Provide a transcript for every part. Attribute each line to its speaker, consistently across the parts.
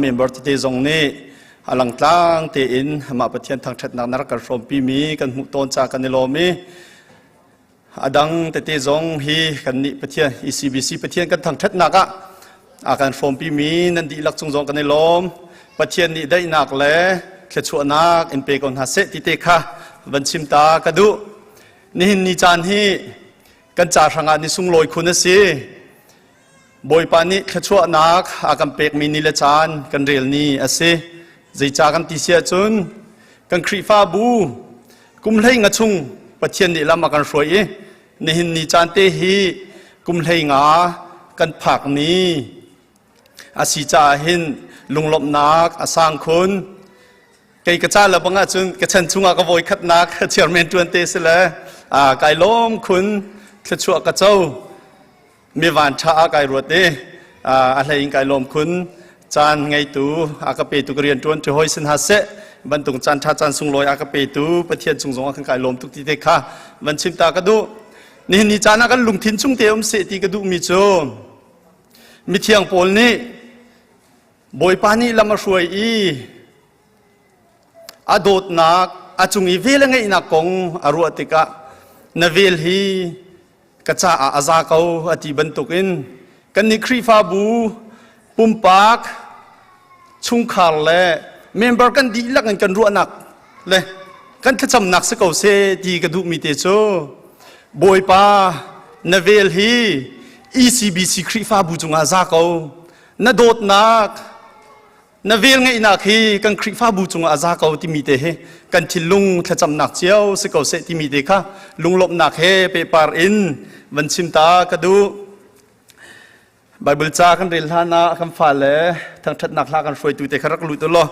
Speaker 1: Member tete zong nih a langtlang tein amah Pathian thangṭhatnak na rak kan hrawmpi mi kan hmuh tawn ca kan i lawm i a dang tete zong hi kan nih Pathian ECBC Pathian kan thangṭhatnak ah a kan hrawmpi mi nan dihlak cung zong kan i lawm. Pathian nih daihnak le thluachuahnak in pe ko hna seh ti te kha van chim ta ka duh. Nihin ni caan hi kan ca hrangah ni sunglawi khun a si. Bawipa nih thluachuahnak a kan pekmi ni le caan kan rel ni a si. Zeicah kan ti si ahcun kan Khrihfabu kum hlei nga chung Pathian nih lam a kan hruai i nihin ni caan te hi kum hlei nga kan phak ni a si caah hin lunglawmhnak a sang khun. Kei ka ca le bang ahcun ka chan chungah ka vawi khatnak chairman ṭuan te si le kai lawm khun thluachuah ka co. Mi van ṭha ah kai ruat i a hlei in kai lawm khun. Caan ngeitu a ka petu ka rian ṭuan ṭi hoi sin ha seh bantuk caan ṭha caan sunglawi a ka petu Pathian cung zong ah kan kai lawm tuk ti te kha van chim ta ka duh. Nihin ni caan ah kan lungthin chung te um seh ti ka duhmi cu mithiang Paul nih Bawipa nih lam a hruai i a dawtnak a cung i vel a ngeihnak kong a ruah tikah na vel hi ka caah a za ko a ti bantukin kannih Khrihfabu pumpak chungkhar le member kan dihlak in kan ruahnak le kan thlacamnak si ko seh ti ka duhmi te cu Bawipa na vel hi ECBC Khrihfabu cungah za ko na dawtnak Na velngeihnak hi kan Khrihfabu cungah a za ko timi te hi kan thinlung thlacamnak cio si ko seh timi te kha lunglawmhnak he pehpar in van chim ta ka duh. Bible ca kan rel hlan ah kan fale thangṭhatnak hla kan hruaitu te kha rak lut u law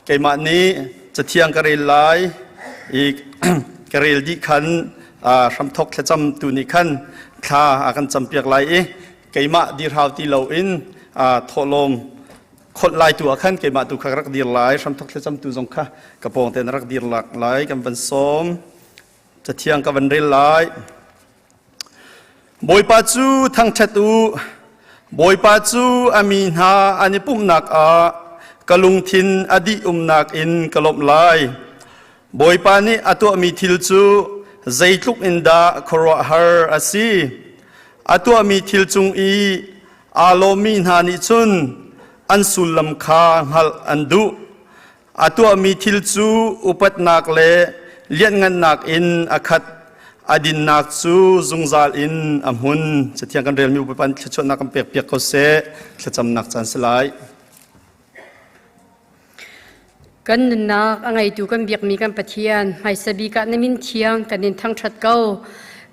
Speaker 1: keimah nih cathiang ka rel lai i ka rel dih khan hramthok thlacam tu nih khan thla a kan campiak lai i keimah dirhau ti loin thawhlawm kholh lai tu ah khan keimah tu kha rak dir lai hramthok thlacam tu zong kha ka pawng te na rak dir lak lai kan van sawm cathiang ka van rel lai Bawipa cu thangṭhat u Bawipa cu a mi hna an i pumhnak ah ka lungthin a dih umnak in ka lawmh lai Bawipa nih a tuahmi thil cu zeitluk in dah khuaruahhar a si a tuahmi thil cung i Aa lawmmi hna nih cun an sullam kha hngalh an duh. A tuahmi thil cu upatnak le lianhngannak in a khat. A dinnak cu zungzal in a hmun. Cathiang kan relmi Bawipa nih thluachuahnak kan pekpiak ko seh. Thlacamnak caan si lai.
Speaker 2: Kan nunnak a ngeitu kan biakmi kan Pathian, hmaisa bik ah na min thiang kan in thangṭhat ko.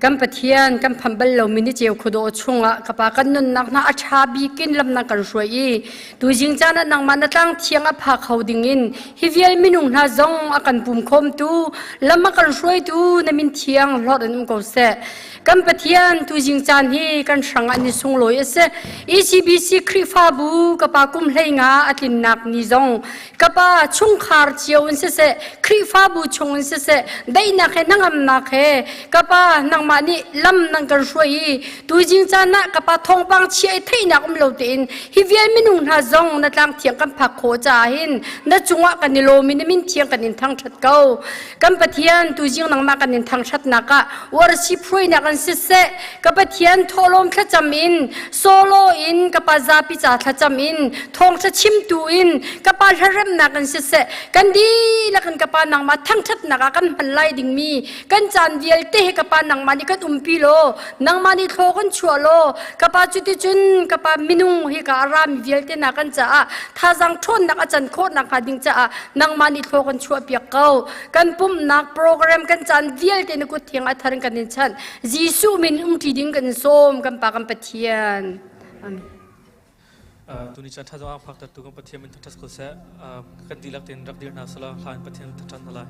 Speaker 2: Kan Pathian, kan phanh bal lomi ni ceu khuadawh chungah ka Pa kan nunnak hna a ṭha bik in lam na kan hruai i tuzing caan ah nangmah na tlang thiang a pha kho dingin hi vial minung hna zong a kan pum khawmtu lam a kan hruaitu na min thiang hlorh in um ko seh. Kan Pathian tuzing caan hi kan hrang an i sunglawi a si. ECBC Khrihfabu ka pa kum hlei nga a tlinnak ni zong ka pa chungkhar cio in siseh Khrihfabu chung in siseh daihnak he hnangamnak he ka pa nangmah nih lam nan kan hruai i tuzing caan ah ka pa thawngpang chia i theihnak um lo tein hi vial minung hna zong na tlang thiang kan phak khawh caah hin na cungah kan i lawm i na min thiang kan in thangṭhat ko. Kan Pathian tuzing nangmah kan in thangṭhatnak ah worship hruainak in siseh ka Pathian thawhlawm thlacam in solo in ka pa zapi ca thlacam in thawngṭha chimtu in ka pa hlaremnak in siseh kan dihlak in ka pa nangmah thangṭhatnak ah kan hman lai dingmi kan caan vialte he ka pa nangmah nih kan umpi law nangmah nih thlaw kan chuah law ka pa cuticun ka pa minung hi ka a rami vialte hna kan caah thazaang ṭhawnnak a can khawh nakhnga ding caah nangmah nih thlaw kan chuahpiak ko kan pumhnak program kan caan vialte na kut thiang a thar in kan in chanh Jesuh min umṭi ding kan sawm kan pa kan Pathian amen
Speaker 3: Tuni caan ṭha zong a phaktertu kan Pathian min thangṭhat ko seh. Kan dihlak tein rak dir hna selaw hla in Pathian thangṭhat hna lai.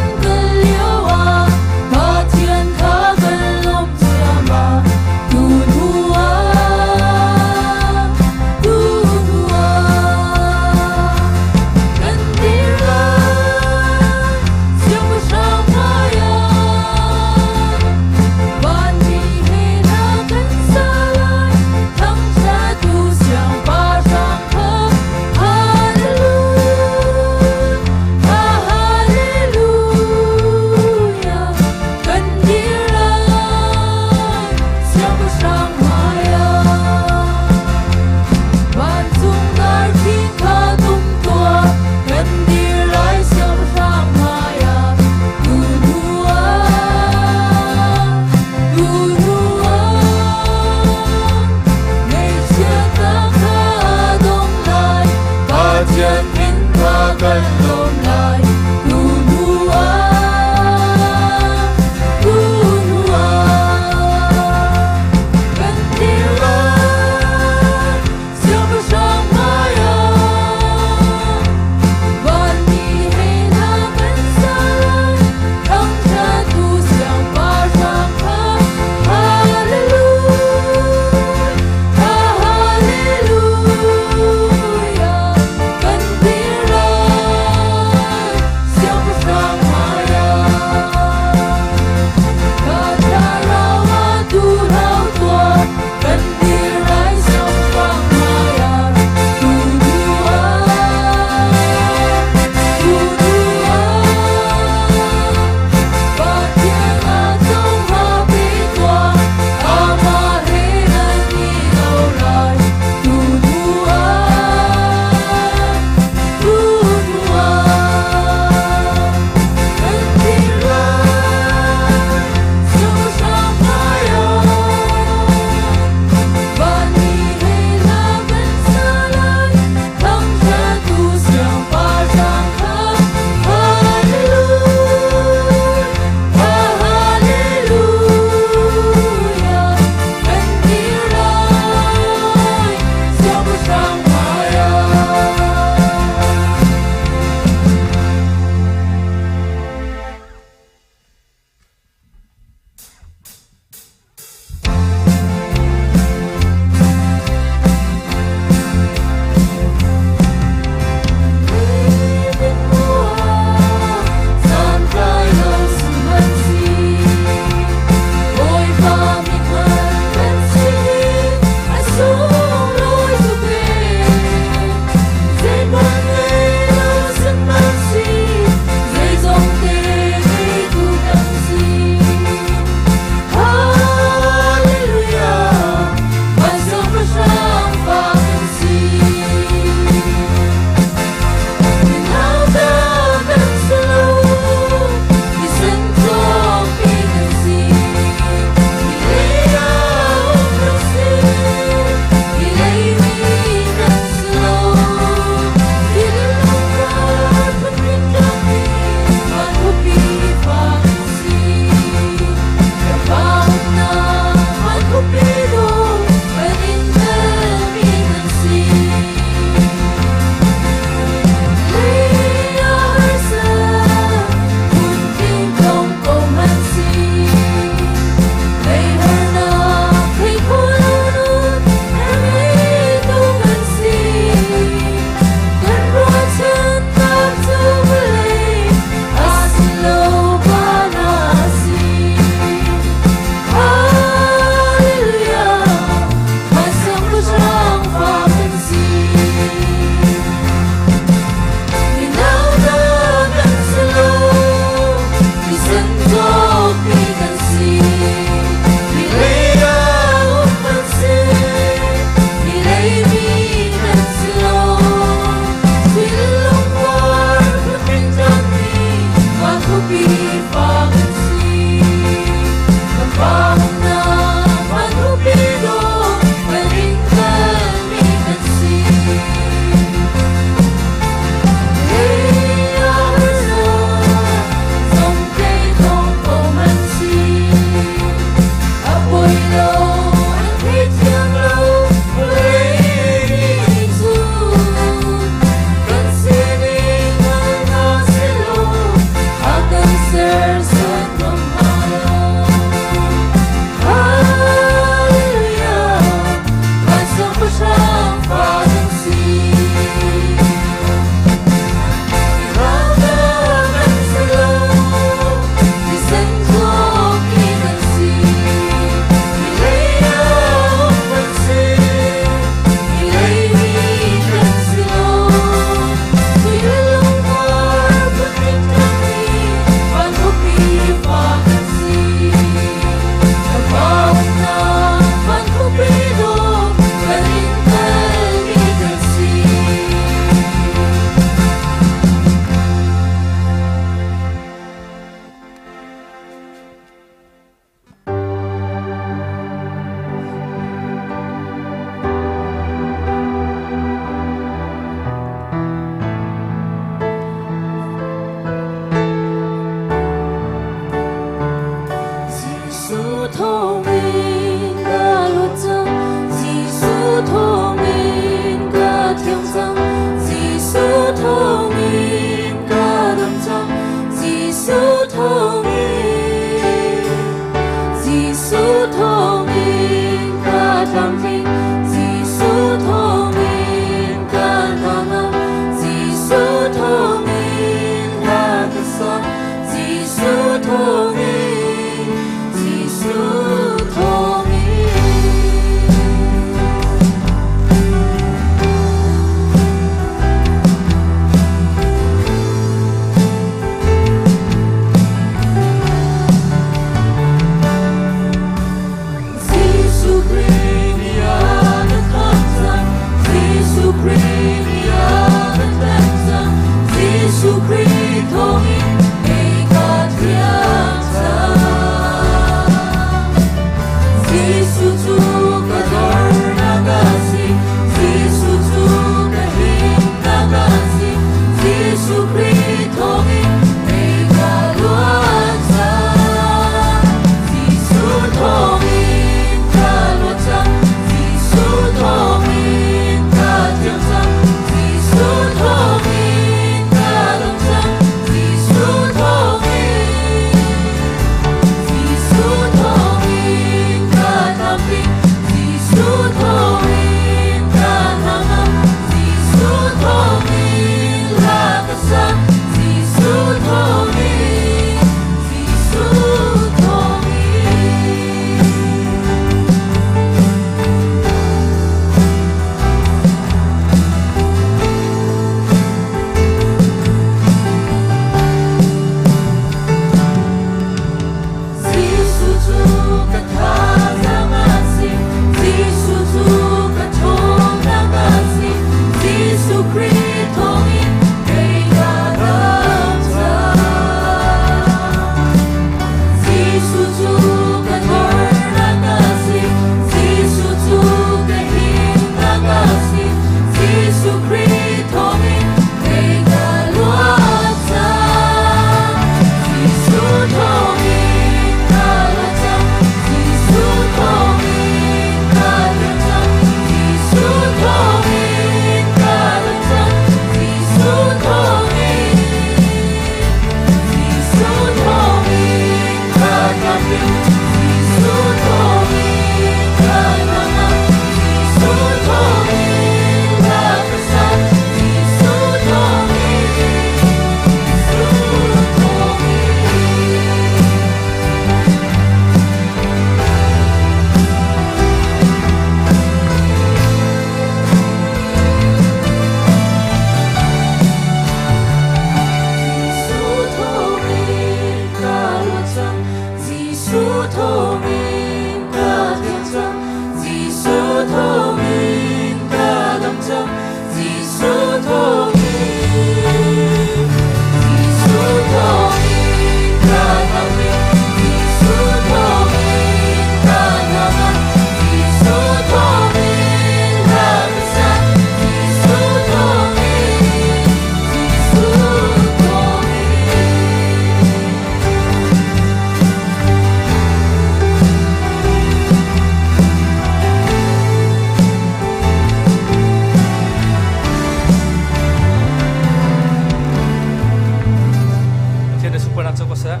Speaker 3: seh.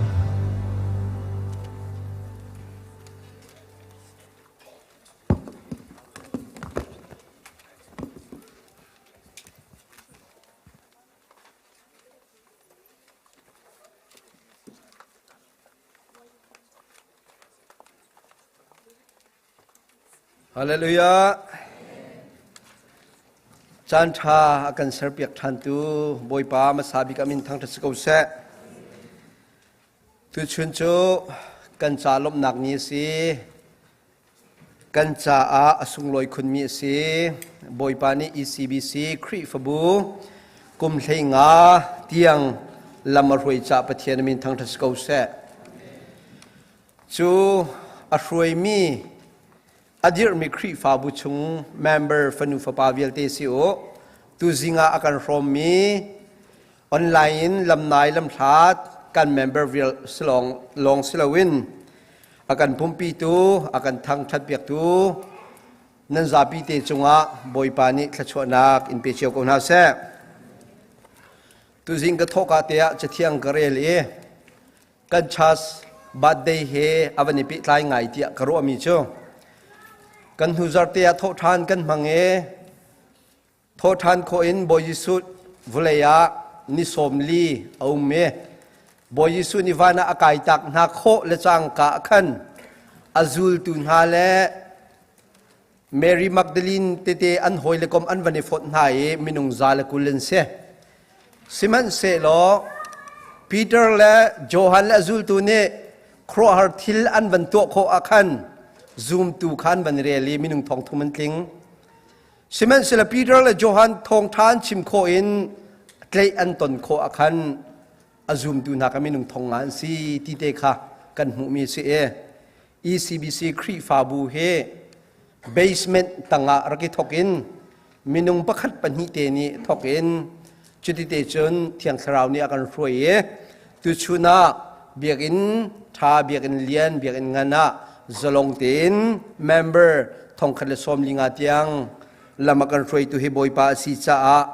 Speaker 4: Hallelujah. Caan ṭha a kan serpiak ṭhantu Bawipa hmasa bik a min thangṭhat si ko seh. Tuchun cu kan ca lawmhnak ni a si. Kan caah a sunglawi khunmi a si. Bawipa nih ECBC Khrihfabu kum 15 tiang lam a hruai caah Pathian a min thangṭhat si ko seh. Cu a hruaimi a dirhmi Khrihfabu chung member fanu fapa vialte si u. Tuzing ah a kan hrawmmi online in lamnai lamhlat kan member vial silong lawng si loin a kan pumpitu a kan thangṭhat piaktu nan zapi te cungah Bawipa nih thluachuahnak in pe cio ko hna seh. Tuzing ka thawhka te ah cathiang ka rel i kan church birthday he a van i pehtlai ngai tiah ka ruahmi cu kan hnu zarte ah thawhṭhan kan hmang i Thawhṭhan khawh in Bawi Jesuh vawlei ah ni 40 a um i Bawi Jesuh nih van ah a kaitak hna khawh le cangka ah khan a zultu hna le Mary Magdalene tete an hawile kom an van i fonh hna i minung 120 an si. Sihmanhsehlaw Peter le Johan le a zultu nih khuaruahhar thil an van tuah khawh ah khan zumtu kha an van rel i minung 3,000 an tling. Sihmanhsehlaw Peter le Johan thawngṭha an chim khawh in tlaih an ton khawh ah khan a zumtu hna kha minung 5,000 an si ti te kha kan hmuhmi a si i ECBC Khrihfabu hi basement tangah rak i thawk in minung pakhat pahnih te nih thawk in cuti te cun Thiang Thlarau nih a kan hruai i tuchun ah biakinn ṭha biakinn lian biakinn ngan ah zalong tein member 145 tiang lam a kan hruaitu hi Bawipa a si caah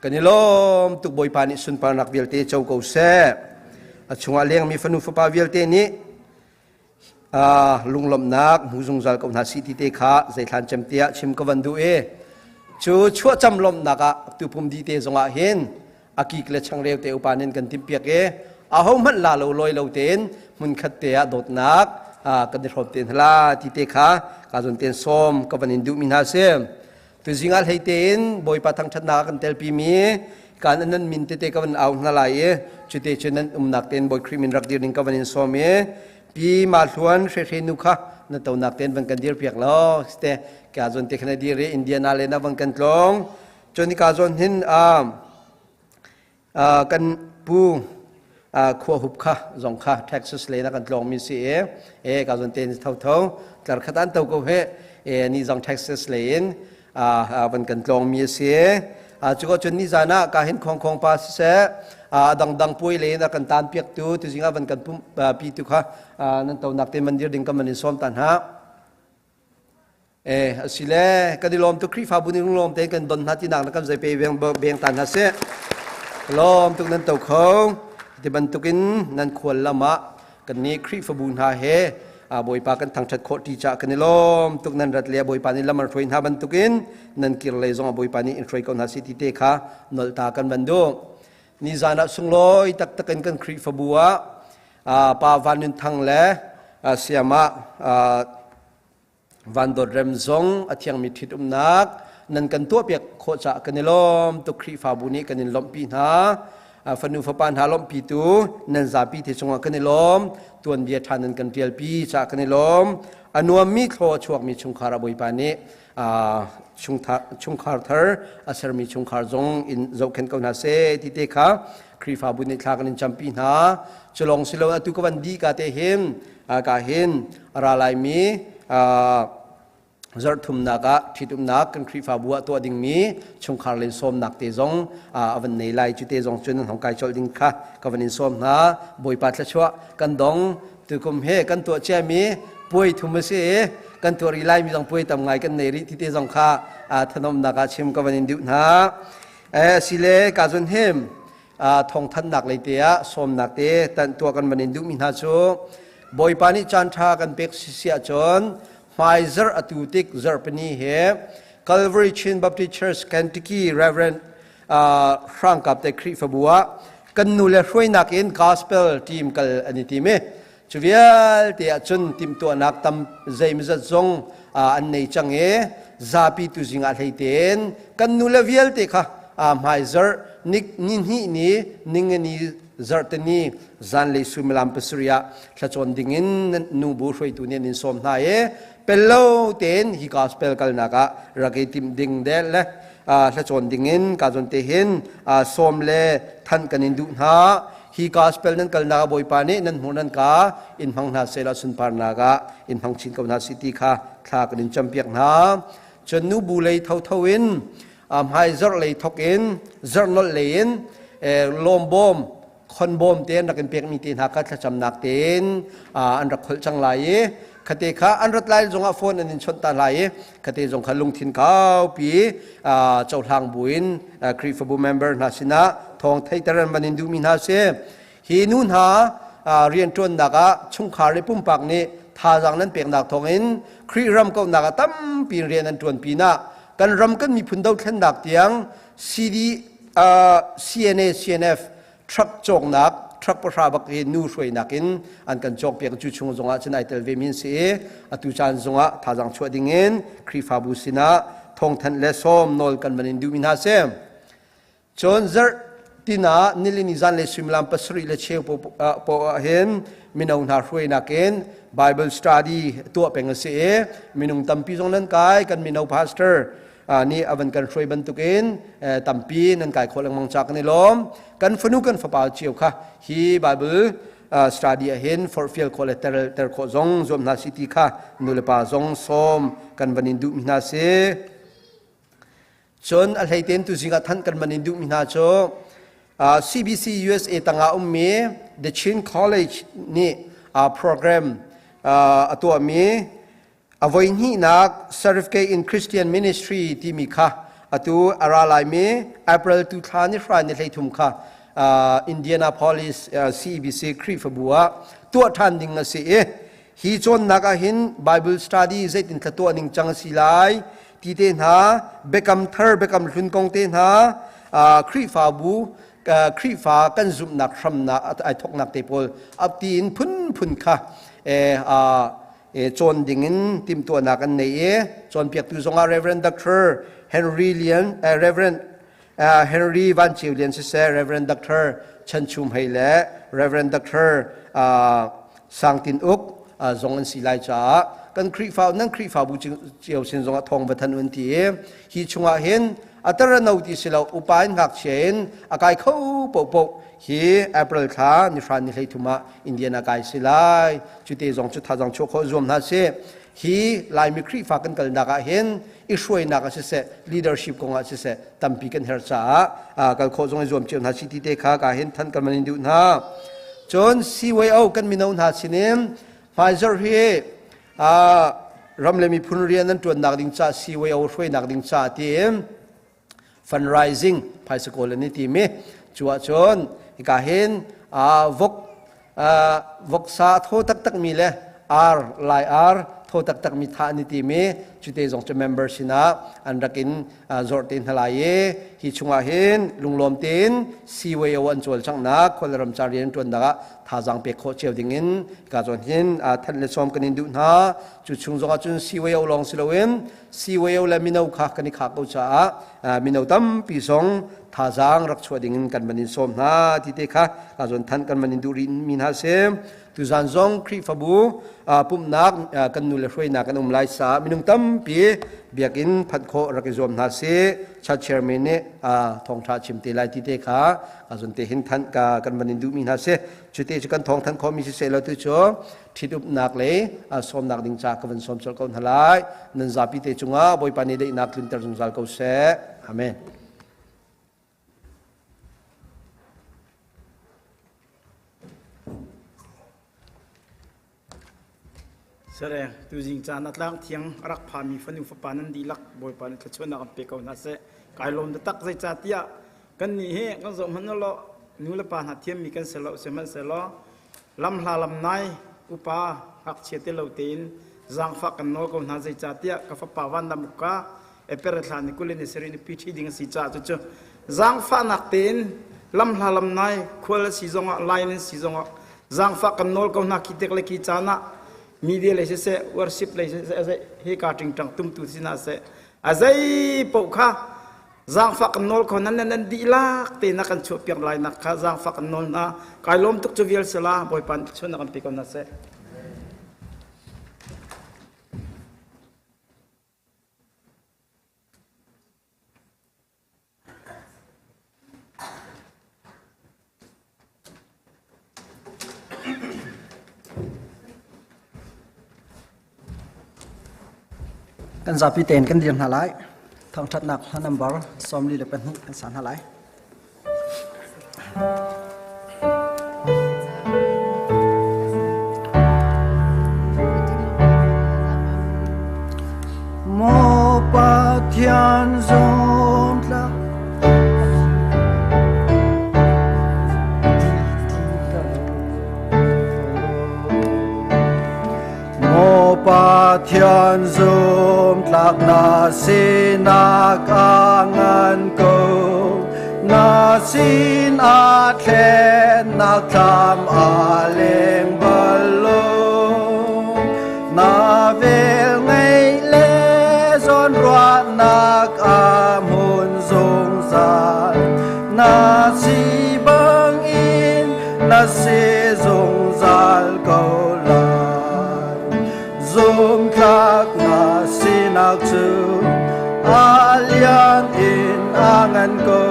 Speaker 4: kan i lawm tuk. Bawipa nih sunparnak vialte co ko seh. A chungah lengmi fanu fapa vialte nih lunglawmhnak hmu zungzal ko hna si ti te kha zeithlan cem tiah chim ka van duh i cu chuahcam lawmhnak ah tupum di te zongah hin a kik le changreu te upa nin kan timhpiak i aho hmanh la lo loi lo tein hmunkhat te ah dawtnak kan i hrawm te hna ti te kha ka zon ten sawm ka van in duh mi hna si. Tuzing ah hlei tein Bawipa thangṭhatnak ah kan telpi mi kan nan min tete ka van au hna lai i cute cu nan umnak tein Bawi Khrih min rak dir ding ka van in sawm i Pi Ma Hluan Hre nu kha na tonak tein van kan dir piak law ste ka zon te khana dir i Indiana le na van kan tlong cun ka zon hin Kan pu khua hup kha zong kha Texas le na kan tlawng mi si e e ka zon ten tho tho tlar khat an to ko he e ni zong Texas le in van kan tlawng mi si. Cu ko cun ni zan ah ka hin khong khong pa si se dang dang puai le na kan tan piak tu tu zinga van kan pum pi tu kha nan to nak te mandir ding ka man in som tan ha. Eh, asile kan i lawm tuk. Khrihfabu nih lawm tein kan don hna tinak na kan zei pe beng beng tan hna seh. Lawm tuk nan to kho. Ti bantukin nan khual lam ah kan nih Khrihfabu hna he Bawipa kan thangṭhat khawh ṭi caah kan i lawm tuk. Nan rat le Bawipa nih lam an hruai hna bantukin nan kir lei zong ah Bawipa nih in hruai ko hna si ti te kha nolta kan van duh. Nizan ah sunglawi taktak in kan Khrihfabu ah Pa Van Nun Thang le Siamah Van Dawt Rem zong a thiangmi ṭhitumnak nan kan tuahpiak khawh caah kan i lawm tuk. Khrihfabu nih kan in lawmhpi hna. Fanu fapa hna lawmhpitu nan zapi te cungah kan i lawm. Tuanbia ṭha nan kan ṭialpi caah kan i lawm. A nuammi thlaw a chuakmi chungkhar ah Bawipa nih chungkhar thar a sermi chungkhar zong in zohkhenh ko hna seh ti te kha Khrihfabu nih thla kan in campi hna. Culong silo atu ka van di ka te hin ka hin a ra laimi zarh thumnak ah ṭhitumnak kan Khrihfabu ah tuah dingmi chungkhar len sawmnak te zong a van nei lai. Cu te zong cun nan hong kai colh ding kha ka van in sawm hna. Bawipa thluachuah kan dong. Tukum he kan tuah ciami puai thum a si i kan tuah rih laimi zong puai tam ngai kan nei rih ti te zong kha thanomnak ah chim ka van in duh hna. Asile ka zun him. Thawngthanhnak lei te ah sawmnak te tan tuah kan van in duhmi hna cu Bawipa nih caan ṭha kan pek sisi ahcun hmaizarh atu tik zarhpini he Calvary Chin Baptist Church Kentucky Reverend Hrangkap te Khrihfabu ah kan nu le hruainak in gospel team kal an i tim i Cu vialte ahcun timhtuahnak tam zeimazat zong an nei cang i zapi tuzing ah hlei tein kan nule vialte kha hmaizarh ni hnih ni ningani zarhte ni zanlei suimilam pasarih ah thlacawn dingin nubu hruaitu nih an in sawm hna i pello tein hi gospel kalnak ah rak i timh ding de le thlacawn dingin ka zawn te hin sawm le thanh kan in duh hna. Hi gospel nan kalnak ah Bawipa nih nan hmuh nan ka in hmang hna sehla sunparnak ah in hmang chin ko hna si ti kha thla kan in campiak hna. Cun nubu lei thotho in hmai zarh lei thok in zarh nolh lei in lawmbawm khonbawm te an rak in pekmi te hna kha thlacamnak tein an rak kholh cang lai i khate kha an rat lai zongah phone an in chawnh ta lai i khate zong kha lungthin kaupi cohlang buin Khrihfabu member hna sinah thawng theihter an van in duhmi hna si. Hi nu hna rianṭuannak ah chungkhar le pumpak nih thazaang nan peknak thawngin Khrih ram kauhnak ah tampi rian an ṭuan pinah kan ram kan miphun dothlennak tiang CD CNA CNF truck cawknak truck pahra bak hi nu hruainak in an kan cawkpiak. Cu chung zongah cun ai tel ve mi an si i atu caan zongah thazaang chuah dingin Khrihfabu sinah thawngthanh le sawm nawl kan van in duhmi hna si. Cun zarh tina nilini zan le suimilam 7:15 po ah hin mino hna hruainak in Bible study tuah peng a si i minung tampi zong nan kai. Kan mino pastor nih a van kan hruai bantukin tampi nan kai khawh lengmang ca kan i lawm. Kan fanu kan fapa cio kha hi Bible study ah hin forhfial khawh le ter khawh zong zuam hna si ti kha nulepa zong sawm kan van in duhmi hna si. Cun a hleitein tuzing ah thanh kan van in duhmi hna cu CBC USA tangah ummi The Chin College nih program a tuahmi A voihnihnak Certificate in Christian Ministry timi kha atu a ra laimi April tu thla ni hra ni 13 kha Indianapolis CEBC Khrihfabu ah tuah ṭhan ding a si i hi cawnnak ah hin Bible study zeitin thla tuah ning cang a si lai ti te hna, biakam thar biakam hlun kong te hna, Khrihfabu Khrihfa kan zumhnak hramnak ai thoknak te pawl ap tiin phunphun kha cawn dingin timhtuahnak an nei i cawnpiaktu zongah Reverend Dr. Henry Lian Reverend Henry Van Ceu Lian siseh, Reverend Dr. Chan Chum Hei le Reverend Dr. Sang Tin Uk zong an si lai caah kan Khrihfa nan Khrihfabu cio sin zongah thawng va than un ti i hi chungah hin atarano ti si lo, upa in ngakchia in a kai kho popo hi April thla ni hra ni 13 ah Indiana kai si lai. Cute zong cu thazang chuah khawh zuam hna si. Hi Laimi Khrihfa kan kalnak ah hin i hruainak ah siseh, leadership kong ah siseh, tampi kan herh caah kal khawh zong i zuam cio hna si ti te kha ka hin than kan man in duh hna. Cun CYO kan mino hna sinin hmaizarh hi ram le miphun rian an ṭuannak ding ca CYO hruainak ding ca tiin fundraising phaisa kawl an i tim i cu ahcun hika hin vok voksa thaw taktakmi le ar lai ar thaw taktakmi thah an i tim i cute zong cu member sinah an rak in zawrh te hna lai i hi chungah hin lunglawm tein CYO an cawlcanghnak khualram ca rian ṭuannak ah thazaang pek khawh cio dingin ka zawn hin thanh le sawm kan in duh hna. Cu chung zongah cun CYO lawng si loin CYO le mino kha kan i khah ko caah mino tampi zong thazaang rak chuah dingin kan van in sawm hna ti te kha ka zawn than kan van in duh rih mi hna si. Tuzan zong Khrihfabu pumhnak kan nu le hruainak kan um lai sa minung tampi biakinn phanh khawh rak i zuam hna si. Church chairman nih thawngtha chim te lai ti te kha ka zawn te hin than ka kan van in duh mi hna si. Cute cu kan thawng than khawh mi si seh lo tu cu ṭhitumnak le sawmnak ding ca ka van sawm colh ko hna lai. Nan zapi te cungah Bawipa nih daihnak tlunter zungzal ko seh. Amen.
Speaker 5: Sereng, tuzing caan a tlang thiang a rak phami fanu fapa nan dihlak Bawipa nih thluachuahnak an pe ko hna seh. Kai lawm taktak, zeicahtiah kan nih hi kan zoh hmanh law. Nu le pa hna thiammi kan si lo sihmanhsehlaw lamhla lamnai upa ngakchia te lo tein zaangfah kan nawl ko hna zeicahtiah ka fapa Van Dam Uk ka April thla ni 20 ni sarih ni pi ding a si caah cucu zaangfahnak tein lamhla lamnai khual a si zongah line an si zongah zaangfah kan nawl ko hna khi tek le khi caan ah media lei siseh worship lei siseh hi ka tingtang tumtu sinah seh a zei paoh kha zaangfah kan nawl kho nan nan dihlak te na kan chuahpiak lai nak kha zaangfah kan nawl hna. Kai lawm tuk cu vial sila Bawipa nih chun na kan pe ko hna seh.
Speaker 6: Kan zapi tein kan dir hna lai. Thangṭhatnak hla nambar 42 kan sa hna lai. Maw Pathian zumtlak Maw Pathian zumtlak na sinak a ngan ko na sin a thlennak thlam a leng bal lo na vel ngei le zawnruahnak a hmun zungzal na si bangin na si zungzal ko lai zumtlak na sinak cu a lian in a ngan ko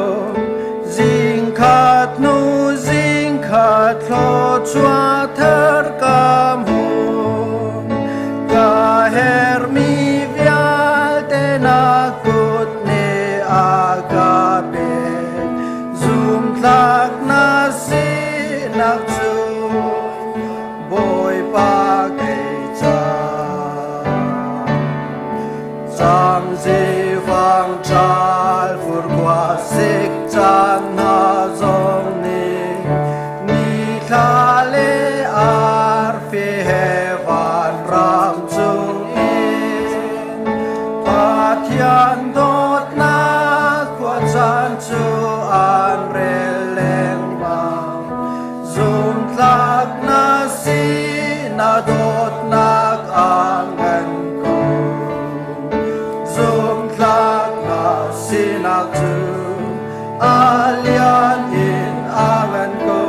Speaker 6: zingkhat hnu zingkhat thluachuah thar ka hmu ka hermi vialte na kut nih a ka pek zumtlak na sinak cu Bawipa kei ca Cangzivang ṭal furkhua sik caan hna zong nih nithla le arfi he vanram cungin Pathian dawtnak khuacaan cu an rel lengmang. Zumtlak na si na dawtnak a ngan ko. Zumtlak na sinak cu a lian in a ngan ko.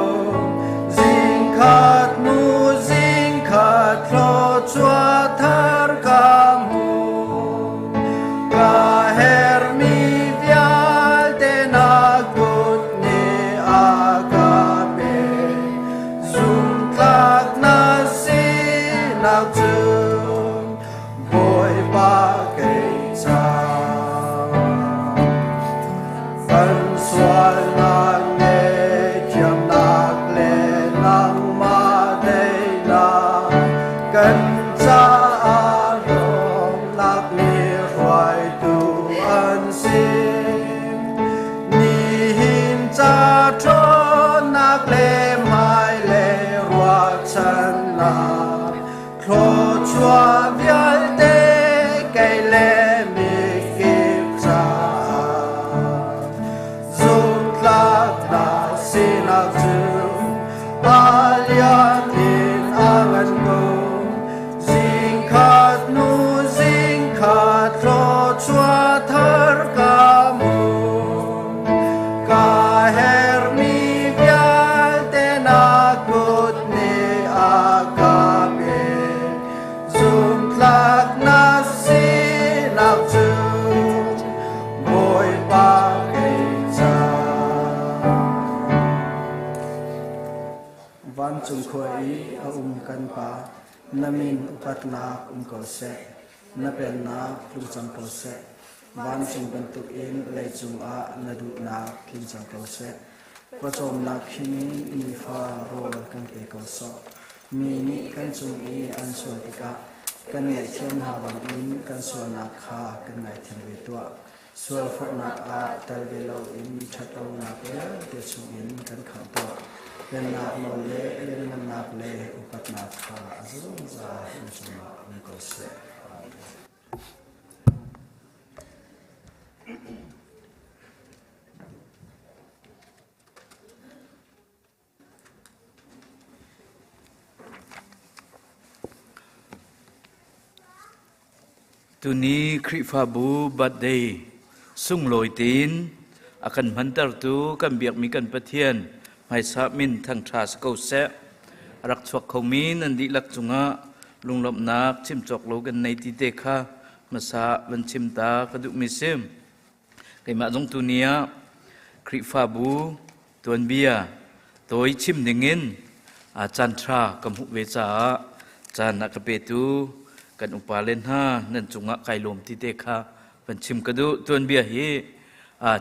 Speaker 6: Zingkhat hnu zingkhat thluachuah thar ka hmu. Ka hermi vialte na kut nih a ka pek. Zumtlak na sinak cu Bawipa kei ca. Kan sualnak ngaihthiamnak le nangmah teinak kan caah lawmnak nih hruaitu an si. Nihin ca ṭhawnnak le hmailei ruahchannak thluachuah vialte kei le mikip caah zumtlak na sinak cu a lian in a ngan ko. Zingkhat hnu zingkhat thluachuah thar ka hmu. Ka hermi vialte na kut nih a ka pek. Zumtlak na sinak cu Bawipa kei ca. Vancung khua i a um kan Pa, na min upatnak um ko seh. Na pennak tlung cang ko seh. Vancung bantukin leicung ah na duhnak tling cang ko seh. Pawcawmnak him in nifa rawl kan pe ko sawh. Mi nih kan cung i an sual tikah kan ngaihthiam hna bangin kan sualnak kha kan ngaithiam ve tuah. Sualforhnak ah tel ve loin ṭhatlonak vialte chungin kan khamh tuah. Pennak nawl le lianhngannak le upatnak kha a zungzal na cungah um ko seh. Amen.
Speaker 7: Tuni Khrihfabu birthday sunglawi tein a kan hmantertu kan biakmi kan Pathian hmaisa min thangṭha si ko seh. A rak chuak khomi nan dihlak cungah lunglawmhnak chim cawk lo kan nei ti te kha hmasa van chim ta ka duhmi si. Keimah zong tuni ah Khrihfabu tuanbia tawi chim dingin caan ṭha ka hmuh ve caah caan a ka petu kan upa le hna nan cungah kai lawm ti te kha van chim ka duh. Tuanbia hi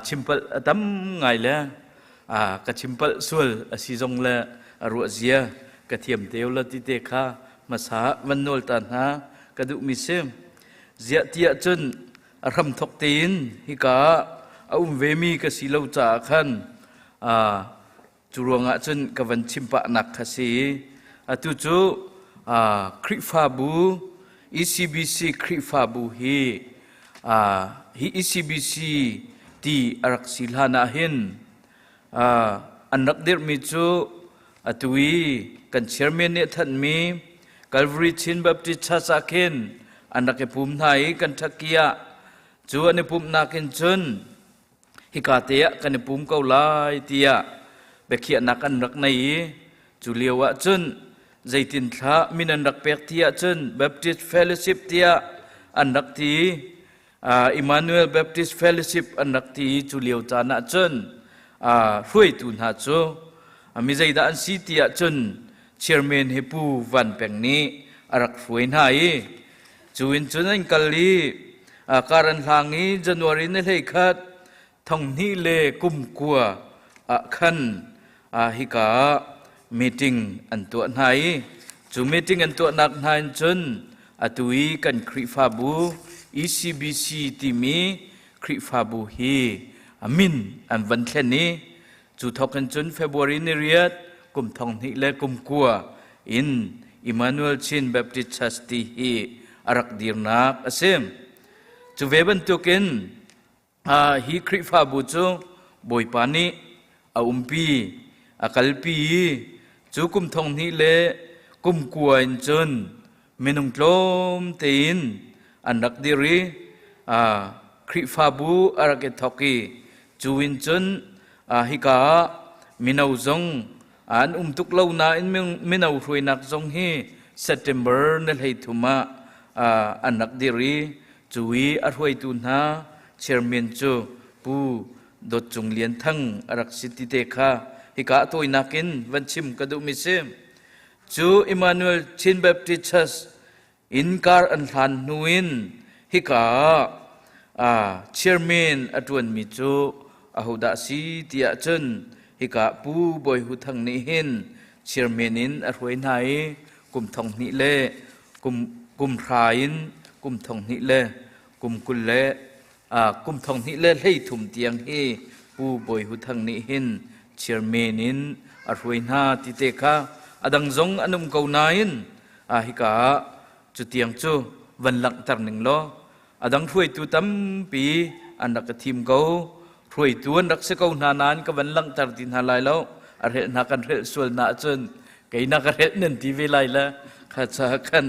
Speaker 7: chimpalh a tam ngai le ka chimpalh sual a si zong le a ruah zia ka thiam teo la ti te kha hmasa van nawl ta hna ka duhmi si. Ziah tiah cun a hramthok tein hika ah a um vemi ka si lo caah khan cu ruangah cun ka van chim pahnak kha si. Atu cu Khrihfabu ECBC Khrihfabu hi hi ECBC ti a rak si hlan ah hin an rak dirhmi cu atu i kan chairman nih a thanhmi Calvary Chin Baptist Church ah khin an rak i pum hna i kan ṭhaki ah cu an i pumhnak in cun hika te ah kan i pum ko lai tiah biakhiahnak an rak nei i cu lio ah cun zeitin thla min an rak pek ti ahcun Baptist Fellowship tiah an rak ti. Emmanuel Baptist Fellowship an rak ti i cu lio caan ah cun hruaitu hna cu mi zeidah an si ti ahcun chairman hi Pu Van Peng nih a rak hruai hna i cu in cun an kal i kar an hlang i January ni 11 2009 ah khan hika ah meeting an tuah hna i cu meeting an tuahnak hna in cun atu i kan Khrihfabu ECBC timi Khrihfabu hi a min an van thlen i cu thawk in cun February ni 8 2009 in Emmanuel Chin Baptist Church ti hi a rak dirnak a si. Cu ve bantukin Hi Khrihfabu cu Bawipa nih a umpi, a kalpi i cu kum 2009 in cun minung tlawm tein an rak dir i Khrihfabu a rak i thawk i cu in cun hika ah mino zong an um tuk lo nain mino hruainak zong hi September ni 33 ah an rak dir i Cu i a hruaitu hna chairman cu Pu Dawt Cung Lian Thang a rak si ti te kha hika a tawinak in van chim ka duhmi si. Cu Emmanuel Chin Baptist Church inn kar an hlan hnu in hika ah chairman a ṭuanmi cu ahodah si ti ahcun hika Pu Bawi Hu Thang nih hin chairman in a hruai hna i kum 2000 le kum hra in kum 2000 le kum 20 le kum 2033 tiang hi Pu Bawi Hu Thang nih hin chairman in a hruai hna ti te kha a dang zong an um ko nain hika ah cu tiang cu van langhter ning law a dang hruaitu tampi an rak ka thim ko. Hruaitu an rak si ko hna nain ka van langhter ti hna lai lo. A hrelh hna kan hrelh sual na ahcun kei na ka hrelh nan ti ve lai le kha cha khan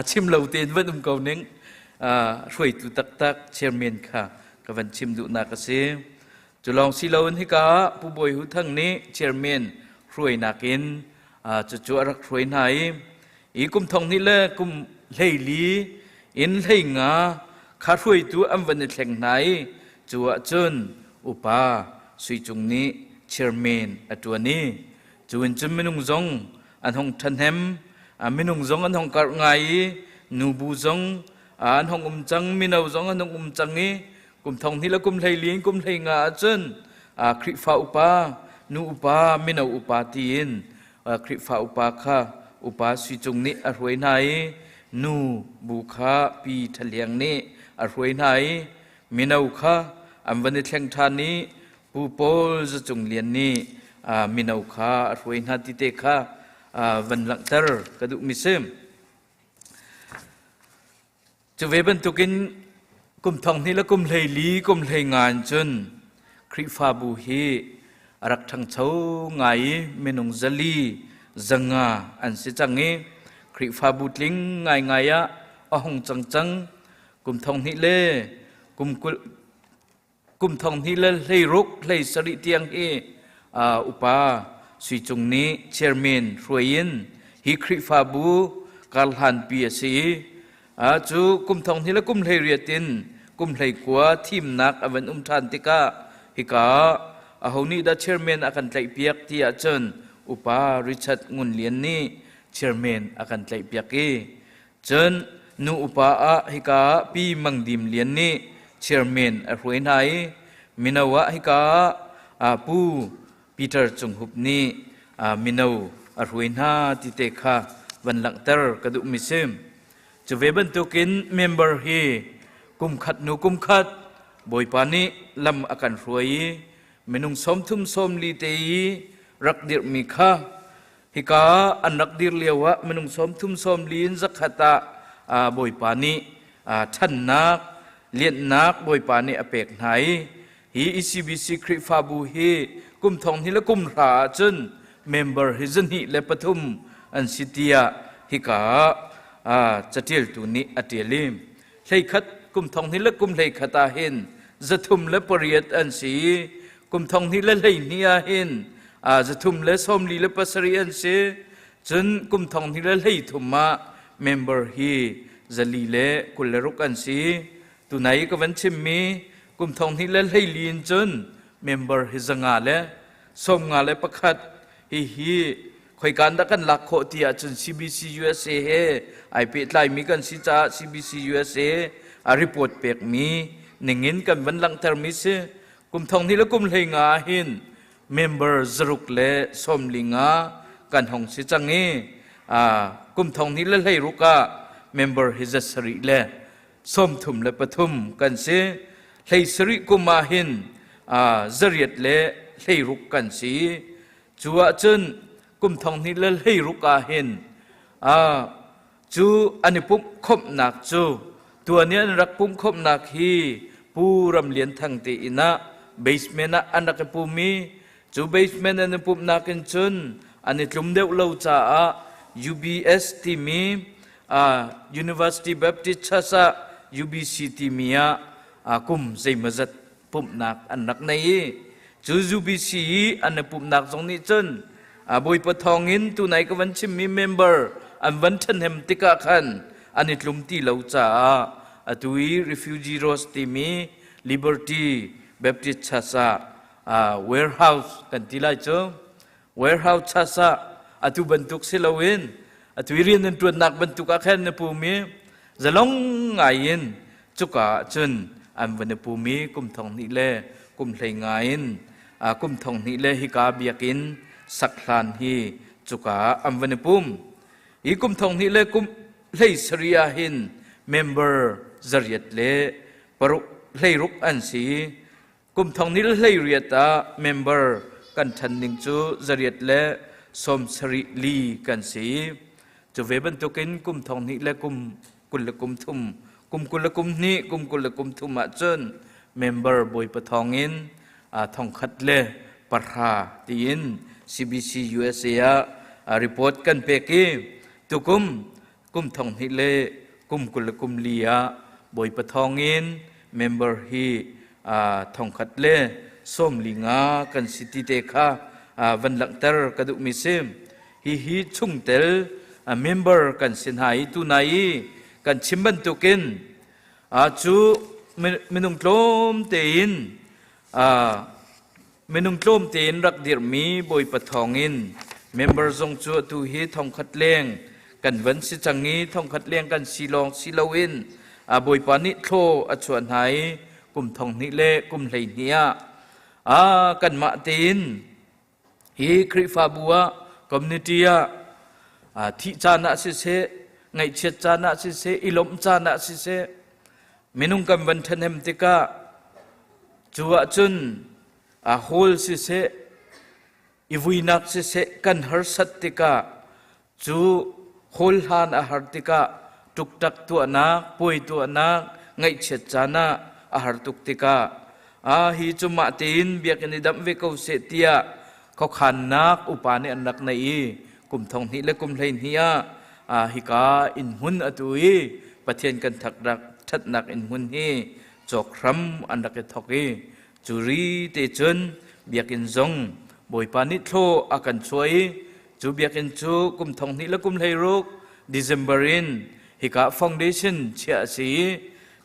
Speaker 7: chim lo tein van um ko ning. Hruaitu taktak chairman kha ka van chim duhnak a si. Cu lawng si loin hika ah Pu Bawi Hu Thang nih chairman hruainak in cucu a rak hruai hna i I kum 2000 le kum 14 in 15 kha hruaitu an van i thleng hna i cu ahcun upa Sui Cung nih chairman a ṭuan i cu in cun minung zong an hung ṭhahnem, minung zong an hung karh ngai i nubu zong an hung um cang, mino zong an hung um cang i kum 2000 le kum 14 in kum 15 ahcun Khrihfa upa, nu upa, mino upa tiin Khrihfa upa kha upa Sui Cung nih a hruai hna i nu bu kha Pi Ṭha Hliang nih a hruai hna i mino kha. an van i thleng ṭhan i Pu Paul Za Cung Lian nih mino kha a hruai hna ti te kha van langhter ka duhmi si. Cu ve bantukin kum thong hnih le kum 14 kum 15 in cun Khrihfabu hi a rak ṭhangcho ngai i minung 400 500 an si cang i Khrihfabu tling ngaingai ah a hung cang cang. Kum thong hnih le kum 20 kum 2016 17 tiang hi upa Sui Cung nih chairman hruai in hi Khrihfabu karhlanpi a si i cu kum thong hnih le kum 18 in kum 19 thimnak a van um ṭhan tikah hika aho nih dah chairman a kan tlaihpiak ti ahcun upa Richard Ngun Lian nih chairman a kan tlaihpiak i Cun nu upa ah hika Pi Mang Dim Lian nih chairman a hruai hna i mino ah hika ah Pu Peter Cung Hup nih mino a hruai hna ti te kha van langhter ka duhmi si. Cu ve bantukin member hi kum khat hnu kum khat Bawipa nih lam a kan hruai i minung 30 40 te i rak dirhmi kha Hika an rak dir lio ah minung 30 40 in zakhat ah Bawipa nih ṭhannak, lianhnak Bawipa nih a pek hna i hi ECBC Khrihfabu hi kum thong hnih le kum hra ahcun member hi 203 an si tiah hika ah caṭialtu nih a ṭial i 11 kum thong hnih le kum 11 ah hin 308 an si i kum thong hnih le 12 ah hin 347 an si. Cun kum thong hnih le 13 ah member hi 426 an si. Tunai ka van chimmi kum thong hnih le 14 in cun member hi 151 hi hi khoikan dah kan lak khawh ti ahcun CBC USA he ai pehtlaimi kan si caah CBC USA a report pekmi ningin kan van langhtermi si. Kum thong hnih le kum 15 ah hin member 645 kan hong si cang i kum thong hnih le 16 ah member hi 733 kan si. 17 kum ah hin 816 kan si. Cu ahcun kum thong hnih le 16 ah hin cu an i pumh khawmhnak cu tuan i an rak pumh khawmhnak hi Pu Ram Lian Thang te inn ah basement ah an rak i pum i cu basement an i pumhnak in cun an i tlum deuh lo caah UBS timi University Baptist Church ah UBC timi ah kum zeimawzat pumhnak an rak nei i cu UBC i an i pumhnak zong nih cun Bawipa thawngin tunai ka van chimmi member an van ṭhahnem tikah khan an i tlum ti lo caah atu i Refugee Rose timi Liberty Baptist Church ah warehouse kan ti lai cu warehouse church ah atu bantuk si loin atu i rian an ṭuannak bantuk ah khan na pum i zalong ngai in cuka ah cun an van i pum i kum thong hnih le kum 15 in kum thong hnih le hika biakinn sak hlan hi cuka ah an van i pum. Hi kum thong hnih le kum 17 ah hin member 816 an si. Kum thong hnih le 18 ah member kan ṭhan ning cu 874 kan si. Cu ve bantukin kum thong hnih le kum 23, kum 22, kum 23 ahcun member Bawipa thawngin 1010 tiin CBC USA ah report kan pek i tukum kum thong hnih le kum 24 ah Bawipa thawngin member hi 1045 kan si ti te kha van langhter ka duhmi si. Hihi chungtel member kan si hna i tunai i kan chim bantukin cu minung tlawm tein minung tlawm tein rak dirhmi Bawipa thawngin member zong cu atu hi thongkhat leng kan van si cang i thongkhat leng kan si lawng si loin Bawipa nih thlaw a chuah hna i kum thong hnih le kum 12 ah kanmah tein Hi Khrihfabu ah community ah thih caan ah siseh, ngaihchiat caan ah siseh, i lawmh caan ah siseh, minung kan van ṭhahnem tikah Cu ahcun a hawl siseh, i vuinak siseh kan harsat tikah cu hawl hlan a har tikah ṭukṭak tuahnak, puai tuahnak, ngaihchiat caan ah a har tuk tikah a hi cu mah tein biakinn i damh ve ko seh tiah khuakhannak upa nih an rak neih i kum thong hnih le kum 12 ah hika inn hmun atu i Pathian kan ṭhatnak inn hmun hi cawk hram an rak i thawk i cu ri te cun biakinn zong Bawipa nih thlaw a kan chuah i cu biakinn cu kum thong hnih le kum 16 December in hika foundation chiah a si i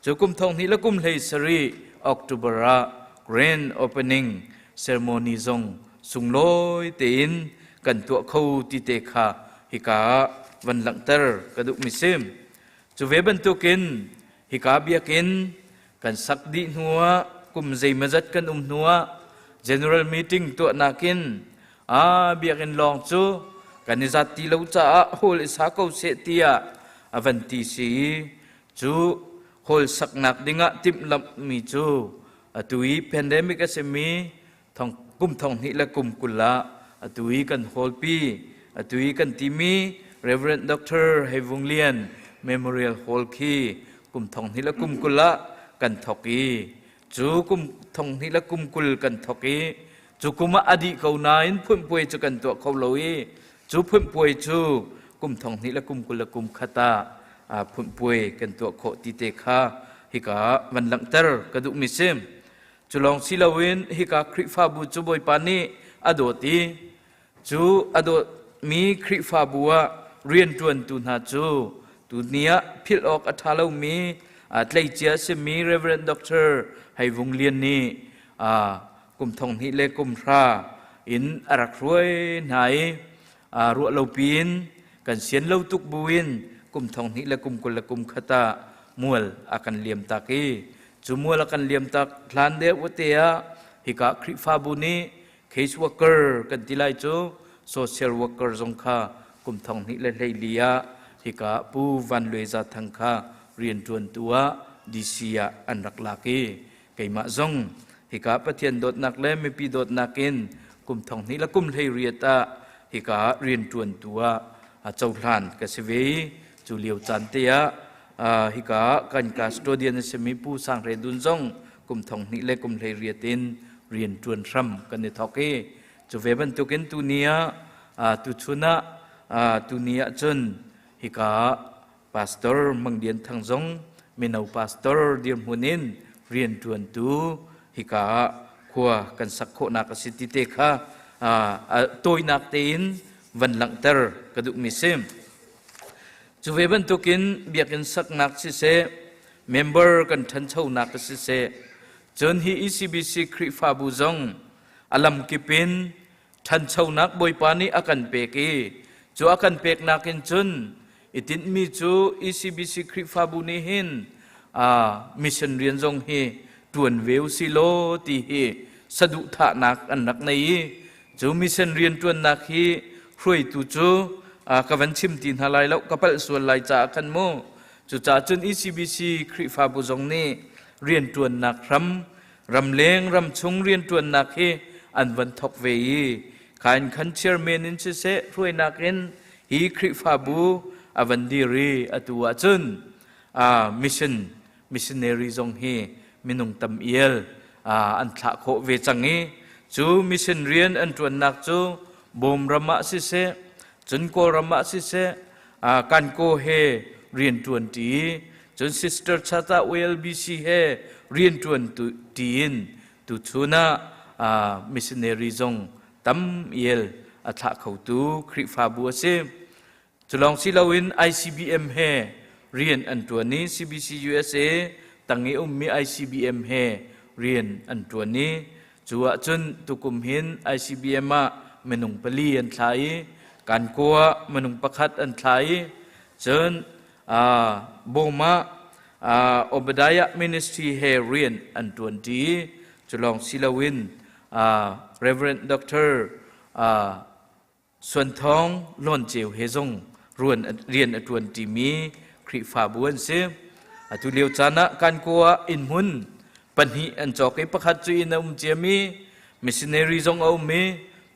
Speaker 7: cu kum thong hnih le kum 17 October ah grand opening ceremony zong sunglawi tein kan tuah kho ti te kha hika ah van langhter ka duhmi si. Cu ve bantukin hika biakinn kan sak dih hnuah kum zeimazat kan um hnuah general meeting tuahnak in a biakinn lawng cu kan i zat ti lo caah hall i sa ko seh tiah a van ti si i cu hall saknak dingah timhlamhmi cu atu i pandemic a simi thong kum thong hnih le kum 20 ah atu i kan hallpi atu i kan timi Reverend Dr. Hei Vung Lian Memorial Hall khi kum thong hnih le kum 20 ah kan thok i cu kum thong hnih le kum 20 kan thok i cu kum ah a dih ko nain phunhpuai cu kan tuah kho lo i cu phunhpuai cu kum thong hnih le kum 20 le kum khat ah phunhpuai kan tuah khawh ti te kha hika van langhter ka duhmi si. Cu lawng si loin hika Khrihfabu cu Bawipa nih a dawt i cu a dawtmi Khrihfabu ah rianṭuantu hna cu tuni ah philh awk a ṭha lomi tleicia a simi Reverend Dr. Hei Vung Lian nih kum thong hnih le kum hra in a rak hruai hna i ruah lo piin kan sian lo tuk buin kum thong hnih le kum 20 le kum khat ah mual a kan liam tak i Cu mual a kan liamtak hlan deuh te ah hika Khrihfabu nih case worker kan ti lai cu social worker zong kha kum thong hnih le 14 ah hika Pu Van Luai Za Thang kha rianṭuantu ah DC ah an rak lak i keimah zong hika Pathian dawtnak le mipi dawtnak in kum thong hnih le kum 18 ah hika rianṭuantu ah cohlan ka si ve i cu lio caan te ah hika kan custodian a simi Pu Sang Hre Dun zong kum thong hnih le kum 18 in rian ṭuan hram kan i thawk i cu ve bantukin tuni ah tuchun ah tuni ah cun hika pastor Mang Lian Thang zong mino pastor dirhmun in rian ṭuantu hika khua kan sak khawhnak a si ti te kha tawinak tein van langhter ka duhmi si. Cu ve bantukin biakinn saknak siseh, member kan ṭhanchonak siseh, cun hi ECBC Khrihfabu zong a lamkip in ṭhanchonak Bawipa nih a kan pek i cu a kan peknak in cun i tinhmi cu ECBC Khrihfabu nih hin mission rian zong hi ṭuan ve u si law ti hi saduhthahnak an rak nei i Cu mission rianṭuannak hi hruaitu cu ka van chim ti hna lai lo, ka palh sual lai caah khan mu. Cucaah cun ECBC Khrihfabu zong nih rianṭuannak hram, ramleng ramchung rianṭuannak hi an van thawk ve i kha in khan chairman in siseh hruainak in hi Khrihfabu a van dir i atu ahcun mission missionary zong hi minung tam ial an thlah khawh ve cang i cu mission rian an ṭuannak cu Bawm ram ah siseh cun Kawlram ah siseh Kankaw he rian ṭuan ṭi cun Sister Chata OLBC he rian ṭuan ṭi in tuchun ah missionary zong tam ial a thlah khotu Khrihfabu a si. Culawng si loin ICBM he rian an ṭuan i CBC USA tang i ummi ICBM he rian an ṭuan i cu ahcun tukum hin ICBM ah minung pali an thla i Kankaw ah minung pakhat an thla i cun Bawm ah Obadiah Ministry he rian an ṭuanṭi. Culawng si loin Reverend Dr. Suanthawng Hlawnceu he zong rian a ṭuan ṭimi Khrihfabu an si. Atu lio caan ah Kankaw ah innhmun Pahnih an cawk i pakhat cu inn a um ciami missionary zong a um i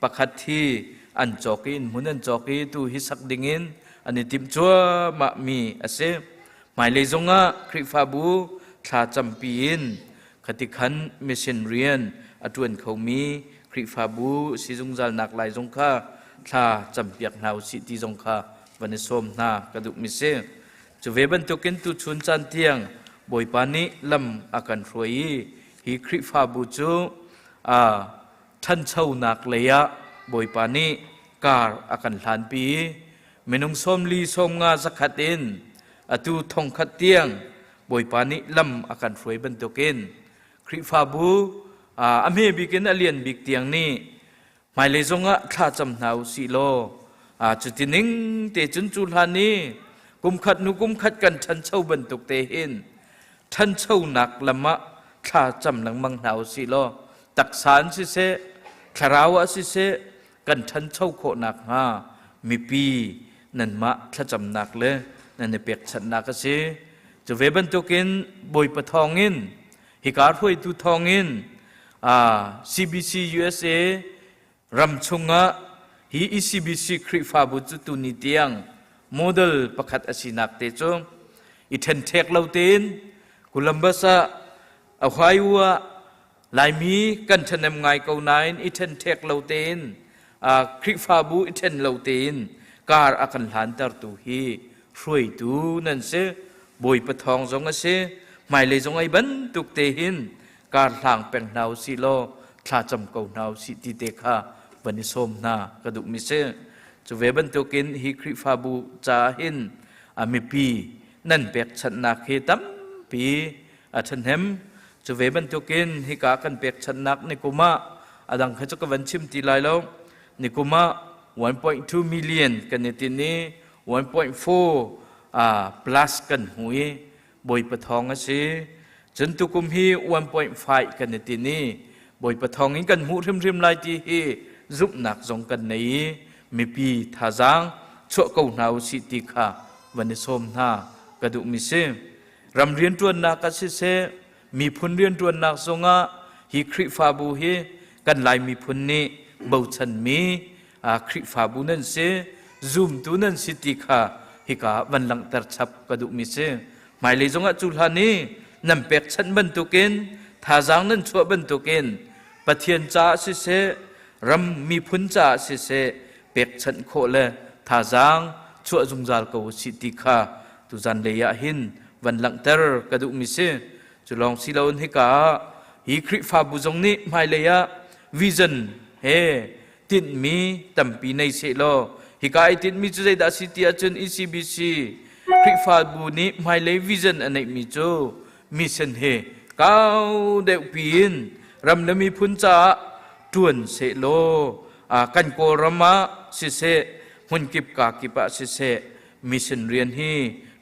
Speaker 7: pakhat hi an cawk i innhmun an cawk i tu hi sak dingin an i timh cuahmah mi a si. Hmailei zongah Khrihfabu thla campi in khati khan mission rian a ṭuan khomi Khrihfabu si zungzalnak lai zong kha thla campiak hna usih ti zong kha van i sawm hna ka duhmi si. Cu ve bantukin tuchun caan tiang Bawipa nih lam a kan hruai i hi Khrihfabu cu ṭhanchonak lei ah Bawipa nih kar a kan hlanpi i minung 40 50 zakhat in atu thongkhat tiang Bawipa nih lam a kan hruai bantukin Khrihfabu a hme bik in a lian bik tiang nih hmailei zongah thla cam hna u sih law cuti ning te cun cu hlan i kumkhat hnu kumkhat kan ṭhancho bantuk te hin ṭhanchonak lam ah thla cam lengmang hna u sih law taksa in siseh thlarau ah siseh kan ṭhancho khawh nakhnga mipi nanmah thlacamnak le nan i pekchanhnak a si. Cu ve bantukin Bawipa thawngin hika hruaitu thawngin CBC USA ram chungah hi ECBC Khrihfabu cu tuni tiang model pakhat a sinak te cu i ṭhenṭhek lo tein Columbus ah Ohio ah Laimi kan ṭhahnem ngai ko nain i ṭhenṭhek lo tein Khrihfabu i ṭhen lo tein kar a kan hlantertu hi hruaitu nan si. Bawipa thawng zong a si. Hmailei zong ei bantuk te hin kar hlang peng hna u sih law thlacam ko hna u sih ti te kha van i sawm hna ka duhmi si. Cu ve bantukin hi Khrihfabu caah hin a mipi nan pekchanhnak hi tampi a ṭhahnem. Cu ve bantukin hika kan pekchanhnak nikum ah a dang kha cu ka van chim ti lai lo. Nikum ah 1.2 million kan i tin i 1.4 plus kan hmu i Bawipa thawng a si. Cun tukum hi 1.5 kan i tin i Bawipa thawng in kan hmuh hrimhrim lai ti hi zumhnak zong kan nei i mipi thazaang chuah ko hna usih ti kha van i sawm hna ka duhmi si. Ram rianṭuannak ah siseh, miphun rianṭuannak zongah hi Khrihfabu hi kan Lai miphun nih bochanmi Khrihfabu nan si, zumtu nan si ti kha hika van langhter chap ka duhmi si. Hmailei zongah cu hlan i nan pekchanh bantukin thazaang nan chuah bantukin Pathian caah siseh, ram miphun caah siseh pekchanh khawh le thazaang chuah zungzal ko usih ti kha tuzan lei ah hin van langhter ka duhmi si. Cu lawng si loin hika ah hi Khrihfabu zong nih hmailei ah vision he tinhmi tampi nei sehlaw hika i tinhmi cu zeidah a si ti ahcun ECBC Khrihfabu nih hmailei vision a neihmi cu mission he kau deuh piin ram le miphun caah ṭuan sehlaw kan Kawlram ah siseh hmunkip kakip ah siseh mission rian hi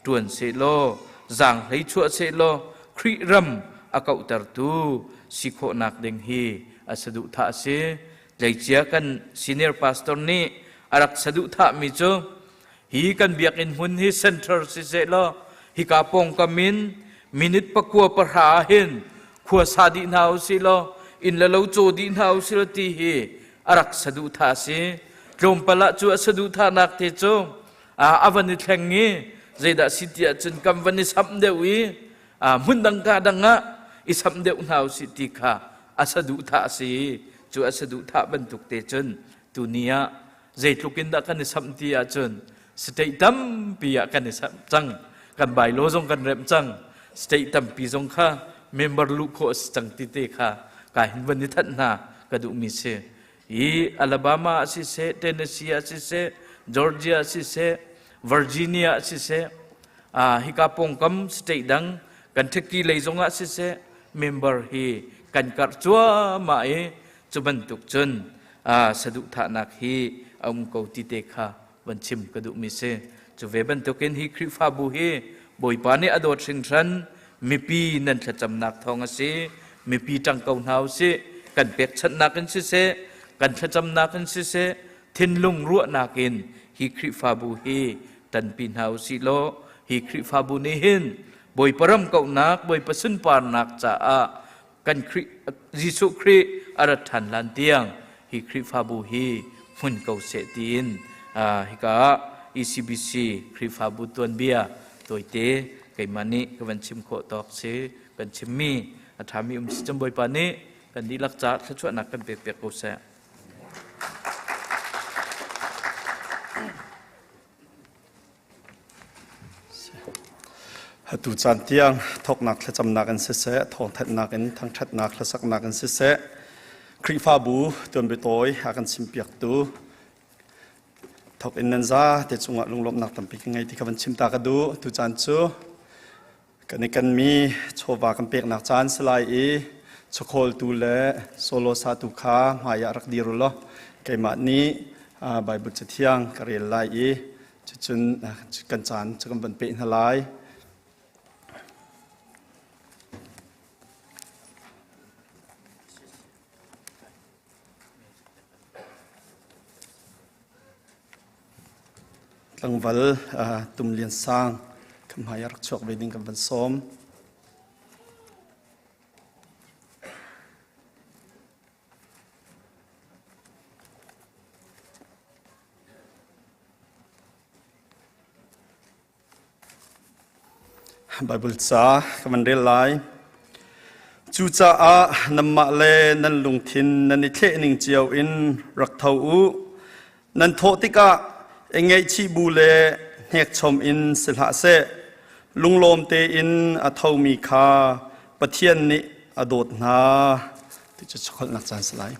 Speaker 7: ṭuan sehlaw zaanghlei chuah sehlaw Khrih ram a kauhtertu si khawhnak ding hi a saduhthah a si. Tleicia kan senior pastor nih a rak saduhthahmi cu hi kan biakinn hmun hi center si sehlaw hika pawngkam in minute pakua pahra ah hin khua sa dih hna usih law inn le lo caw dih hna usih law ti hi a rak saduhthah a si. Tlawmpal ah cu a saduhthahnak te cu a van i thleng i zeidah si ti ahcun kan van i samh deuh i hmun dang ka dang ah i samh deuh hna usih ti kha a saduhthah a si. Cu a saduhthah bantuk te cun tuni ah zeitluk in dah kan i samh ti ahcun state tampi ah kan i samh cang. Kan bylaw zong kan remh cang. State tampi zong kha member luh khawh a si cang ti te kha ka hin van i thanh hna ka duhmi si. Hi Alabama ah siseh, Tennessee ah siseh, Georgia ah siseh, Virginia ah siseh, hika pawngkam state dang Kentucky lei zong ah siseh, member hi kan karh cuahmah i cu bantuk cun saduhthahnak hi a um ko ti te kha van chim ka duhmi si. Cu ve bantukin hi Khrihfabu hi Bawipa nih a dawt hringhran mipi nan thlacamnak thawng a si. Mipi ṭang ko hna usih. Kan pekchanhnak in siseh, kan thlacamnak in siseh, thinlung ruahnak in hi Khrihfabu hi ṭanpi hna usih law hi Khrihfabu nih hin Bawipa ram kauhnak, Bawipa sunparnak caah Kan Khrih Jesuh Khrih a rat ṭhan lan tiang hi Khrihfabu hi hmun ko seh tiin hika ah ECBC Khrihfabu tuanbia tawite keimah nih ka van chim khawh tawk si kan chimmi a ṭhami um si cun Bawipa nih kan dihlak caah thluachuahnak kan pek piak ko seh.
Speaker 1: Atu caan tiang thawknak thlacamnak in siseh, thawngthanhnak in thangṭhatnak hlasaknak in siseh, Khrihfabu tuanbiatawi a kan chimpiaktu thawk in nan za te cungah lunglawmhnak tampi ka ngei ti kha van chim ta ka duh. Tu caan cu kan i kanmi chawva kan peknak caan si lai i chawkhawltu le solo satu kha hmai ah rak dir u law keimah nih Baibal Cathiang ka rel lai i cucun kan caan cu kan van peh hna lai. Tlangval Tum Lian Sang kan hmai ah rak chuak ve ding kan van sawm. Baibal ca ka van rel lai. Cucaah nanmah le nan lungthin nan i thleh ning cio in rak tho u. Nan thawh tikah i ngaihchih bu le hnekchom in si hlah seh. Lunglawm tein a thomi kha Pathian nih a dawt hna. Ti cu chokholhnak caan si lai.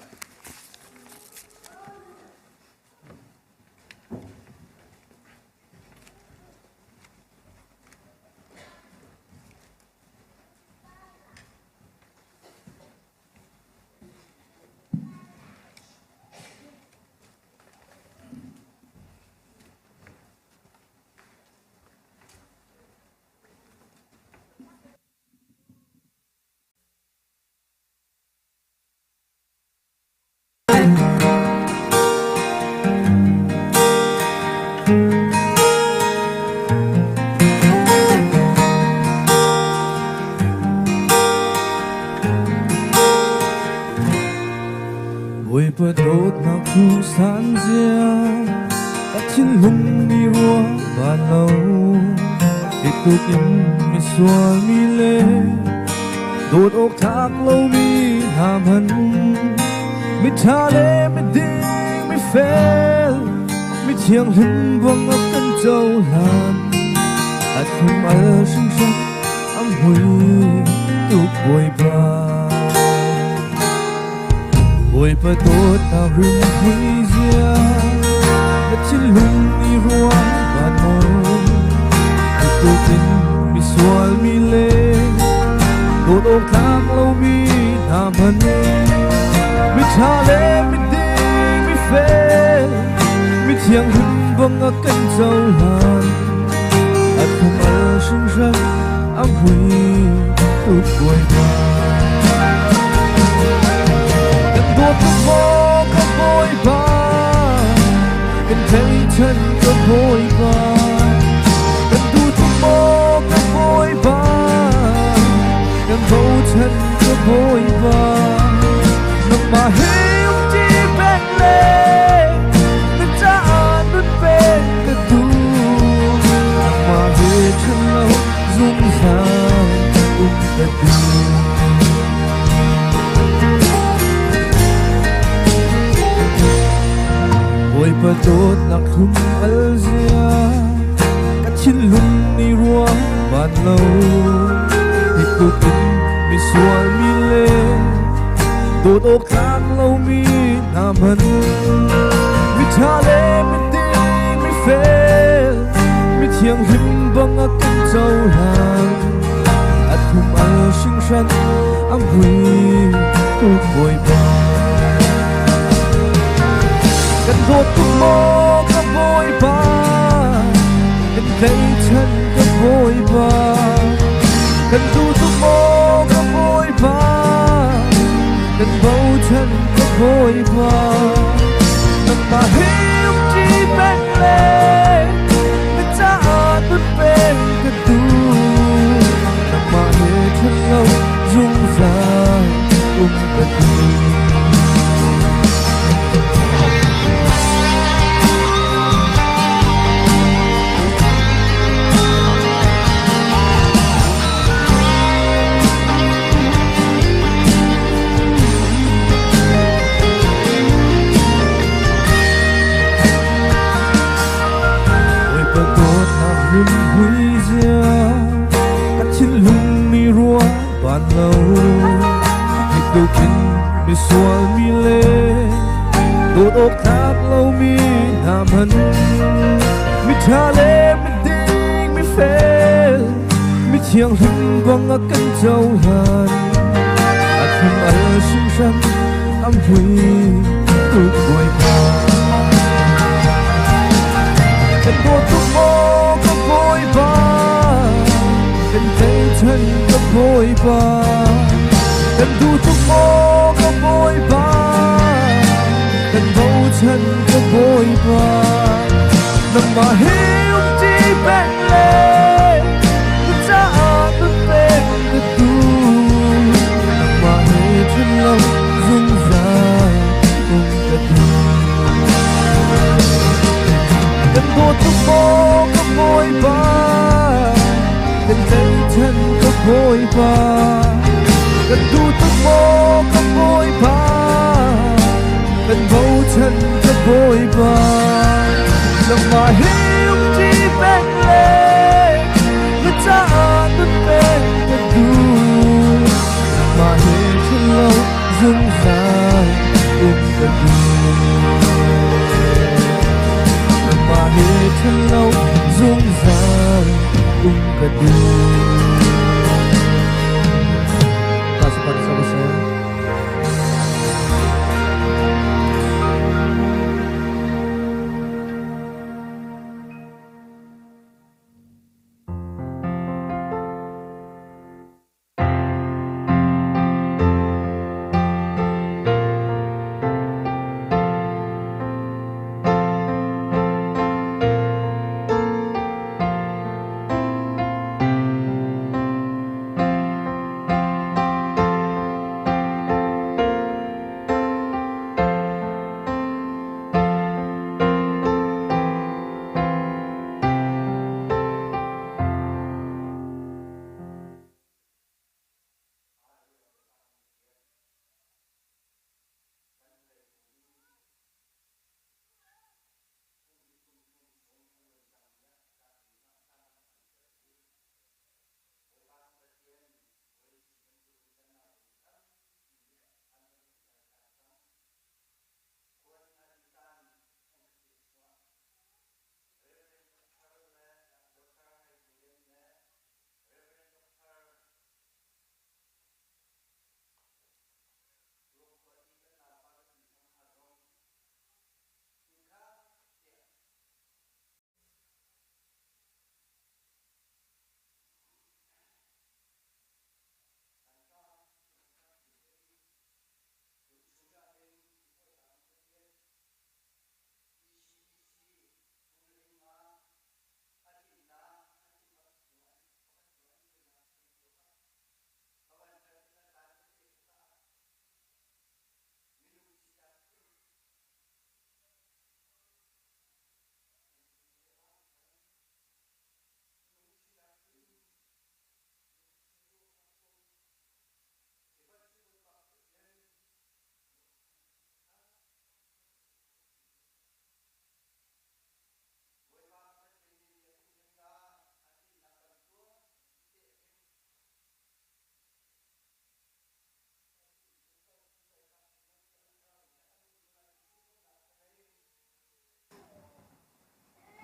Speaker 8: Bawipa dawtnak cu san zia ka thinlung nih ruah ban lo Hitluk in misual mi le dawt awk tlak lomi hna hmanh miṭha le miding mifel mithianghlim bang a kan cohlan a thlum al hringhran a mui tuk Bawipa. Bawipa dawtnak rimhmui zia na thinlung i ruang van maw Tukin misual mi le dawt awk tlak lomi hna hmanh miṭha le miding mifel mithianghlim bang a kan cohlan a thlum al hringhran a mui tuk Bawipa. Kan dawt tuk maw ka Bawipa, kan tlaihchan ka Bawipa, kan duh tuk maw ka Bawipa, kan bochan ka Bawipa, nangmah he umṭi peng le na caah nun pek ka duh, nangmah he ṭhen lo zungzal um ka duh. Bawipa dawtnak thlum al zia ka thinlung nih ruang van lo hi tluk in misual mi le dawt awk tlak lomi hna hmanh miṭha le miding mifel mithianghlim bang a kan cohlan a thum al hringhran a mui tuk Bawipa. Kan dawt tuk maw ka Bawipa, kan tlaihchan ka Bawipa, kan duh tuk maw ka Bawipa, kan bochan ka Bawipa, nangmah hi umṭi peng le na caah nun peng ka duh, nangmah he ṭhen lo zungzal. lo. Hi tukin misual mi le dawt awk tlak lomi hna hmanh miṭha le miding mifel mi thianghlim bang a kan cohlan. A thlum al hringhran am hui tuk Bawipa. Kan dawt tuk maw ka Bawipa, kan tlaihchan ka Bawipa, kan duh tuk maw ka Bawipa, kan bochan ka Bawipa. Nangmah hi umṭi peng le na caah nun pek ka duh. Nangmah he ṭhen lo zungzal um ka duh. Kan dawt tuk maw ka Bawipa, kan tlaihchan ka Bawipa, kan duh tuk maw ka Bawipa, kan bochan ka Bawipa. Nangmah hi umṭi peng le na caah nun pek ka duh. Nangmah he ṭhen lo zungzal um ka duh. Nangmah he ṭhen lo zungzal um ka duh.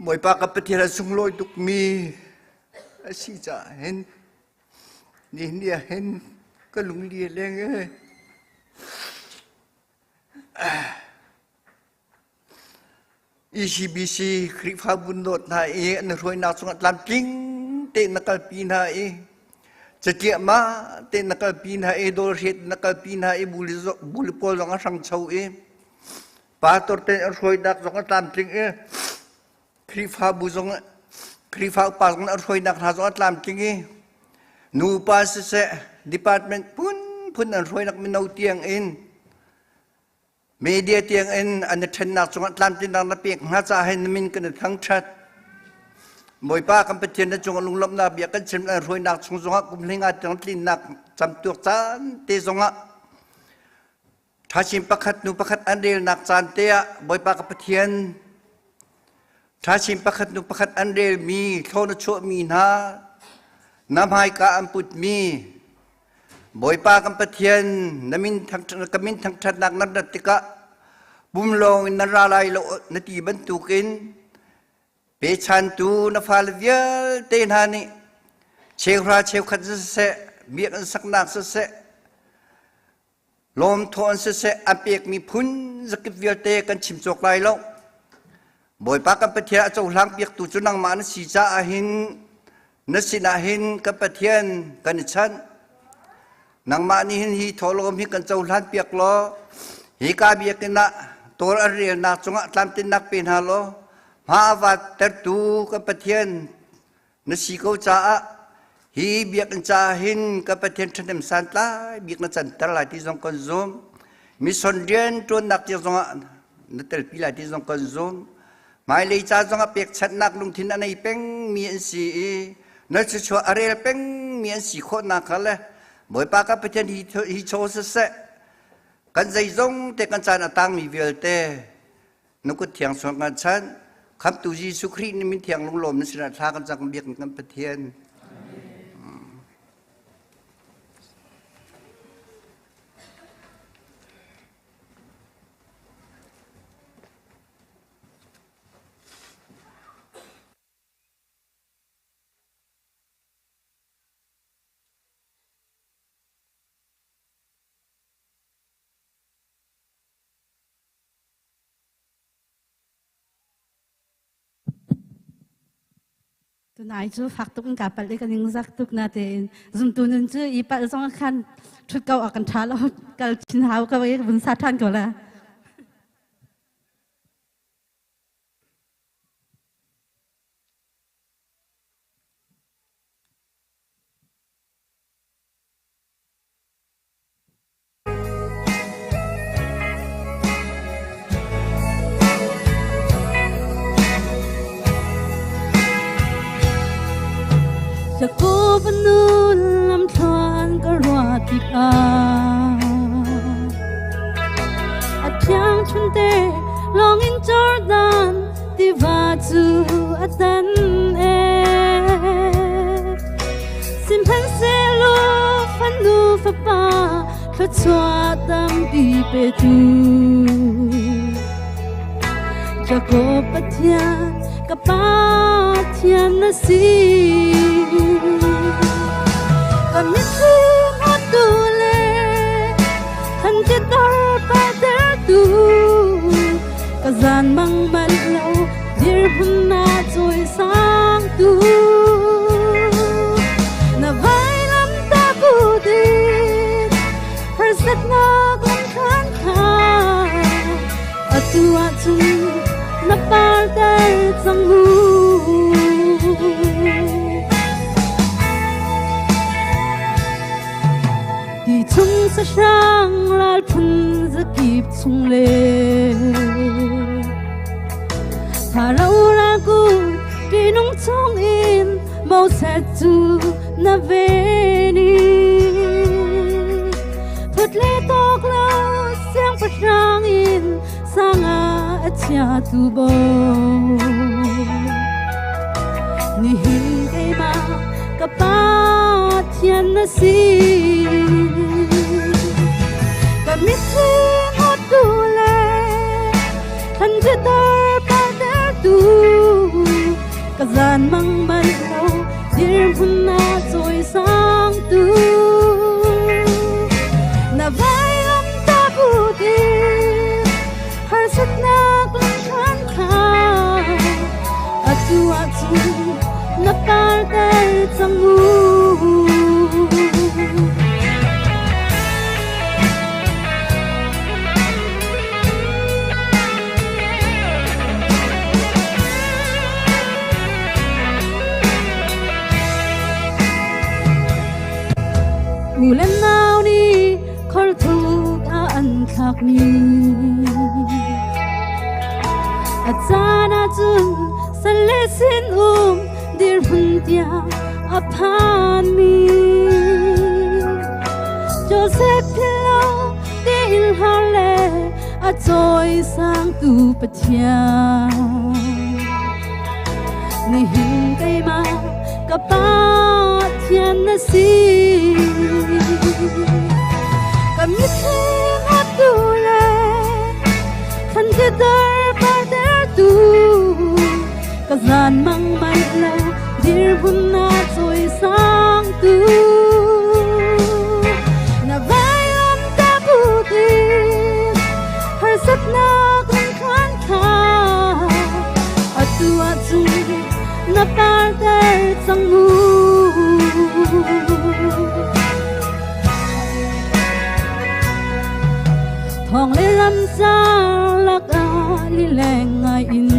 Speaker 9: Bawipa ka Pathian a sunglawi tukmi a si caah hin nihin ni ah hin ka lungli a leng ee. ECBC Khrihfabu dawt hna i an hruainak cungah tlamtling tein na kalpi hna i catiahmah tein na kalpi hna i dawlhret na kalpi hna i buli pawl zong a hrangcho i pastor tein an hruainak zong a tlamtling i Khrihfabu zong Khrihfa upa zong an hruainak hna zong a tlamtling i nupa siseh department phunphun an hruainak mino tiang in Media tiang in an i ṭhennak cungah tlamtlinnak na pek hna caah hin na min kan i thangṭhat. Bawipa kan Pathian na cungah lunglawmhnak bia kan chim an hruainak chung zongah kum hlinga tiang tlinnak camtuak caan te zongah ṭhachin pakhat nu pakhat an relnak caan te ah Bawipa ka Pathian ṭhachin pakhat nu pakhat an relmi thlawn a chuahmi hna na hmaika an putmi. Bawipa kan Pathian na min ka min thangṭhatnak na rat tikah pum lawng in na ra lai lo na ti bantukin pechantu na fale vialte hna nih cheuhra cheukhat siseh biakinn saknak siseh lawmthaw an siseh an pekmi phun zakip vialte kan chim cawk lai lo. Bawipa kan Pathian a cohlang piaktu cu nangmah na si caah hin na sinah hin kan Pathian kan i chanh. Nangmah nih hin hi thawhlawm hi kan cohlan piak law hi ka biakinn ah tawl an relnak cungah tlamtlinnak pe hna law hma a vat tertu kan Pathian na si ko caah hi biakinn caah hin ka Pathian ṭhahnem santlai bik na canter lai ti zong kan zum. Mission rian ṭuannak tiang zongah na telpi lai ti zong kan zum. Hmailei ca zongah pekchanhnak lungthin a nei pengmi an si i na thluachuah a rel pengmi an si khawhnak kha le Bawipa ka Pathian hi chaw siseh kan zeizong te kan caan a tangmi vialte Na kut thiang suang kan chanh. Khamtu Jesuh Khrih nih min thiang lunglawm na sinah thla kan cang biak kan Pathian.
Speaker 10: Tunai cu fak tuk in kaa palh i ka ningzak tuk natein zumtu nun cu i palh zong khan ṭhut ko ah kan ṭha lo kal chin hau ko i vun sa ṭhan ko la. Jacob nu lamthluan ka ruah tikah a thiang chunte lawngin Jordan tiva cu a tan e Sihmanhsehlaw fanu fapa thluachuah tampi petu Jakob Pathian ka Pathian na si. Ka mitthli hmutu le than ti tar tu ka zan mang bal lo dirhmun na cawi sang tu na vailam ta bu din harsatnak lamthluan kha atu ahcun na parter cang mu. Ti chung sahrang ral phun zakip chung le Pharaoh ralku ṭihnung chungin Moses cu na ven i Phut le tawk lo siangpahrang in sanga a chiatu bo. Nihin keimah ka Pathian na si. Ka mitthli hnawttu le Thanzitar partertu ka zan mang bal lo dirhmun na cawi sangtu na vailam ta butin harsatnak lamthluan kha atu ahcun na parter cang mu. U le nau nih khualthuk ah an thlakmi a caan ahcun sal le sinum dirhmun tiang a phanmi Joseph philh tiin har le a cawisangtu Pathian. Nihin keimah ka Pathian na si. Ka dar tu ka zan mang mai lo dirhmun na choi sang tu na vailam ta puti harsatnak lam thluan kha atu ahcun na parter cang mu. Thong le ram car lakah lileng ngai in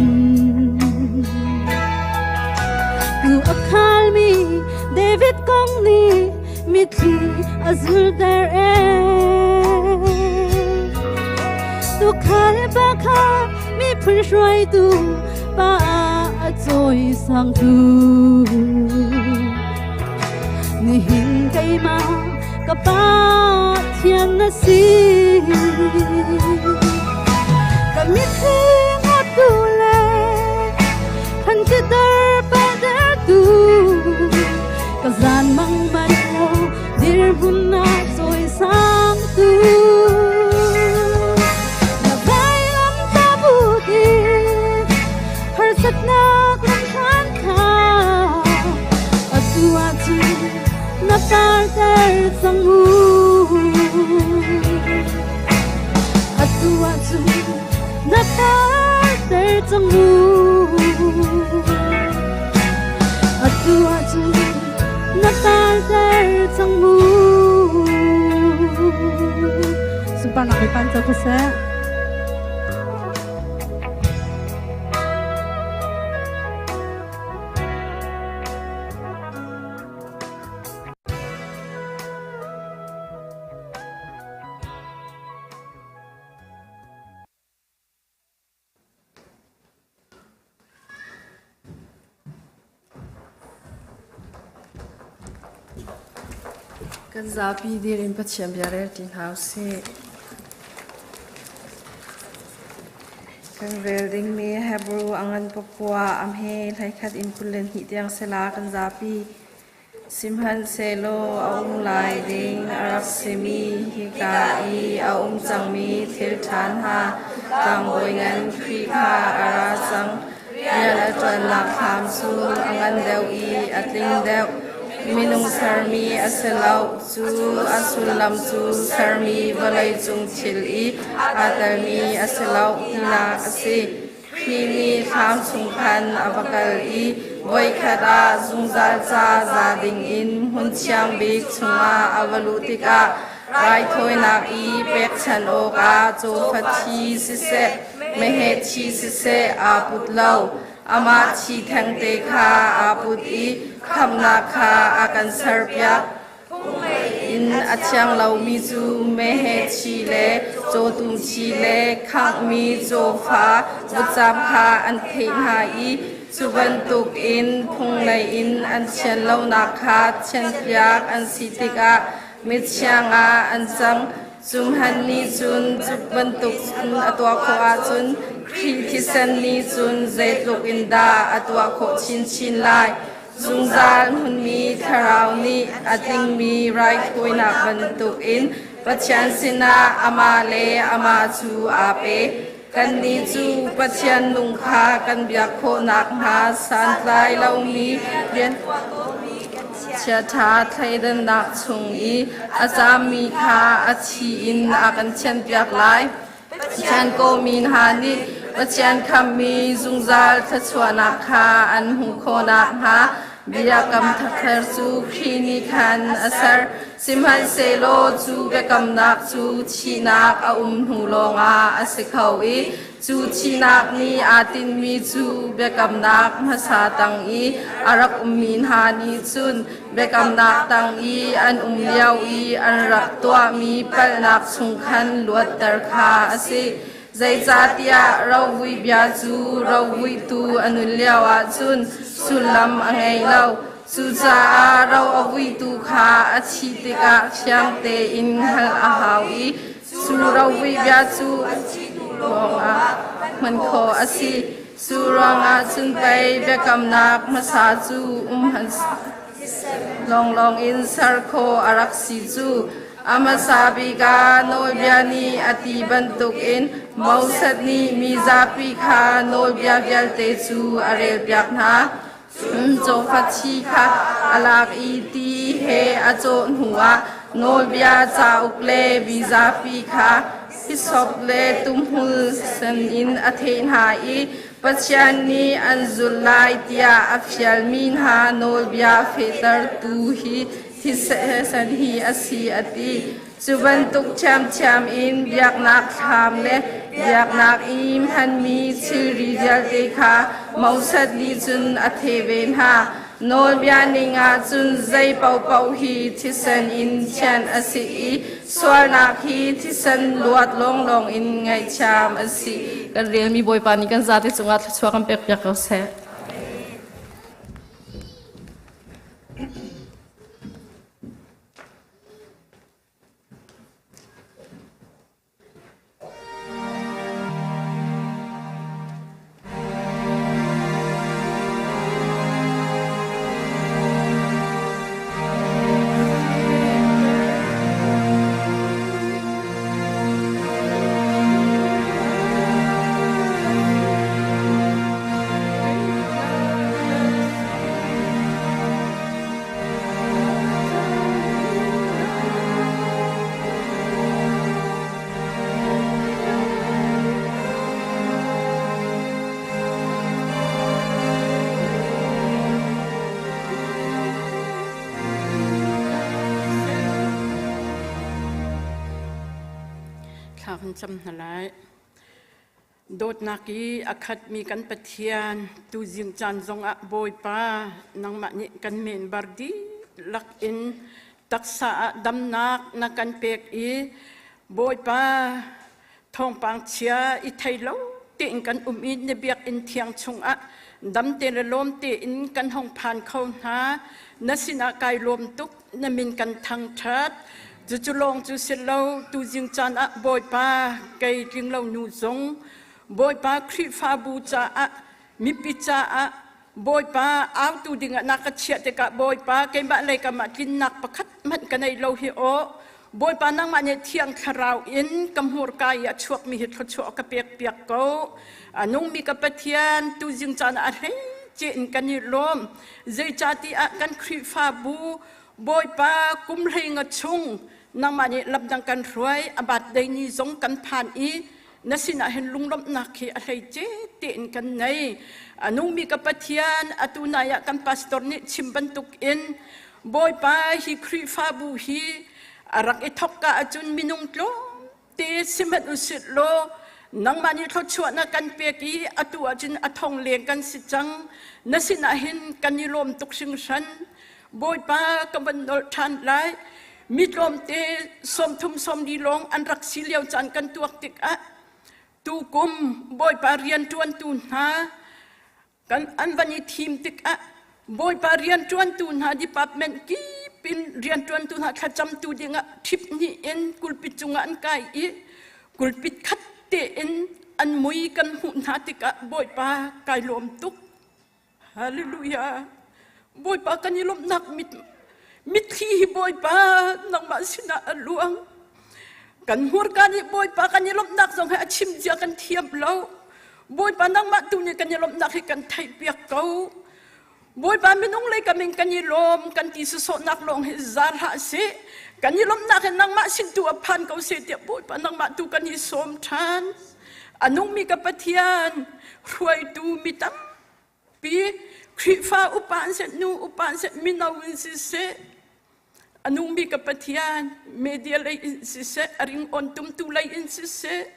Speaker 10: tu a khalmi David kong nih mitthli a zulter e. Tukhal pa kha miphun hruaitu pa a cawi sangtu. Nihin keimah ka pa thian na si. Ka mitthli ngawtu le than dar pa tu ka zan mang manh lo dirhmun na cawi sang tu. Na vailam ta buti harsatnak lam hlan kha atu ahcun na parter cang mu. Atu ahcun na parter cang mu. Atu ahcun na parter cang mu. Sunparnak Bawipa in co ko seh.
Speaker 11: Kan zapi dir in Pathian bia rel ti hna usih. Kan rel dingmi Hebrew a ngan pakua a hme hleikhat in 22 tiang sela kan zapi. Sihmanhsehlaw a um lai ding a rak simi hika i a um cangmi thil ṭha hna tlangbawi ngan Khrih kha a ra cang. Rian a ṭuannak thlam cu a ngan deuh i a tling deuh. Minung sermi a si lo, cu a sullam cu sermi vawleicung thil i aa telmi a si lo tinak a si. Khrih nih thlam chung khan a va kal i voikhat ah zungzal ca za dingin hmun thiang bik chungah a va luh tikah raithawinak i pekchanh awkah cawfa thi siseh, meheh thi siseh aa put lo. Amah thi thengte kha aa put i khamhnak kha a kan serpiak. In a thiang lomi cu meheh thi le cawtum thi le khanghmi cawfa vutcam kha an theih hna i cu bantukin phunglei in an thian lonak kha thianhpiak an si tikah mithiang ah an cang. Cu hmanh nih cun cu bantuk a tuah khawh ahcun Khrih thisen nih cun zeitluk in dah a tuah khawh chinchin lai. Zungzal hmunmi thlarau nih a tlingmi raithawinak bantukin Pathian sinah amah le amah cu aa pe. Kannih cu Pathian nung kha kan biak khawh nakhnga santlai lomi rian chiaṭha thleidannak chung i a caammi kha a thi in a kan thianhpiak lai. Pathian kawhmi hna nih Pathian khamhmi zungzal thluachuahnak kha an hmuh khawh nakhnga biakam thar cu Khrih nih khan a ser. Sihmanhsehlaw cu biakamnak cu thihnak a um hnu lawngah a si kho i cu thihnak nih aa tinhmi cu biakamnak hmasa tang i a rak ummi hna nih cun Biakamnak tang i an um lio i an rak tuahmi palhnak chung khan luatter kha a si. Zeicahtiah rovui bia cu rovuihtu a nun lio ahcun sullam a ngei lo. Cucaah ro a vuitu kha a thih tikah fiang tein hngalh a hau i cu rovui bia cu a thih hnu lawngah hman khawh a si. Cu ruangah cun pei biakamnak hmasa cu um lawnglawng in ser khawh a rak si cu. A hmasa bik ah nawlbia nih a ti bantukin Moses nih mi zapi kha nawlbia vialte cu a relpiak hna. Cun cawfa thi kha a lak i ti he a cawh hnuah nawlbia cauk le mi zapi kha hisop le tumhmul sen in a theh hna i Pathian nih an zulh lai tiah a fialmi hna nawlbia fehtertu hi thisen hi a si a ti. Cu bantuk ṭhiamṭhiam in biaknak thlam le biaknak i hmanmi thilri vialte kha Moses nih cun a theh ve hna. Nawlbia ning ah cun zei paohpaoh hi thisen in thianh a si i sualnak hi thisen luat lawnglawng in ngaihthiam a si. Kan relmi Bawipa nih kan zate cungah thluachuah kan pekpiak ko seh.
Speaker 12: Thla kan cam hna lai. Dawtnak i a khatmi kan Pathian, tuzing caan zongah Bawipa nangmah nih kan member dihlak in taksa ah damnak na kan pek i Bawipa thawngpang chia i thei lo tein kan um i na biakinn thiang chungah dam te le lawm tein kan hong phan kho hna. Na sinah kai lawm tuk, na min kan thangṭhat. Cucu lawng cu si lo, tuzing caan ah Bawipa kei tlinglo nu zong Bawipa Khrihfabu caah mipi caah Bawipa autu dingah na ka chiah tikah Bawipa keimah lei kam ah tlinnak pakhat hmanh ka nei lo hi aw Bawipa nangmah nih thiang thlarau in ka hmurka i a chuakmi hi thluachuah ka pek piak ko. A nungmi ka Pathian tuzing caan ah a hleice in kan i lawm. Zeicahtiah kan Khrihfabu Bawipa kum hleinga chung nangmah nih lamdang kan hruai a birthday ni zong kan phan i na sinah hin lunglawmhnak hi a hleice tein kan nei. A nungmi ka Pathian atu nai ah kan pastor nih chim bantuk in Bawipa hi Khrihfabu hi a rak i thok ka ahcun minung tlawmte sihmanh usih law nangmah nih thluachuah na kan pek i atu ahcun a thong leng kan si cang. Na sinah hin kan i lawm tuk hringhran. Bawipa ka van nolh ṭhan lai. Mi tlawmte 30 40 lawng an rak si lio caan kan tuak tikah tukum Bawipa rianṭuantu hna kan an van i thim tikah Bawipa rianṭuantu hna department kip in rianṭuantu hna thlacamtu dingah ṭhip hnih in kulpit cungah an kai i kulpit khat tein an mui kan hmuh hna tikah Bawipa kai lawm tuk. Hallelujah. Bawipa kan i lawmhnak mit mitthli hi Bawipa nangmah sinah a luang. Kan hmurka nih Bawipa kan i lawmhnak zong hi a chim zia kan thiam lo. Bawipa nangmah tu nih kan i lawmhnak hi kan theihpiak ko. Bawipa minung lei kam in kan i lawm kan ti sawsawhnak lawng hi za hlah sih. Kan i lawmhnak hi nangmah sin tu a phan ko seh tiah Bawipa nangmah tu kan i sawm ṭhan. A nungmi ka Pathian hruaitu mi tampi Khrihfa upa an seh nu upa an seh mino in siseh a nungmi ka Pathian media lei in siseh a ringawn tumtu lei in siseh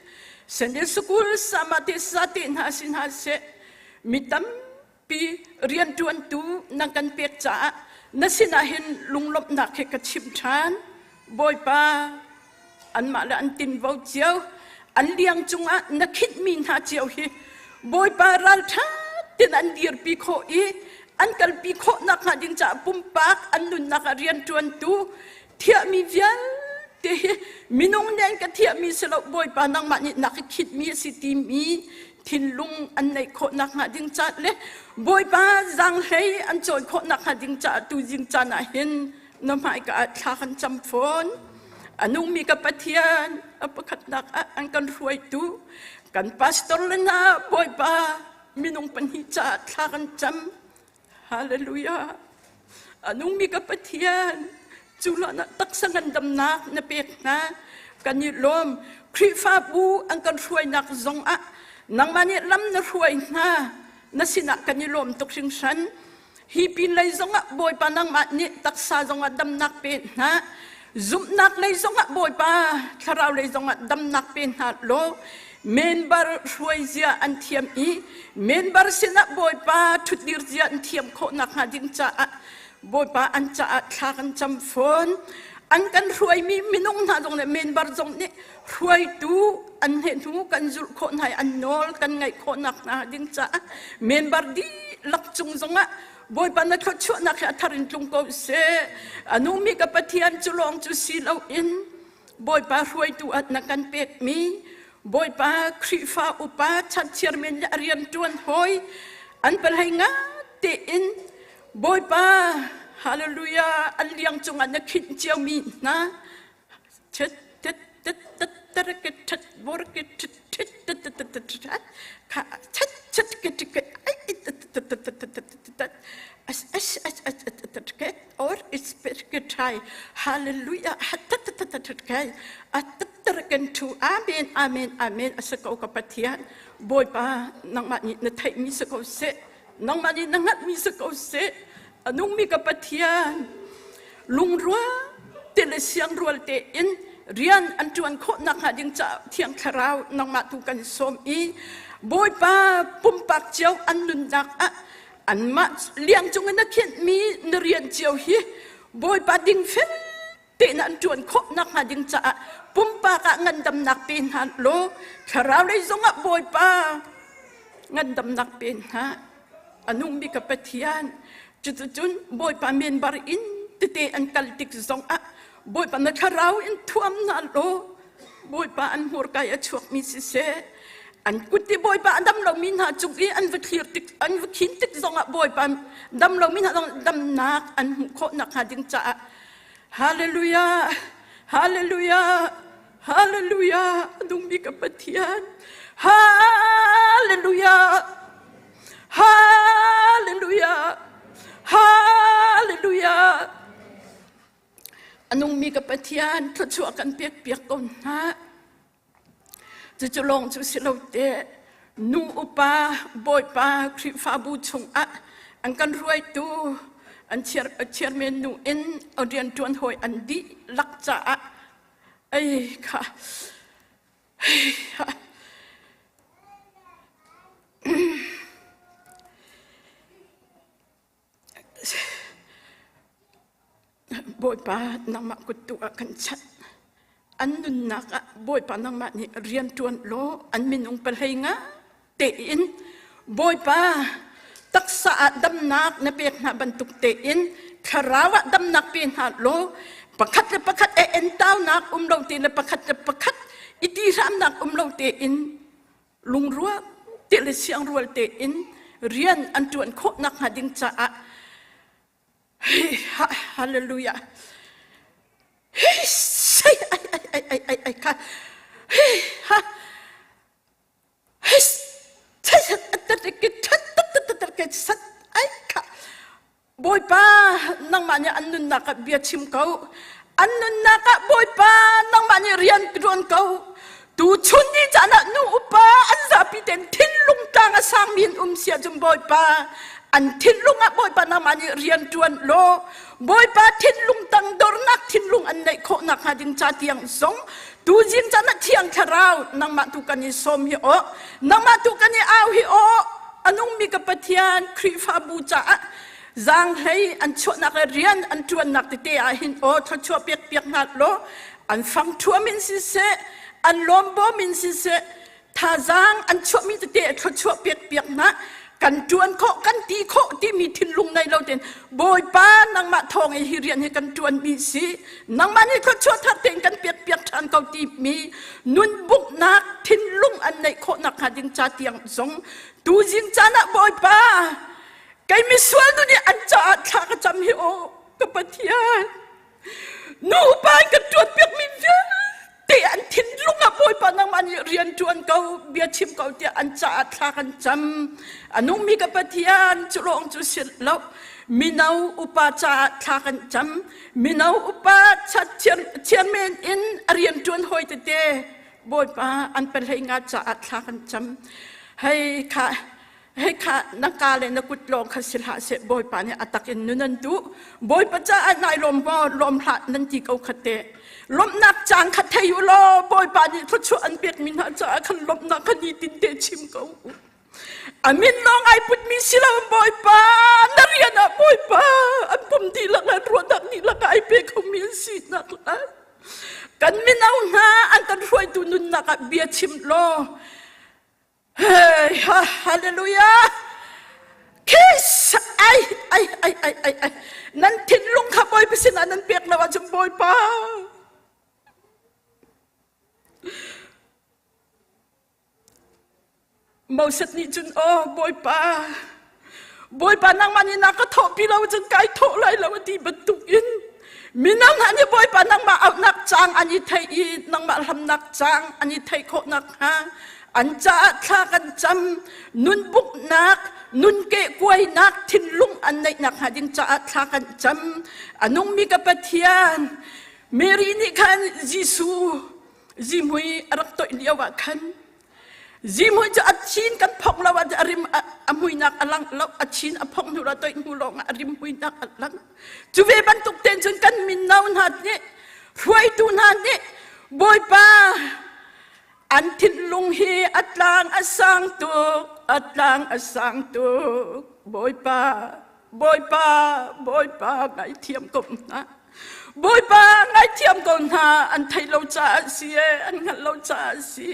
Speaker 12: Sunday school sama te sa te hna si hna seh mi tampi rianṭuantu na kan pek caah na sinah hin lunglawmhnak he ka chim ṭhan Bawipa anmah le an tinvo cio an liang cungah na khinhmi hna cio hi Bawipa ralṭha tin an dirpi khawh i an kalpi khawh nakhnga ding caah pumpak an nunnak ah rianṭuantu thiahmi vialte hi minung nih an ka thiahmi si lo Bawipa nangmah nih na ka khinhmi a si timi thinlung an neih khawh nakhnga ding caah le Bawipa zaanghlei an cawi khawh nakhnga ding caah tuzing caan ah hin na hmaika ah thla kan cam fawn. A nungmi ka Pathian a pakhatnak ah an kan hruaitu kan pastor le hna Bawipa minung pahnih caah thla kan cam. Hallelujah. A nungmi ka Pathian cu lawng ah taksa ngandamnak na pek hna. Kan i lawm. Khrihfabu an kan hruainak zong ah nangmah nih lam na hruai hna. Na sinah kan i lawm tuk hringhran. Hi pinlei zongah Bawipa nangmah nih taksa zongah damnak pe hna. Zumhnak lei zongah Bawipa thlarau lei zongah damnak pe hna law member hruai zia an thiam i member sinah Bawipa ṭhutdir zia an thiam khawh nakhnga ding caah Bawipa an caah thla kan cam fawn. An kan hruaimi minung hna zong le member zong nih hruaitu an hne hnu kan zulh khawh hna i an nawl kan ngaih khawh nakhnga ding caah member dihlak cung zongah Bawipa na thluachuahnak hi a thar in tlung ko seh. A nungmi ka Pathian cu lawng cu si loin Bawipa hruaitu ah na kan pekmi Bawipa Khrihfa upa chan chairman le a rianṭuan hawi an palhei nga tein Bawipa hallelujah an liang cungah na khinh ciomi hna Hallelujah. Amen, amen, amen. A si ko ka Pathian. Bawipa, nangmah nih na theihmi si ko seh. Nangmah nih na hngalhmi si ko seh. A nungmi ka Pathian. Lungrua te le siangrual tein rian an ṭuan khawh nakhnga ding caah Thiang Thlarau nangmah tu kan sawm i Bawipa pumpak cio an nunnak ah anmah liang cung in na khenhmi na rian cio hi Bawipa dingfel tein an ṭuan khawh nakhnga ding caah pumpak ah ngandamnak pe hna law thlarau lei zongah Bawipa ngandamnak pe hna. A nungmi ka Pathian cuticun Bawipa member in tete an kal tik zongah Bawipa na thlarau in thuam hna law Bawipa an hmurka i a chuakmi siseh an kut i Bawipa a dam lomi hna cung i an va thlir tik an va khin tik zongah Bawipa dam lomi hna zong damnak an hmuh khawh nakhnga ding caah Hallelujah Hallelujah Hallelujah a nungmi ka Pathian Hallelujah Hallelujah Hallelujah a nungmi ka Pathian thluachuah kan pek piak ko hna cucu lawng cu si lo te nu upa bawipa Khrihfabu chungah an kan hruaitu an chairman nu in rianṭuan hawi an dihlak caah Ei kha Bawipa nangmah kut tu ah kan chanh. An nunnak ah Bawipa nangmah nih rian ṭuan law an minung pahlei nga tein Bawipa taksa ah damnak na pek hna bantuk tein thlarau ah damnak pe hna law pakhat le pakhat e entaunak um lo te le pakhat le pakhat i ti hramnak um lo tein lungrual te le siangrual tein rian an ṭuan khawh nakhnga ding caah hallelujah hei sei ai ai ai ai ai ai kha hei ha Bawipa nangmah nih an nunnak ah bia chim ko an nunnak ah Bawipa nangmah nih rian ṭuan ko tu chun ni caan ah nu upa an zapi ten thinlung tlang a sangmi an um sia cun Bawipa an thinlung ah Bawipa nangmah nih rian ṭuan law Bawipa thinlung tangdornak thinlung an neih khawh nakhnga ding ca tiang zong tuzing caan ah thiang thlarau nangmah tu kan i sawm hi aw nangmah tu kan i au hi aw a nungmi ka Pathian Khrihfabu caah zaanghlei an chuahnak le rian an ṭuannak tete ah hin aw thluachuah pek piak hna law an fang ṭhuam in siseh an lawmbawm in siseh thazaang an chuahmi tete thluachuah pek piak hna kan ṭuan khawh kan ti khawh timi thinlung nei lo tein Bawipa nangmah thawng i hi rian hi kan ṭuanmi si nangmah nih thluachuah thar tein kan pek piak ṭhan ko timi nun buknak thinlung an neih khawh nakhnga ding ca tiang zong tuzing caan ah Bawipa kei misual nu nih an caah thla ka cam hi aw ka Pathian nu upa in kan ṭuan piakmi vialte. Bawipa nangmah nih rian ṭuan ko, bia chim ko tiah an caah thla kan cam. A nungmi ka Pathian, cu lawng cu si lo. Mino upa caah thla kan cam. Mino upa chairman in a rian ṭuan hawi tete Bawipa an pahlei nga caah thla kan cam. Hei kha hei kha na ka le na kut lawng kha si hlah seh Bawipa nih a tak in nun an duh. Bawipa caah nai lawm maw lawm hlah nan ti ko kha te. Lawmhnak caan kha thei u law Bawipa nih thluachuah an pekmi hna caah khan lawmhnak kha nitin te chim ko u. A min lawng ai putmi si lo Bawipa na rian ah Bawipa an pum dihlak le an ruahnak dihlak ai pe khomi an sinak lai. Kan mino hna an kan hruaitu nunnak ah bia chim law Hey, hallelujah. Kiss ai ai ai ai ai ai nan thinlung kha Bawipa sinah nan pek lo ahcun Bawipa Moses nih cun aw Bawipa Bawipa nangmah nih na ka thawhpi lo cun kai thawh lai lo a ti bantuk in mino hna nih Bawipa nangmah auhnak cang an i theih i nangmah hlamnak cang an i theih khawh nakhnga an caah thla kan cam nun buknak nun kehkuainak thinlung an neih nakhnga ding caah thla kan cam a nungmi ka Pathian Mary nih khan Jesuh zihmui a rak toih lio ah khan zihmui cu a chin kan phok lo ah a rim a muinak a lang lo a chin a phok hnu la toih hnu lawng ah a rim muinak a lang cu ve bantuk ten cun kan mino hna nih hruaitu hna nih Bawipa an thinlung hi a tlang a sang tuk a tlang a sang tuk Bawipa Bawipa Bawipa ngaithiam ko hna Bawipa ngaithiam ko hna an theih lo caah si e an hngalh lo caah si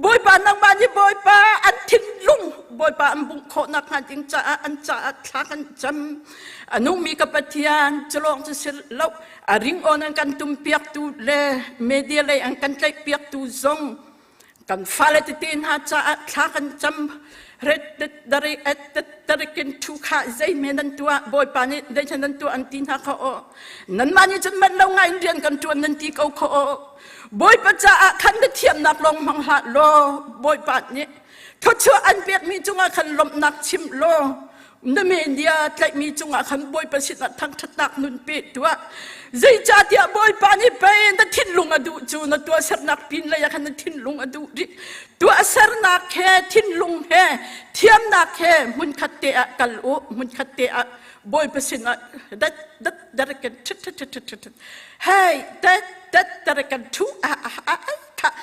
Speaker 12: Bawipa nangmah nih Bawipa an thinlung Bawipa an bungh khawh nakhnga ding caah an caah thla kan cam a nungmi ka Pathian culawng cu si lo a ringawn an kan tum piaktu le media lei an kan tlaih piaktu zong Kan fale tete hna caah thla kan cam. Ret thu kha zeihme nan tuah Bawipa nih zeihme nan tuah an ti hna kha aw. Nanmah nih cun manh lo ngai in rian kan ṭuan nan ti ko kha aw. Bawipa caah khan na thiamnak lawng hmang hlah law Bawipa nih thluachuah an pekmi cungah khan lawmhnak chim law na media tlaihmi cungah khan Bawipa sinah thangṭhatnak nun pe tuah. Zeicahtiah Bawipa nih pei na thinlung a duh cu na tuahsernak pin lei ah khan na thinlung a duh rih. Tuahsernak he thinlung he thiamnak he hmunkhat te ah kal u hmunkhat te ah Bawipa sinah dat dat darakan ṭhit ṭhit ṭhit ṭhit ṭhit hei dat dat darakan ṭhu ah ah ah ah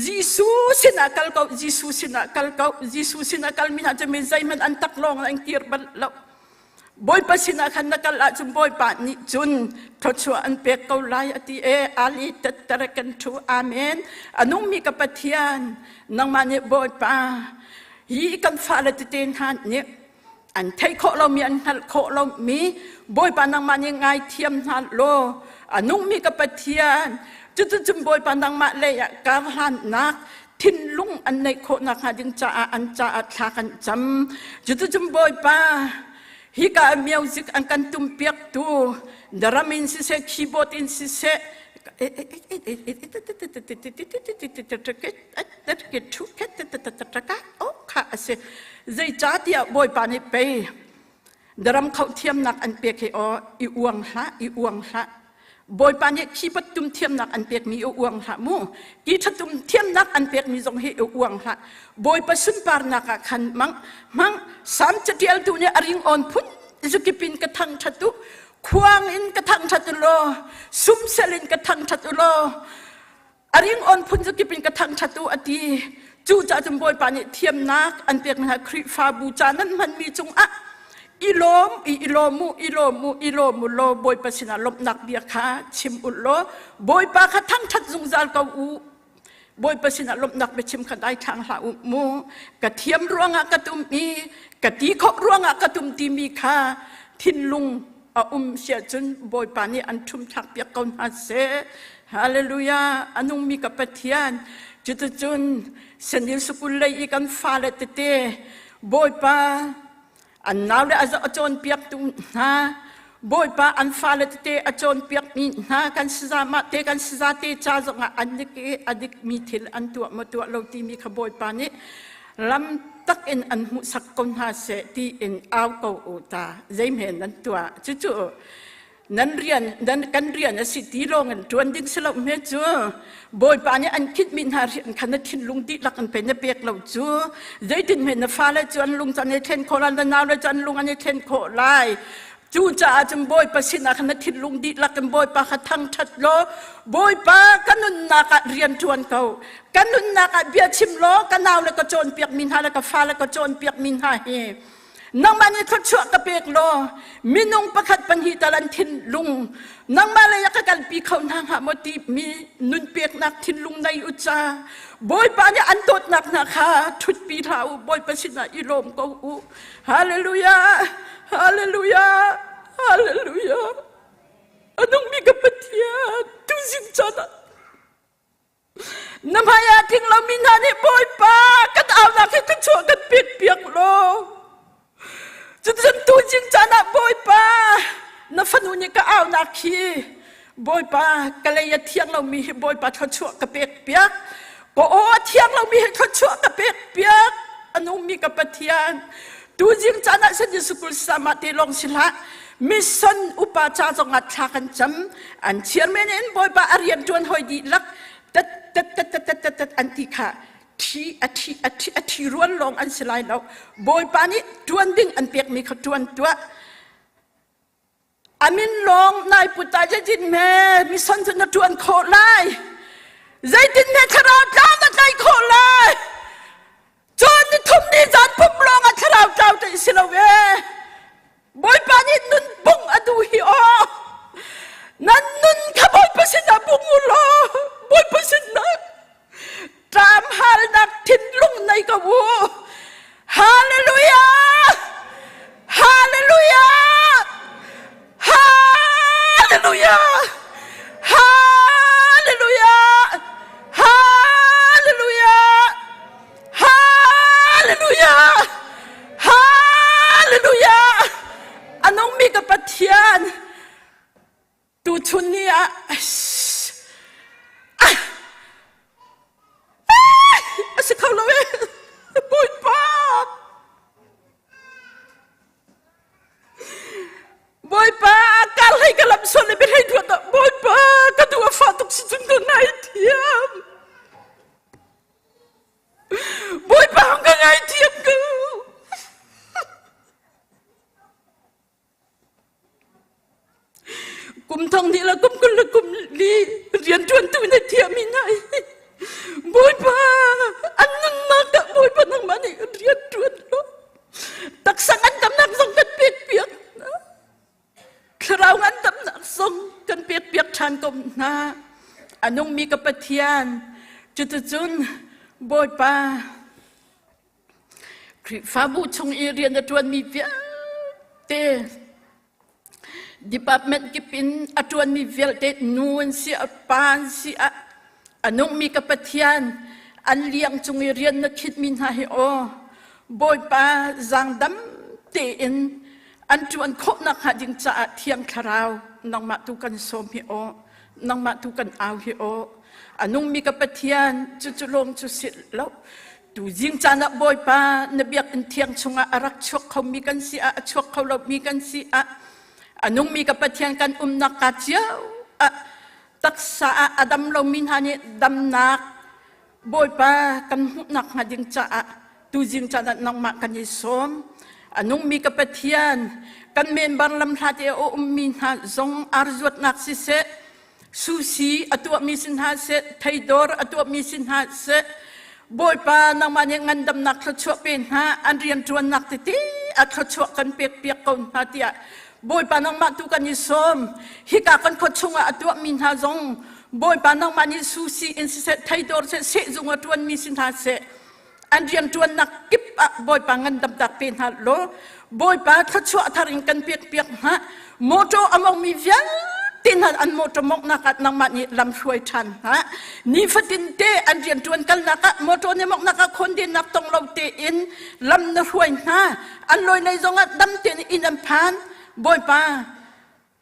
Speaker 12: Jesuh sinah kal ko, Jesuh sinah kal ko, Jesuh sinah kalmi hna cu mi zeihmanh an tak lawng an kir bal lo. Bawipa sinah khan na kal ahcun Bawipa nih cun thluachuah an pek ko lai a ti e ali tattare kan thu amen a nungmi ka Pathian nangmah nih Bawipa hi kan fale tete hna nih an theih khawh lomi an hngalh khawh lomi Bawipa nangmah nih ngaithiam hna law a nungmi ka Pathian cuticun Bawipa nangmah lei ah karhlannak thinlung an neih khawh nakhnga ding caah an caah thla kan cam cuticun Bawipa hika music an kan tum piaktu drum in siseh keyboard in siseh Zeicahtiah Bawipa nih pei daram khoh thiamnak an pek hi aw i uang hlah i uang hlah Bawipa nih khi tum thiamnak an pekmi i uang hlah mu ki ṭhatum thiamnak an pekmi zong hi i uang hlah Bawipa sunparnak ah khan mang hmang Salm caṭialtu nih a ringawn phun zukip in ka thangṭhat u khuang in ka thangṭhat u law sumsel in ka thangṭhat u law a ringawn phun zakip in ka thangṭhat u a ti cu caah cun Bawipa nih thiamnak an pek hna Khrihfabu ca nan hmanmi cungah i lawm i i lawm u i lawm u i lawm u law Bawipa sinah lawmhnak bia kha chim u law Bawipa kha thangṭhat zungzal ko u Bawipa sinah lawmhnak biachim kha dai thlang hlah u mu ka thiam ruangah ka tum i ka ti khawh ruangah ka tum timi kha thinlung a um siah cun Bawipa nih an ṭhum thlak piak ko hna seh Hallelujah a nungmi ka Pathian cuticun Sanil Sukul lei i kan fale tete Bawipa an nau le a cawnpiaktu hna. Bawipa an fale tete a cawnpiakmi hna kan saza te kan saza te ca zongah an dik i a dikmi thil an tuah maw tuah lo timi kha Bawipa nih lam tak in an hmuhsak ko hna seh tiin au ko u ta zeihme nan tuah cucu nan rian nan kan rian a si ti lawng in ṭuan ding si lo hme cu Bawipa nih an khitmi hna rian kha na thinlung dihlak in pe na pek lo cu zeitin hme na fale cu an lung cu an i thlen khawh lai na naule cu an lung an i thlen khawh lai Cucaah cun Bawipa sinah khan na thinlung dihlak in Bawipa kha thangṭhat law Bawipa ka nunnak ah rian ṭuan ko. Ka nunnak ah bia chim law ka nau le ka cawnpiakmi hna le ka fale ka cawnpiakmi hna hi nangmah nih thluachuah ka pek law minung pakhat pahnih tal an thinlung nangmah lei ah ka kalpi kho hna hnga maw timi nun peknak thinlung nei u ca Bawipa nih an dawtnak hna kha ṭhutpi hlah u Bawipa sinah i lawm ko u Hallelujah! Hallelujah! Hallelujah! A nungmi ka Pathian, tuzing caan ah na hmai ah tling lomi hna nih Bawipa kan aunak hi thluachuah kan pek piak law cuticun tuzing caan ah Bawipa na fanu nih ka aunak hi Bawipa ka lei a thiang lomi hi Bawipa thluachuah ka pek piak ka aw a thiang lomi hi thluachuah ka pek piak a nungmi ka Pathian tuzing caan ah Sunday School sama te lawng si hlah mission upa ca zong ah thla kan cam an chairman in Bawipa a rian ṭuan hoi dihlak tat tat tat tat tat tat tat an ti kha thi a thi a thi a thi rual lawng an si lai lo Bawipa nih ṭuan ding an pekmi kha ṭuan tuah Amin lawng nai put ah zeitin me mison cu na ṭuan khawh lai? Zeitin me thlarau tlau na tlaih khawh lai? Cun ni thum ni zan pum lawng ah thlarau tlau tlaih si lo e. Bawipa nih nun bung a duh hi aw. Nan nun kha Bawipa sinah bung u law Bawipa sinah ṭam halnak thinlung nei ko u. Hallelujah! Hallelujah! Hallelujah! Hallelujah! Hallelujah! Hallelujah! Hallelujah! A nungmi ka Pathian Tuchun ni ah a si kho lo e Bawipa Bawipa kar hlei ka lam sual le biahlei duat ah Bawipa ka duh a fah tuk si cun ka ngaithiam Bawipa ka ngaithiam ko Kum thong hnih le kum 20 le kum li rianṭuantu na thiami hna hi Bawipa an nunnak ah Bawipa nangmah nih rianṭuan law taksa ngandamnak zong kan pek piak hna thlarau ngandamnak zong kan pek piak ṭhan ko hna a nungmi ka Pathian cuticun Bawipa Khrihfabu chung i rian a ṭuanmi vialte department kip in a ṭuanmi vialte nu an si ah pa an si ah a nungmi ka Pathian an liang cung i rian na khitmi hna hi aw Bawipa zaangdam tein an ṭuan khawh nakhnga ding caah Thiang Thlarau nangmah tu kan sawm hi aw nangmah tu kan au hi aw a nungmi ka Pathian cucu lawng cu si lo Tuzing caan ah Bawipa na biakinn thiang chungah a rak chuak khomi kan si ah a chuak kho lomi kan si ah a nungmi ka Pathian kan umnak ka cio ah taksa ah a dam lomi hna nih damnak Bawipa kan hmuhnak hnga ding caah tuzing caan ah nangmah kan i sawm a nungmi ka Pathian kan member lamhlat i a ummi hna zong arzuatnak siseh susi a tuahmi si hna seh theidawr a tuahmi si hna seh Bawipa nangmah nih ngandamnak thluachuah pe hna an rianṭuannak tete a thluachuah kan pek piak ko hna tiah Bawipa nangmah tu kan i sawm hika kan khua chungah a tuahmi hna zong Bawipa nangmah nih susi in siseh theidawr seh sehzung a ṭuanmi si hna seh an rianṭuannak kip ah Bawipa ngandamnak pe hna law Bawipa thluachuah thar in kan pek piak hna motor a mongmi vialte hna an motor monghnak ah nangmah nih lam hruai ṭhan hna nifatin te an rianṭuan kalnak ah motor nih monghnak ah khondennak tong lo tein lam na hruai hna an lawi lei zongah dam tein inn an phan Bawipa.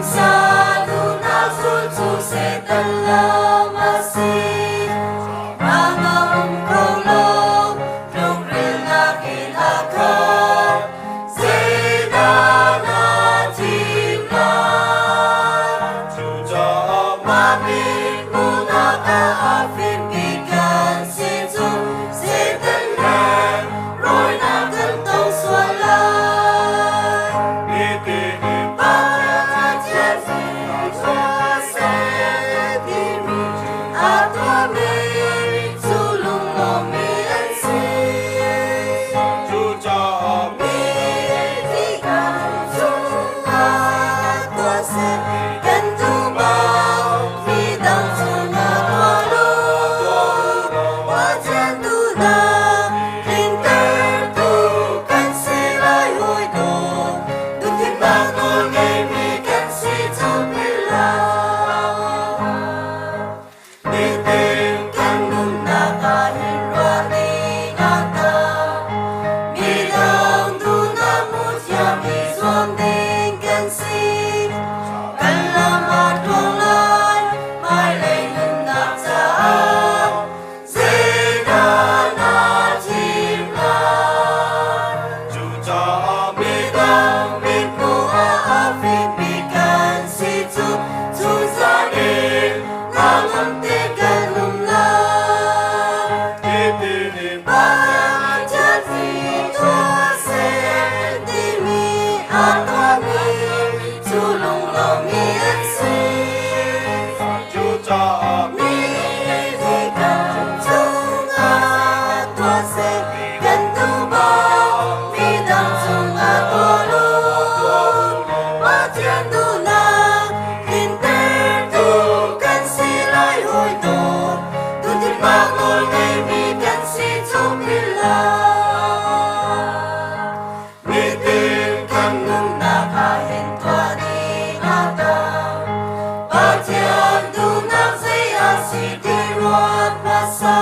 Speaker 13: Pumsa duhnak zul cu Satan lam a si. Hnangam um ko law, tlukrilnak in a khat. Zeidah na thim lai?
Speaker 1: Cucaah
Speaker 13: Mah mithmuhnak ah a fimmi kan si cu Satan le rawinak kan tong sual lai. Pathian tuah seh timi a tuahmi cu lunglawmmi an si.
Speaker 1: Cucaah
Speaker 13: Mi kan cungah tuah seh kan duh bang midang cungah tuah lo. Pathian duhnak tlintertu kan si lai hawi dawt. Duhthimnak nawl ngeimi kan si cu philh hlah. Nitin kan nunnak ah hin ruah ding a tam. Midang duhnak hmu thiam i zuam ding kan si. Kan lam aa tluang lai, hmailei nunnak caah zeidah na thim lai?
Speaker 1: Cucaah
Speaker 13: Midang mithmuh ah a fimmi kan si cu zungzal in hnangam te kan um lai. Pathian nih tuah seh timi a tuahmi cu lunglawmmi an si.
Speaker 1: Cucaah
Speaker 13: Mi nih kan cungah tuah seh kan duh bang midang cungah tuah lo. Pathian duhnak tlintertu kan si lai hawi dawt. Duhthimnak nawl ngeimi kan si cu philh hlah. Nitin kan nunnak ah hin tuah ding a tam. Pathian duhnak zei a si ti ruat hmasa.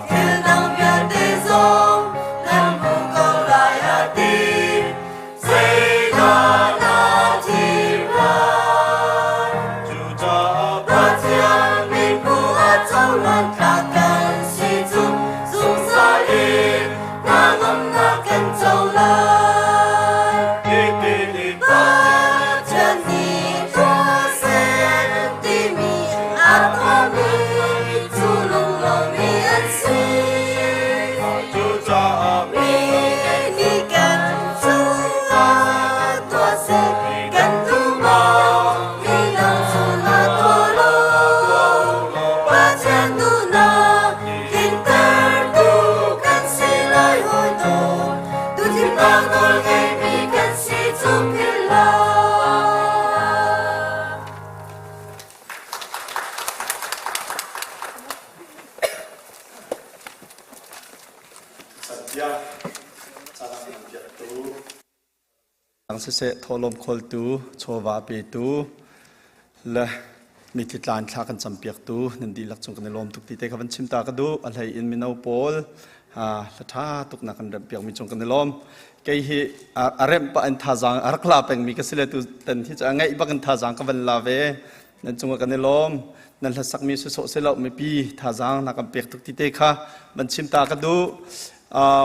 Speaker 13: Thil dang vialte zong nan hmu ko lai a ti. Zeidah na thim lai?
Speaker 1: Cucaah
Speaker 13: Pathian mithmuh ah cohlan tlak kan si cu zungzal in hnangamnak kan co lai. Pathian nih tuah seh timi a tuahmi cu lunglawmmi an si.
Speaker 1: Cucaah
Speaker 13: Mi nih kan cungah tuah seh kan duh bang midang cungah tuah lo. Pathian duhnak tlintertu kan si lai hawi dawt. Duhthimnak nawl ngeimi kan si cu philh hlah.
Speaker 1: Satya calang piaktu ang siseh thawhlawm khawltu chawva petu le mitthli tlan thla kan campiaktu nan dihlak cung kan i lawm tuk ti te kha van chim ta ka duh. A hlei in mino pawl hla ṭha tuk na kan remh piakmi cung kan i lawm. Kei hi a remh pah in thazaang a rak la pengmi ka si le tu tan hi cu a ngeih bak in thazaang ka van la ve. Nan cungah kan i lawm. Nan hlasakmi si sawh si lo mipi thazaang na kan pek tuk ti te kha van chim ta ka duh.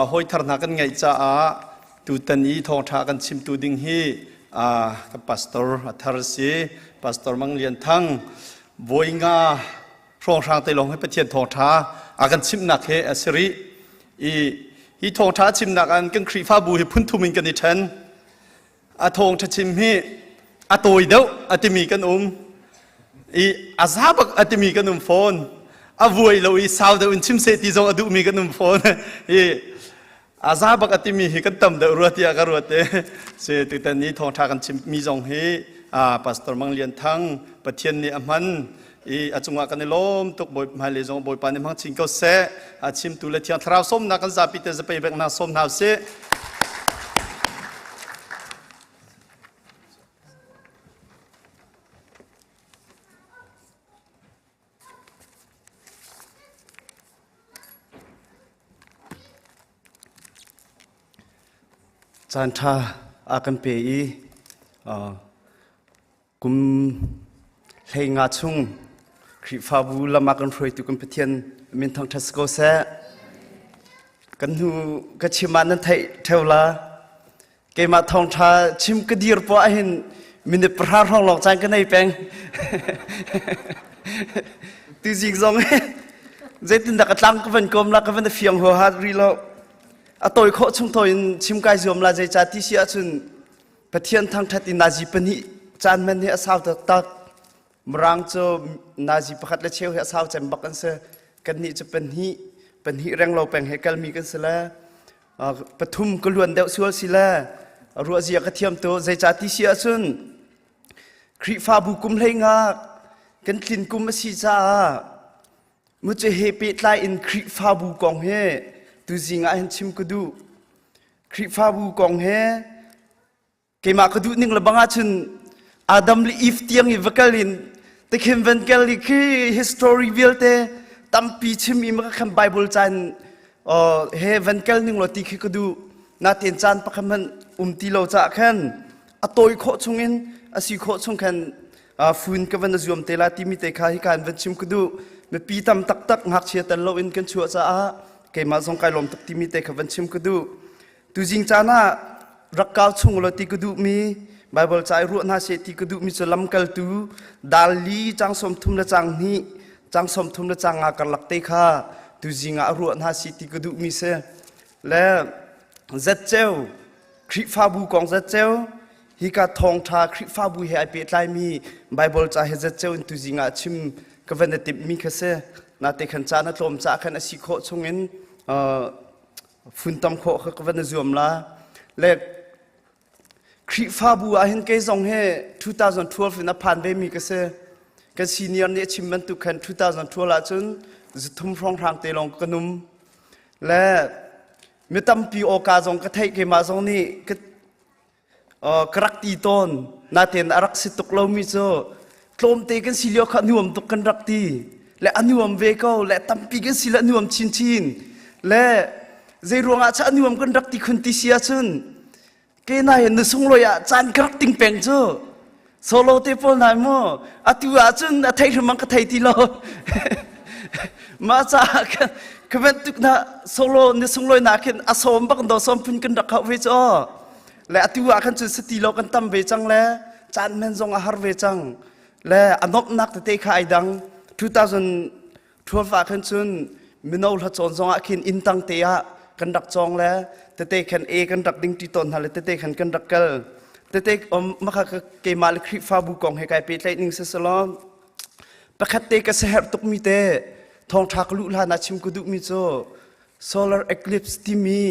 Speaker 1: Hawi thar hna kan ngeih caah tutan i thawngṭha kan chimtu ding hi ka pastor a thar si Pastor Mang Lian Thang voi nga hrawnghrang te lawng hi Pathian thawngṭha a kan chimhnak he a si rih i hi thawngṭha chimnak an kan Khrihfabu hi phun thum in kan i ṭhen. A thawngṭha chim hi a tawi deuh a timi kan um i a za bak a timi kan um fawn. A vuai lo i sau deuh in chim seh ti zong a duhmi kan um fawn. I a za bak a timi hi kan tam deuh rua tiah ka ruat e. Si tutan ni thawngṭha kan chimmi zong hi Pastor Mang Lian Thang Pathian nih a hman i a cungah kan i lawm tuk. Bawi hmailei zong Bawipa nih hmang chin ko seh. A chimtu le Thiang Thlarau sawmnak kan zapi te zapei bek hna sawm hna usih.
Speaker 14: Caan ṭha a kan pe i.
Speaker 1: Kum 15 chung Khrihfabu lam ah kan hruaitu kan Pathian min thangṭhat si ko seh. Kan hnu ka chim ah nan theih ṭheo la. Keimah thawngṭha chim ka dir poah ahhin minute pahra hrawng lawng caan ka nei peng. Tuzing zong zeitindah ka tlang ka van kawm la ka van fiang huaha rih lo. A tawi khawh chung tawi in chim kai zuam la zeicah ti si ahcun Pathian thangṭhat i nazi pahnih caan man hi a sau taktak. Mirang cu nazi pakhat le cheu hi a sau cem bak an si. Kannih cu pahnih, pahnih renglo peng he kalmi kan si le pathum ka luan deuh sual si le ruahzia ka thiam tu zeicah ti si ahcun Khrihfabu kum hlei ngak kan tlin kum a si caah mucu he pehtlai in Khrihfabu kong he tuzing ah hin chim ka duh. Khrihfabu kong he keimah ka duh ning le bang ahcun Adam le Eve tiang i va kal in tikhin van kal i khi history vialte tampi chim i maka khan Bible caan he van kal ning law ti khi ka duh natein caan pakhat hmanh um ti lo caah khan a tawi khawh chung in a si khawh chung khan fun ka van zuam te la timi te kha hi kan van chim ka duh mipi tam taktak ngakchia tel lo in kan chuah caah keimah zong kai lawm tuk timi te kha van chim ka duh tuzing caan ah rak kau chung lo ti ka duhmi Bible ca i ruah hna seh ti ka duhmi cu lamkaltu dal li cang som thum le cang hnih cang som thum le cang nga karlak te kha tuzing ah ruah hna seh ti ka duhmi si le zatceu Khrihfabu kong zatceu hika thawngṭha Khrihfabu he ai pehtlaimi Bible ca he zatceu in tuzing ah chim ka van i timhmi kha si. Nate khan caan a tlawm caah khan a si khawh chungin funtom khawh kha ka van i zuam la. Le Khrihfabu ah hin kei zong hi 2012 in a phan vemi ka si. Kan senior nih a chim bantuk khan 2012 ahcun zuthum hrawnghrang te lawng ka num. Le mi tampi awka zong ka theih keimah zong nih ka ka rak ti tawn natein a rak si tuk lomi cu tlawmte kan si lio kha nuam tuk kan rak ti le a nuam ve ko le tampi kan si le a nuam chinchin le zei ruangah cha a nuam kan rak ti khun ti si ahcun ke na hin na sunglawi ah caan ka rak ting peng cu solo te pawl nai mu atu ahcun a thei hrim ka thei ti lo mah caah ka bantuk na solo ni sunglawi na khin a sawm bak do sawm phun kan rak hauh ve cu le atu ah khan cun sati lo kan tam ve cang le caan men zong a har ve cang le a nomhnak tete kha ai dang 2012 ah khan cun mino hla cawn zong ah khin inn tang te ah kan rak cawng le tete khan e kan rak ding ti tawn hna le tete khan kan rak kal tete om maka keimah le Khrihfabu kong he kai pehtlaih ning siselaw pakhat te ka seher tukmi te thawngṭha ka luh hlan ah chim ka duhmi cu solar eclipse timi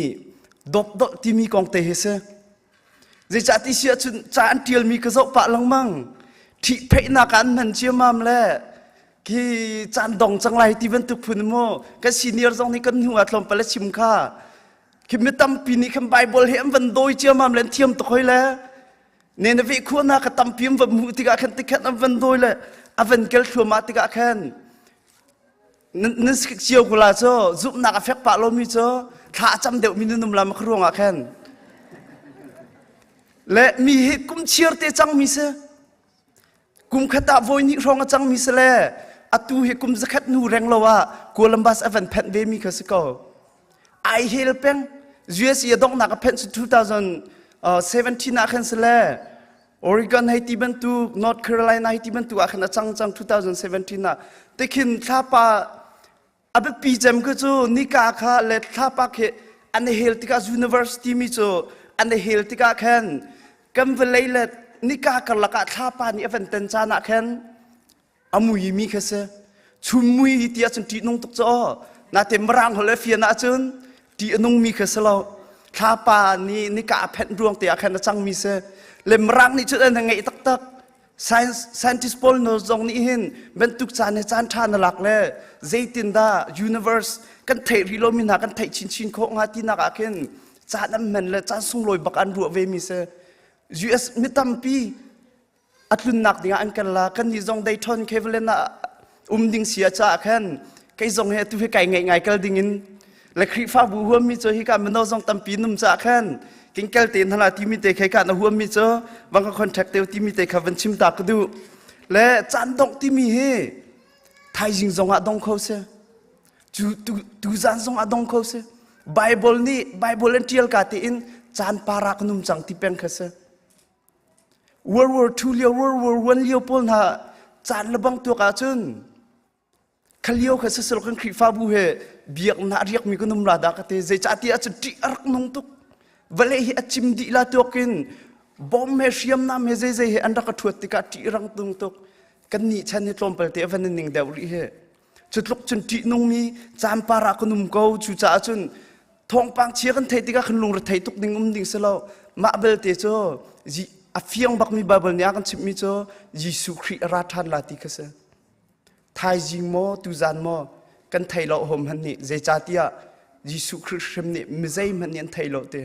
Speaker 1: dawpdolh timi kong te hi si zeicah ti si ahcun ca an ṭialmi ka zoh pah lengmang ṭhihpheihnak ah an hman ciammam le khi caan dong cang lai ti bantuk phun mu kan senior zong nih kan hnu ah tlawmpal a chim kha khi mi tampi nih khan Bible hi an van dawi ciammam le an thiam tuk hoi le ne na veh khua na ka tampi an van hmuh tikah khan tikhan an van dawi le a van kel thluahmah tikah khan nan cio ko la cu zumhnak a fek pah lomi cu thla a cam deuhmi nunum lam ka ruangah khan le mi hi kum chiar te cangmi si kum khat ah voi hnih hrawng a cangmi si le atu hi kum zakhat nu reng lo ah Columbus a van phenh ve mi kha si ko ai hel peng US i a donghnak a phenh cu 2017 ah khan si le Oregon hei ti bantuk North Carolina hei ti bantuk ah khan a cang cang 2017 ah tikhin thlapa a biapi cem ku cu nika kha le thlapa khi an hel tikah university mi cu an hel tikah khan kan vawlei le nika karlak ah thlapa nih a van ten caan ah khan a mui mi kha si chum mui ti ahcun ṭih nung tuk cu aw nate mirang holh le fian ahcun ṭih a nung mi kha si lo thlapa nih nika a phenh ruang te ah khan a cang mi si le mirang nih cun an ngeih taktak science scientist pawl no zong nih hin bantuk caan he caan ṭha na lak le zeitindah universe kan theih rih lomi hna kan theih chinchin khawh hnga tinak ah khin caan an hman le caan sunglawi bak an ruah ve mi si US mi tampi a tlunnak dingah an kan la kan nih zong Dayton Cleveland ah um ding si a caah khan kei zong he tu hi kai ngaih ngai kal ding in le Khrihfabu huammi cu hika mino zong tampi num caah khan
Speaker 14: Kingkel te hna timi te khe ka na huam mi cu van ka contact te timi te kha van chim ta ka duh. Le caan dongh timi hi thaizing zong ah dong kho si. Cu tu tu zan zong ah dong kho si. Bible nih Bible an tial ka te in caan para ka num cang ti peng kha si. World War II lio World War I lio pawl hna caan le bang tuak ahcun kha lio kha sisel kan Khrihfabu he biaknak riakmi kan um la dah ka ti zeicahtiah ahcun ṭih a rak nung tuk vawlei hi a cim dih la tuak in bom he hriamnam he zeizei he an rak ka ṭhuat tikah ṭih rang tung tuk kan nih chan hi tlawmpal te a van ning deuh rih he cu tluk cun ṭih nungmi caan par ah kan um ko cucaah cun thawngpang chia kan theih tikah kan lungre thei tuk ding um ding si lo mah belte cu a fiang bakmi Bible nih a kan chimhmi cu Jesuh Khrih a ra ṭhan la ti kha si thaizing maw tuzan maw kan thei lo hom han nih zeicahtiah Jesuh Khrih hrim nih mizei hmanh nih an thei lo te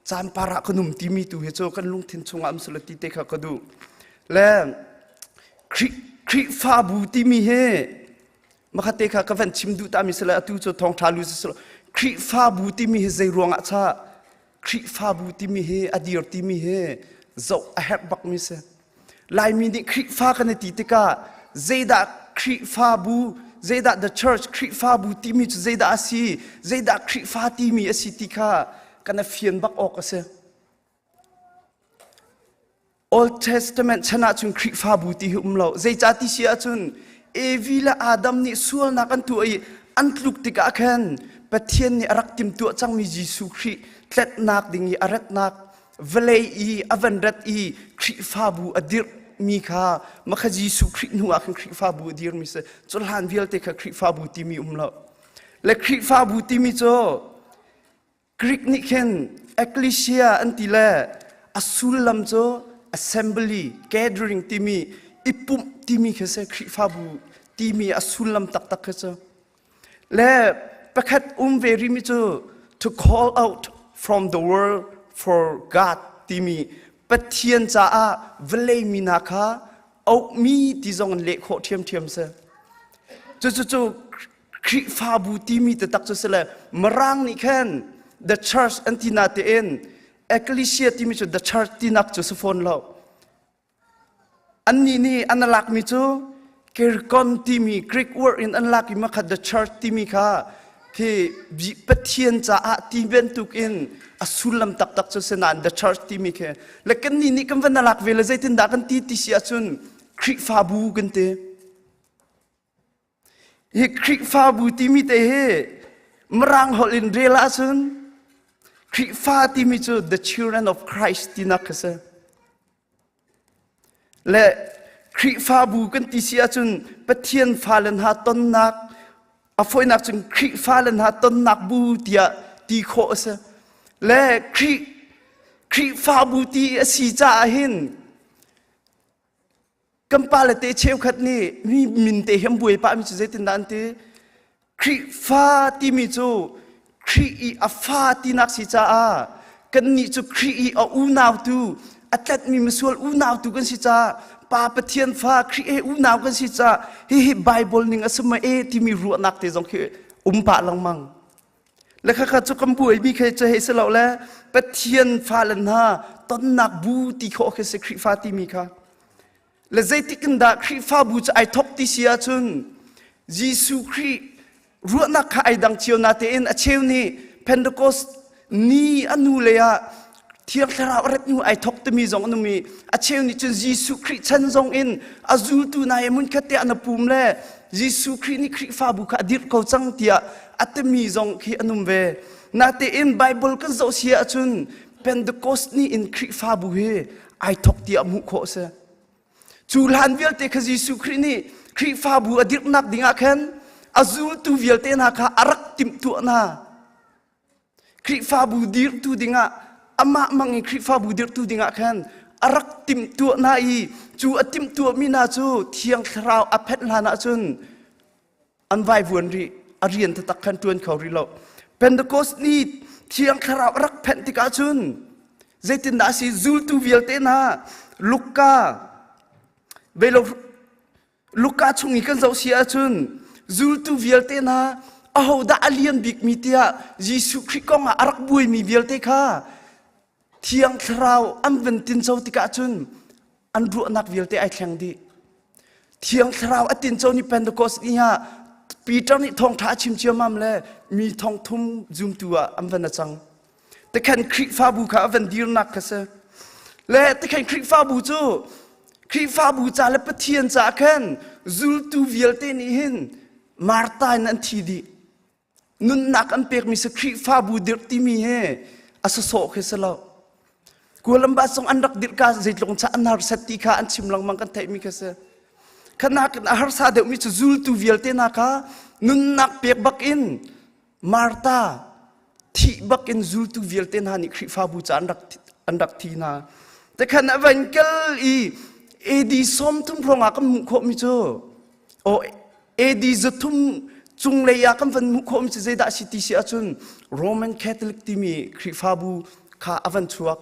Speaker 14: caan par ah kan um timi tu hi cu kan lungthin chungah um sula ti te kha ka duh le Khrihfabu timi hi makhat te kha ka van chim duh ta mi sila atu cu thawngtha lu si Khrihfabu timi hi zei ruangah cha Khrihfabu timi hi a dir timi hi zoh a herh bak mi si Laimi nih Khrihfa kan i ti tikah zeidah Khrihfabu, zeidah the church Khrihfabu timi cu zeidah a si, zeidah Khrihfa timi a si ti kha kan i fian bak awk a si. Old Testament chan ahcun Khrihfabu ti hi um lo. Zeicah ti si ahcun Evi le Adam nih sualnak an tuah i an tluk tikah khan Pathian nih a rak timhtuah cangmi Jesuh Khrih tletnak ding i a ratnak vawlei i a van rat i Khrihfabu a dirhmi kha makha Jesuh Khrih hnu ah khan Khrihfabu a dirmi si cu hlan vialte kha Khrihfabu timi um lo le Khrihfabu timi cu Greek nih khin ecclesia an ti le a sullam cu assembly gathering timi i pumh timi khi si Khrihfabu timi a sullam taktak khi cu Le pakhat um ve rihmi cu to call out from the world for God timi Pathian caah vawlei mi hna kha auhmi ti zong in leh khawh ṭhiamṭhiam si. Cucu Khrihfabu timi taktak cu si le Mirang nih khan the church an ti na tein ecclesia timi cu the church tinak cu si fawn lo. Annih nih an lakmi cu Kerikon timi Greek word in an lak i makhat the church timi kha khi Pathian caah ti bantukin a sullam taktak cu si nain the church timi khi le kannih nih kan van lak ve le zeitindah kan ti ti si ahcun Khrihfabu kan ti. Hi Khrihfabu timi te hi Mirang holh in rel ahcun Khrihfa timi cu the children of Christ tinak kha si. Le Khrihfabu kan ti si ahcun Pathian fale hna tonnak a fawinak cun Khrihfa le hna tonnak bu tiah ti khawh a si. Le Khrih Khrihfabu ti a si caah hin Kan pale te cheukhat nih mi min te hi an buai pah mi cu zeitindah an ti? Khrihfa timi cu Khrih i a fa tinak si caah kannih cu Khrih i a unau tu a tlatmi misual unau tu kan si caah Pa Pathian fa Khrih he unau kan si caah hihi Bible ning a si ma e timi ruahnak te zong khi um pah lengmang. Le khakha cu kan buaimi khi cu hei si lo le Pathian fale hna tonnak bu ti khawh khi si Khrihfa timi kha. Le zeitik in dah Khrihfabu cu ai thok ti si ahcun Jesuh Khrih ruahnak kha ai dang cio na tein a cheu nih Pentecost ni a nu lei ah Thiang Thlarau a rat hnu ai thok timi zong an um i a cheu nih cun Jesuh Khrih chan zong in a zultu hna he hmunkhat te an pum le Jesuh Khrih nih Khrihfabu kha a dirh ko cang tiah a timi zong khi an um ve. Natein Bible kan zoh si ahcun Pentecost ni in Khrihfabu hi ai thok tiah hmuh khawh a si. Cu hlan vialte kha Jesuh Khrih nih Khrihfabu a dirhnak ding ah khan a zultu vialte hna kha a rak timhtuah hna. Khrihfabu dirhtu dingah amah mang in Khrihfabu dirhtu dingah khan a rak timhtuah hna i cu a timhtuahmi hna cu Thiang Thlarau a phenh hlan ahcun an vaivuan rih a rian taktak khan ṭuan kho rih lo. Pentecost ni Thiang Thlarau a rak phenh tikah cun zeitindah a si zultu vialte hna Luka velo Luka chung i kan zoh si ahcun zultu vialte hna ahodah a lian bikmi tiah Jesuh Khrih kong ah a rak buaimi vialte kha Thiang Thlarau an van tinco tikah cun an ruahnak vialte ai thleng dih. Thiang Thlarau a tinco ni Pentecost ni ah Peter nih thawngṭha a chim ciammam le mi thongthum zumtu ah an van a cang. Tikhan Khrihfabu kha a van dirnak kha si. Le tikhan Khrihfabu cu Khrihfabu ca le Pathian ca khan zultu vialte nih hin Martha in an thi dih. Nunnak an pekmi si Khrihfabu dirh timi hi a sawsawh khi si lo. Columbus zong an rak dirh ka zeitluk cha an harsat ti kha an chim lengmang kan theihmi kha si. Khanak in a harsa deuhmi cu zultu vialte hna kha nunnak pek bak in Martha thih bak in zultu vialte hna nih Khrihfabu ca an rak an rak thi hna. Tekhan a van kal i AD 30 hrawng ah kan hmuh khawhmi cu o AD 300 cunglei ah kan van hmuh khawhmi cu zeidah a si ti si ahcun Roman Catholic timi Khrihfabu kha a van chuak.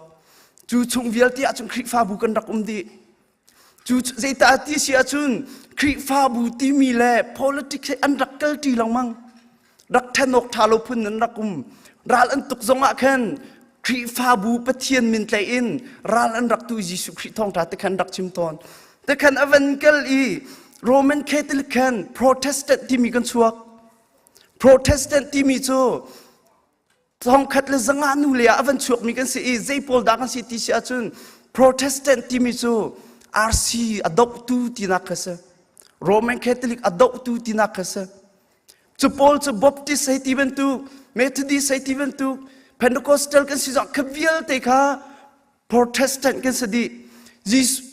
Speaker 14: Cu chung vialte ahcun Khrihfabu kan rak um dih. Cu zeitah ti si ahcun Khrihfabu timi le politics he an rak kalṭi lengmang. Rak ṭhen awk ṭha lo phun an rak um. Ral an tuk zong ah khan Khrihfabu Pathian min tlaih in ral an rak tu Jesuh Khrih thawngṭha te khan rak chim tawn. Te khan a van kal i Roman Catholic khan Protestant timi kan chuak. Protestant timi cu thongkhat le zanga nu le ah a van chuakmi kan si i zei pawl dah kan si ti si ahcun Protestant timi cu RC a dohtu tinak kha si Roman Catholic a dohtu tinak kha si cu pawl cu Baptist hei ti bantuk Methodist hei ti bantuk Pentecostal kan si zong kha vialte kha Protestant kan si dih. Jesus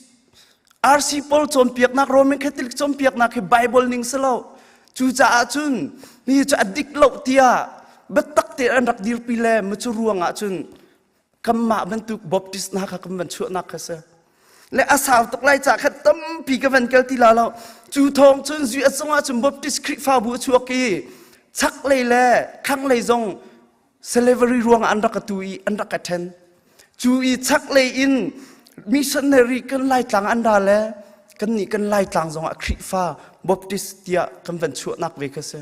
Speaker 14: RC pawl cawnpiaknak Roman Catholic cawnpiaknak hi Bible ning si lo. Cucaah cun ni cu a dik lo tiah biatak te an rak dirpi le mu cu ruang ah cun kanmah bantuk Baptist hna kha kan van chuahnak kha si. Le a sau tuk lai ca kha tampi ka van kal ti la lo. Cu thawng cun zui a cungah cun Baptist Khrihfabu a chuak i chaklei le thlanglei zong slavery ruangah an rak ka tu i an rak ka ṭhen cu i chaklei in missionary kan laitlang an ra le kan nih kan laitlang zongah Khrihfa Baptist tiah kan van chuahnak ve kha si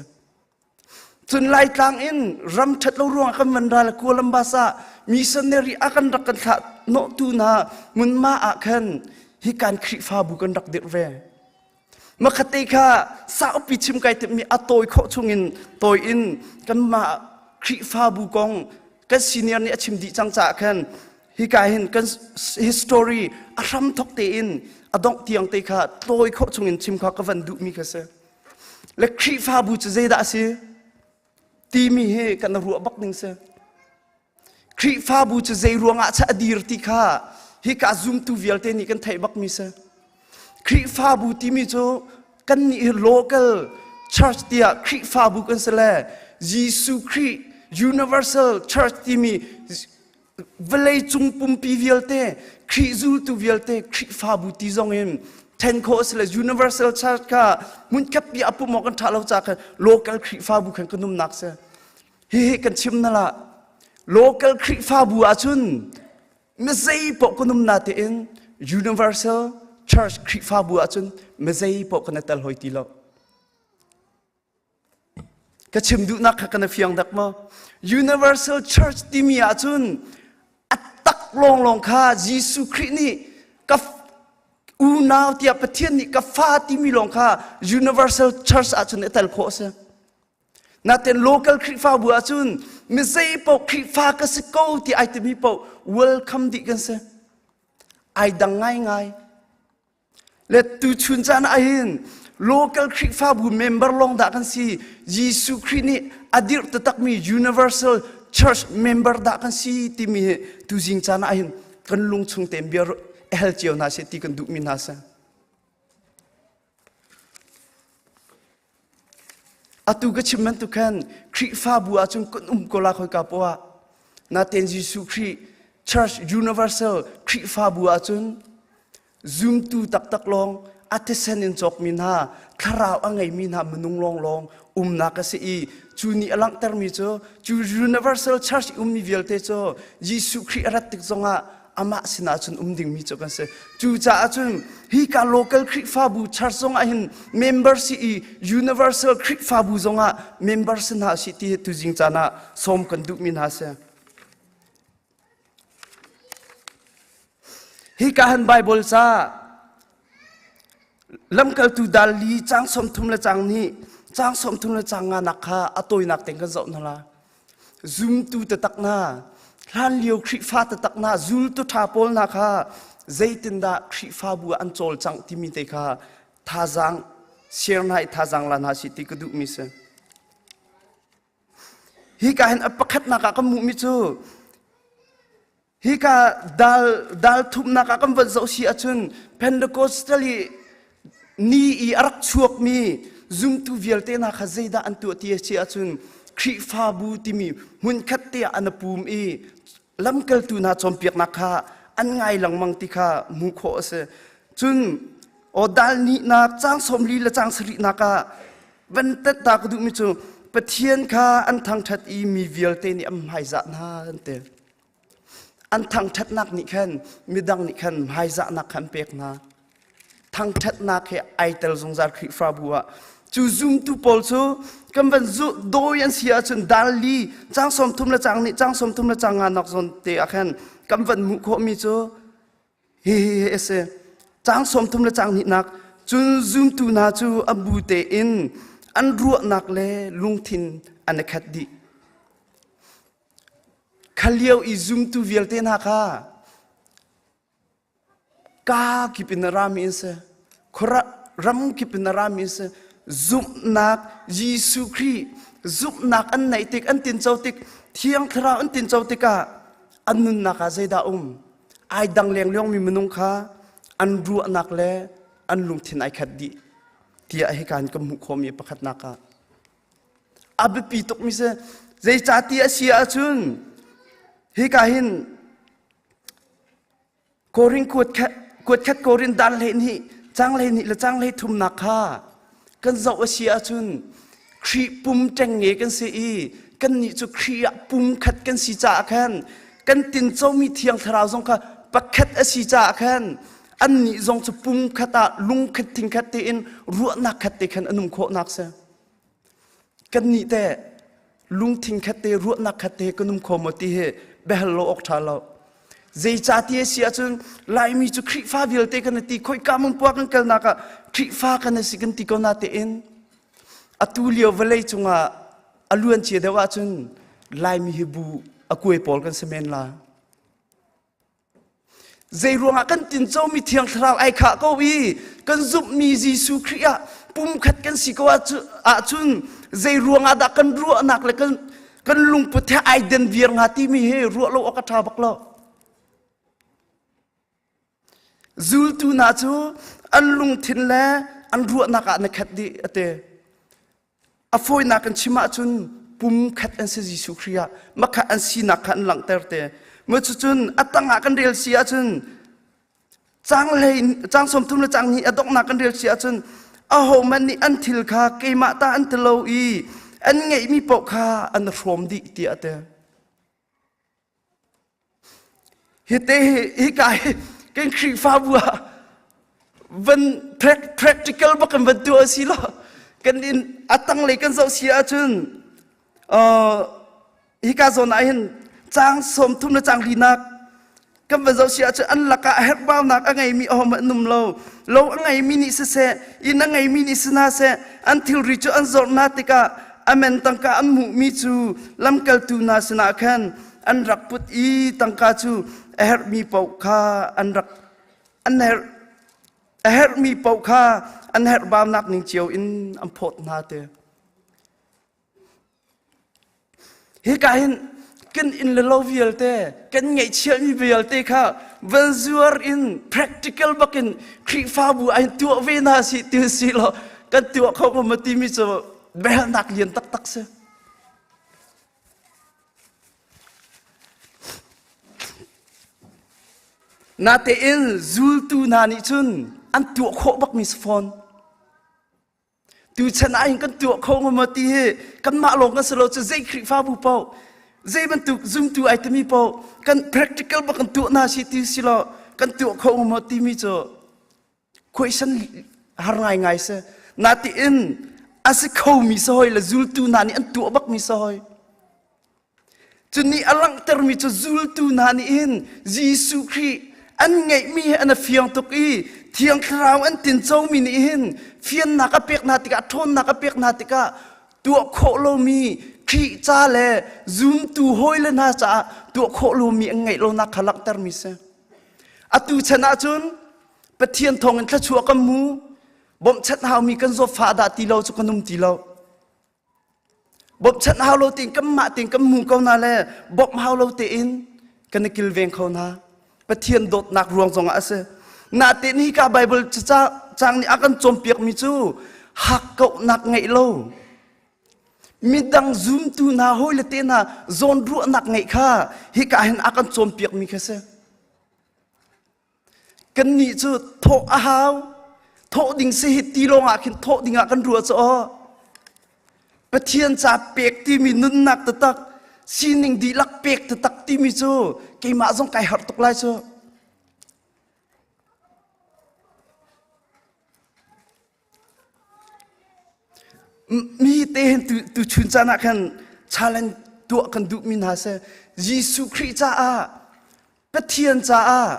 Speaker 14: cun laitlang in ram ṭhat lo ruangah kan van ra le Columbus ah missionary a kan rak kan thlah hnawhtu hna hmunhma ah khan hi kan Khrihfabu kan rak dirh ve Makhate kha saupi chim kai timhmi a tawi khawh chungin tawi in kanmah Khrihfabu kong kan senior nih a chim dih cang caah khan hika hin kan history a hram thok tein a dongh tiang te kha tawi khawh chungin chim kha ka van duhmi kha si. Le Khrihfabu cu zeidah a si timi hi kan ruah bak ding si. Khrihfabu cu zei ruangah cha a dir ti kha hika zumtu vialte nih kan theih bakmi si. Khrihfabu timi cu kannih hi local church tiah Khrihfabu kan si le Jesuh Khrih Universal Church timi vawlei cung pumpi vialte Khrih zultu vialte Khrihfabu ti zong in then khawh a si le Universal Church kha hmunkhat pi a pum awk kan ṭha lo ca khan local Khrihfabu khan kan umnak si. Hihi kan chim na la. Local Khrihfabu ahcun mizei paoh kan um natein Universal Church Khrihfabu ahcun mizei paoh kan i tel hoi ti lo. Ka chim duhnak kha kan i fiang dak maw? Universal Church timi ahcun a tak lawnglawng kha Jesuh Khrih nih ka unau tiah Pathian nih ka fa timi lawng kha Universal Church ahcun i tel khawh a si. Natin local Khrihfabu ahcun mi zei paoh Khrihfa ka si ko ti ai timi paoh welcome dih kan si. Ai dang ngaingai. Le tuchun caan ahhin local Khrihfabu member lawng dah kan si. Jesuh Khrih nih a dirh taktakmi Universal Church member dah kan si timi hi tuzing caan ahhin kan lungchung tein bia hal cio hna seh ti kan duhmi hna si. Atu ka chim bantuk khan Khrihfabu ahcun kan um ko la khoika poah. Natein Jesuh Khrih Church Universal Khrihfabu ahcun zumtu taktak lawng a thisen in cawkmi hna thlarau a ngeimi hna minung lawnglawng umnak a si i cu nih a langhtermi cu cu Universal Church ummi vialte cu Jesuh Khrih a rat tik zongah amah sinah cun um dingmi cu kan si. Cucaah cun hika local Khrihfabu church zongah hin member si i universal Khrihfabu zongah member si hna si ti tuzing caan ah sawm kan duhmi hna si. Hika han Bible ca lamkaltu dal li cang 30 le cang hnih cang 30 le cang nga nak kha a tawinak ten kan zoh hna la. Zumtu taktak hna, hlanlio Khrihfa taktak hna, zultu ṭha pawl hna kha zeitindah Khrihfabu ah an cawlcangh timi te kha thazaang share hna i thazaang la hna si ti ka duhmi si. Hika hin a pakhatnak ah kan hmuhmi cu hika dal dal thumnak ah kan van zoh si ahcun Pentecostal i ni i a rak chuakmi zumtu vialte hna kha zeidah an tuah ti a si ahcun Khrihfabu timi hmunkhat te ah an pum i lamkaltu hna cawnpiaknak kha an ngai lengmang ti kha hmuh khawh a si. Cun aw dal nihnak caang 40 le caang sarihnak ah van tet ta ka duhmi cu Pathian kha an thangṭhat i mi vialte nih an hmaizah hna an ti. An thangṭhatnak nih khan midang nih khan hmaizahnak kha an pek hna. Thangṭhatnak he ai tel zungzal Khrihfabu ah cu zumtu pawl cu kan van zu dawi an si ahcun dal li caang 30 le caang nih caang 30 le caang nga nak zawn te ah khan kan van hmuh khawhmi cu Hihi hi a si. Caang 30 le caang hnihnak cun zumtu hna cu a bu tein an ruahnak le lungthin an i khat dih. Kha lio i zumtu vialte hna kha kaa kip in a rami an si. Khua ram kip in a rami an si. Zumhnak Jesuh Khrih zumhnak an neih tik an tinco tik Thiang Thlarau an tinco tikah an nunnak ah zeidah um? ai dang lengluang mi minung kha an ruahnak le an lungthin ai khat dih tiah hika in kan hmuh khawhmi pakhatnak ah a biapi tukmi si zeicati a si ahcun hika hin Korin kuat khat kuat khat Korin dan hlei hnih cang hlei hnih le cang hlei thumnak kha kan zoh a si ahcun Khrih pum ṭengnge kan si i kannih cu Khrih ah pum khat kan si caah khan kan tincomi Thiang Thlarau zong kha pakhat a si caah khan annih zong cu pum khat ah lungkhat thingkhat tein ruahnak khat te khan an um khawhnak si. Kannih teh lungthin khat te ruahnak khat te kan um kho maw ti hi biahal lo awk ṭha lo. Zeicah ti a si ahcun Laimi cu Khrihfa vialte kan ti khoika mun puak kan kalnak ah Khrihfa kan si kan ti ko na tein atu lio vawlei cungah a luan cia deuh ahcun Laimi hi bu a kuai pawl kan si men la. Zei ruangah kan tincomi Thiang Thlarau ai khah ko i kan zumhmi Jesuh Khrih ah pumkhat kan si ko ahcun zei ruangah dah kan ruahnak le kan kan lungput he ai den viar hnga timi hi ruah lo awk a ṭha bak lo. Zultu hna cu an lungthin le an ruahnak ah na khat dih a ti. A fawinak kan chim ahcun pum khat an si Jesuh Khrih ah makha an sinak kha an langhter te. Cucun a tangah kan rel si ahcun cang hlei cang 30 le cang hnih a donghnak kan rel si ahcun ahohmanh nih an thil kha keimah ta an ti lo i an ngeihmi paoh kha an hrawm dih tiah a ti. Hite hika hi kan Khrihfabu ah van practical bak kan van tuah si lo kan in a tanglei kan zoh si ahcun hika zawn ah hin caang 30 le caang linak kan van zoh si ahcun an lakah a herhbaunak a ngeimi ahohmanh an um lo lo a ngeimi nih siseh inn a ngeimi nih si hna seh an thilri cu an zorh hna tikah a men tangka an hmuhmi cu lamkaltu hna sinah khan an rak put i tangka cu a herhmi paoh kha an rak an herh a herhmi paoh kha an herhbaunak ning cio in an phawt hna te Hika hin kan inn le lo vialte kan ngeihchiahmi vialte kha van zuar in practical bakin Khrihfabu ah hin tuah ve hna si ti si law kan tuah kho ko ma timi cu biahalnak lian taktak si. Natein zultu hna nih cun an tuah khawh bakmi si fawn. Tuchan ah hin kan tuah kho hnga maw ti hi kanmah lawng kan si lo cu zei Khrihfabu paoh zei bantuk zumtu ai timi paoh kan practical bak kan tuah hna si ti si lo kan tuah kho hnga maw timi cu khuaisan har ngaingai si. Natiin a si khomi si hoi le zultu hna nih an tuah bakmi si hoi. Cu nih a langhtermi cu zultu hna nih hin Jesuh Khrih An ngeihmi hi an a fiang tuk i Thiang Thlarau an tincomi nih hin fiannak a pek hna tikah ṭhawnnak a pek hna tikah tuah khawh lomi Khrih ca le zumtu hawile hna caah tuah khawh lomi an ngeih lonak kha langhtermi si. Atu chan ahcun Pathian thawngin thluachuah kan mu bawmhchanh haumi kan zawtfah dah ti lo cu kan um ti lo. Bawmhchanh hau lo tein kanmah tein kan hmu ko hna le bawmh hau lo tein kan i kilveng kho hna. Pathian dawtnak ruang zongah a si. Natein hika Bible cang nih a kan cawnpiakmi cu hakkauhnak ngeih lo midang zumtu hna hawile te hna zawnruahnak ngeih kha hika hin a kan cawnpiakmi kha si. Kannih cu thawh a hau. Thawh ding si hi ti lawng ah khin thawh ding ah kan ruah cu aw. Pathian ca pek timi nunnak taktak sining dihlak pek taktak timi cu keimah zong kai harh tuk lai cu. Mi te hin tu, tu chun caan ah khan challenge tuah kan duhmi hna si. Jesuh Khrih caah Pathian caah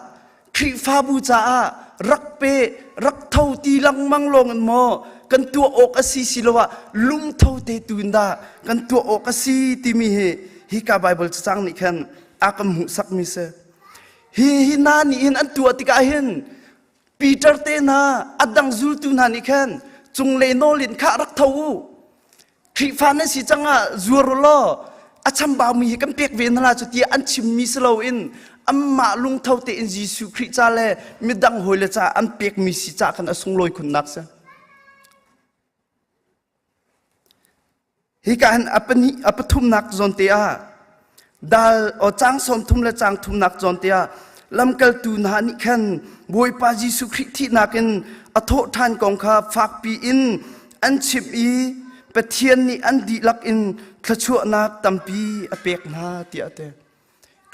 Speaker 14: Khrihfabu caah rak pe rak tho ti lengmang lawng in maw kan tuah awk a si siloah lungtho te tu in dah kan tuah awk a si timi hi hika Bible cacang nih khan a kan hmuhsakmi si. Hi hi hna nih hin an tuah tikah hin Peter te hna a dang zultu hna nih khan cunglei nawl in khah rak tho u Khrihfa nan si cang ah zuar u law a chambaumi hi kan pek ve hna la cu tiah an chimmi si loin anmah lungtho tein Jesuh Khrih ca le midang hawile ca an pekmi si ca khan a sunglawi khunnak si. Hika hin a pahnih a pathumnak zawn te ah dal o cang sawm thum le cang thumnak zawn te ah lamkaltu hna nih khan Bawipa Jesuh Khrih thihnak in a thawh ṭhan kong kha fakpi in an chimh i Pathian nih an dihlak in thluachuahnak tampi a pek hna tiah a ti.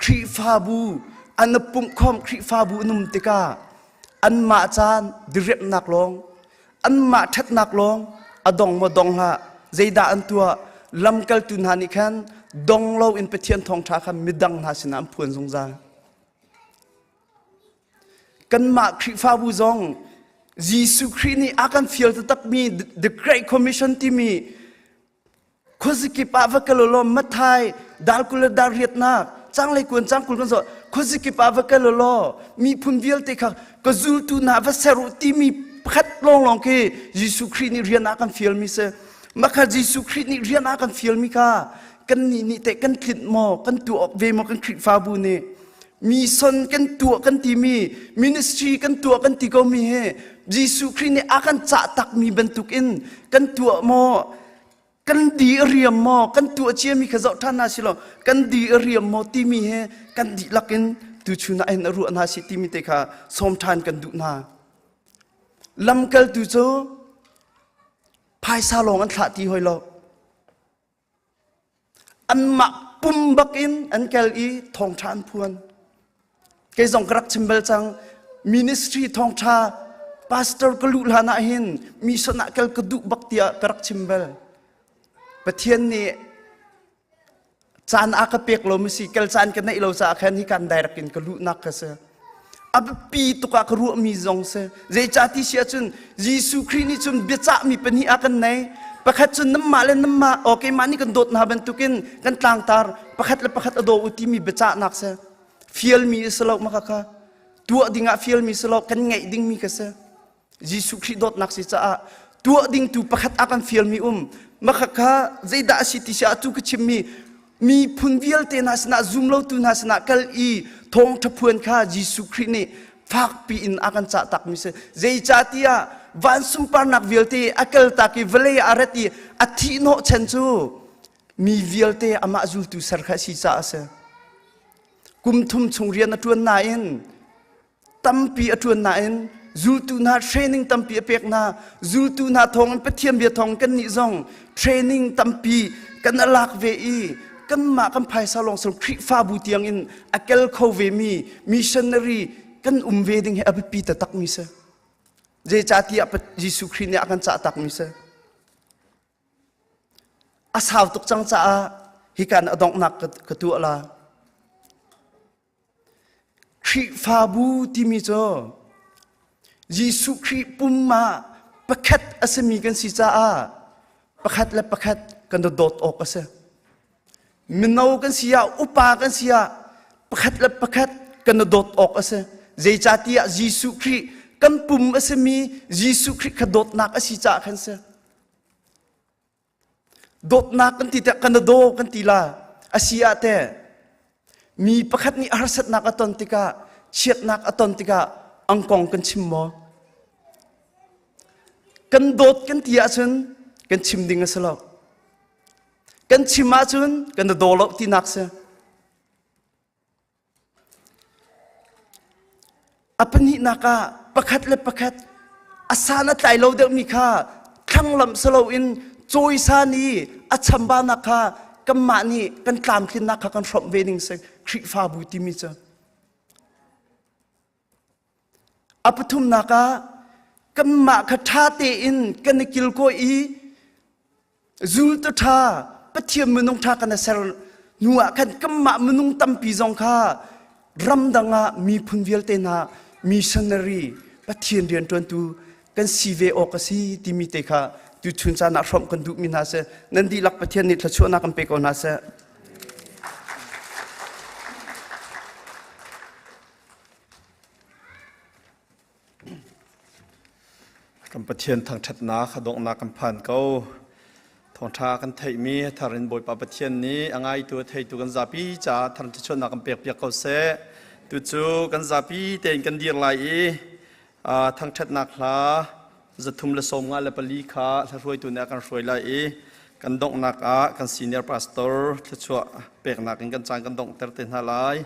Speaker 14: Khrihfabu an i pumhkhawm Khrihfabu an um tikah anmah caan diriamhnak lawng anmah ṭhatnak lawng a dong maw dong hlah zeidah an tuah lamkaltu hna nih khan dong loin Pathian thawngṭha kha midang hna sinah an phuan zungzal. Kanmah Khrihfabu zong Jesuh Khrih nih a kan fial taktakmi The Great Commission timi Khuazikip ah va kal law Matthai dal 20 le dal riatnak canglei kuan cangkul kan zoh khuazikip ah va kal law miphun vialte kha ka zultu hna va ser u timi pakhat lawnglawng khi Jesuh Khrih nih rian ah kan fialmi si. Mah kha Jesuh Khrih nih rian ah kan fialmi kha kan nih nih teh kan tlinh maw kan tuah awk ve maw kan Khrihfabu nih mission kan tuah kan timi ministry kan tuah kan ti komi hi Jesuh Khrih nih a kan cah takmi bantukin kan tuah maw kan di a riam maw kan tuah ciami kha zoh ṭhan hna si lo kan di a riam maw timi he kan dihlak in tuchun ah hin a ruah hna si timi te kha sawm ṭhan kan duh hna lamkaltu cu phaisa lawng an thlah ti hoi lo anmah pum bak in an kel i thawngṭha an phuan Kei zong ka rak chim bal cang. Ministry thawngṭha pastor ka luh hlan ah hin mission ah kal ka duh bak tiah ka rak chim bal. Pathian nih caan a ka pek lo masi kal caan ka neih lo caah khan hi kan direct in ka luhnak ka si. A biapi tuk ah ka ruahmi zong si. Zeicah ti si ahcun Jesuh Khrih nih cun biacahmi pahnih ah kan nei. Pakhat cu nanmah le nanmah aw keimah nih kan dawt hna bantukin kan tlangtar pakhat le pakhat a daw u timi biacahnak si. Fialmi a si lo maka kha tuah dingah fialmi si lo kan ngeih dingmi ka si. Jesuh Khrih dawtnak si caah tuah ding tu pakhat a kan fialmi um maka kha zeidah a si ti si ah tu ka chimmi miphun vialte hna sinah zumlotu hna sinah kal i thawngṭha phuan kha Jesuh Khrih nih fakpi in a kan cah takmi si zeicahtiah van sunparnak vialte a kaltak i vawlei ah a rat i a thihhnawh chan cu mi vialte amah zultu ser kha a si caah a si. Kum thum chung rian a ṭuan nain tampi a ṭuan nain zultu hna training tampi a pek hna zultu hna thawngin Pathian bia thawng kan nih zong training tampi kan a lak ve i kanmah kan phaisa lawng song Khrihfabu tiang in a kel kho ve mi missionary kan um ve ding hi a biapi taktak mi si. Zeicahtiah Jesuh Khrih nih a kan cah tak mi si. A sau tuk cang caah hikan a donghnak ka tuah la. Khrihfabu timi cu Jesuh Khrih pum ah pakhat a simi kan si caah pakhat le pakhat kan dawt awk a si. Mino kan si ah, upa kan si ah pakhat le pakhat kan dawt awk a si. Zeicahtiah Jesuh Khrih kan pum a simi Jesuh Khrih kha dawtnak a si caah khan si. Dawtnak kan ti tiah kan daw kan ti la. A si ah teh mi pakhat nih harsatnak a ton tikah chiatnak a ton tikah ang kong kan chim maw? Kan dawt kan ti ahcun kan chim ding a si lo. Kan chim ahcun kan daw lo tinak si. A pahnihnak ah pakhat le pakhat a san a tlai lo deuhmi kha thlanglamh si loin cawisan i a chambaunak kha kanmah nih kan tlamtlinnak kha kan hrawmh ve ding si Khrihfabu timi cu. A pathumnak ah kanmah kha ṭha tein kan i kilkawi i zultu ṭha Pathian minung ṭha kan i ser hnu ah khan kanmah minung tampi zong kha ramdang ah miphun vialte hna missionary Pathian rianṭuantu kan si ve awk a si timi te kha tuchun caan ah hrawmh kan duhmi hna si. Nan dihlak Pathian nih thluachuahnak kan pe ko hna seh.
Speaker 1: Kan Pathian thangṭhatnak a donghnak kan phan ko. Thawngṭha kan theihmi thar in Bawipa Pathian nih a ngaitu a theitu kan zapi caah thar thluachuahnak kan pekpiak ko seh. Tucu kan zapi tein kan dir lai i thangṭhatnak hla 354 kha hlahruaitu nih a kan hruai lai i kan donghnak ah kan senior pastor thluachuah peknak in kan caan kan donghter te hna lai.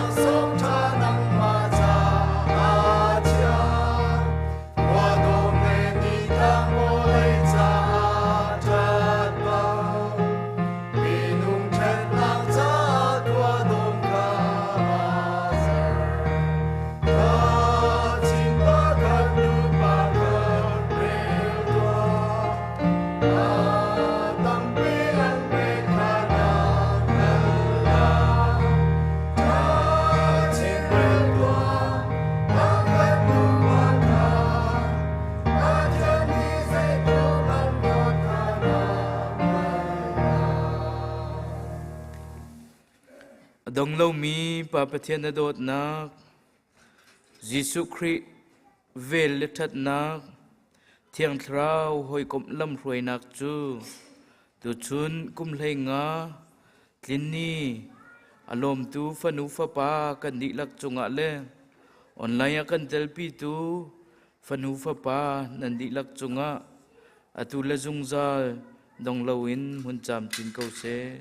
Speaker 13: Laksawng ṭha nangmah caah chia. Khuadawm le nitlang vawlei caah ṭhat bang. Minung ṭhatnak caah khuadawm kha aa ser. Kachin pakhat nu pakhat rel tuah. Tampi an pek kha na hngalh lai. Kachin rel tuah, pakhat nu pakhat. Pathian nih zeitluk an dawt kha na hngalh lai.
Speaker 7: A dong lomi Pa Pathian na dawtnak, Jesuh Khrih vel le ṭhatnak, Thiang Thlarau hawikomh lamhruainak cu tuchun kum 15 tlin ni a lawmtu fanu fapa kan dihlak cungah le online ah kan telpitu fanu fapa nan dihlak cungah atu le zungzal dong loin hmun camcin ko seh.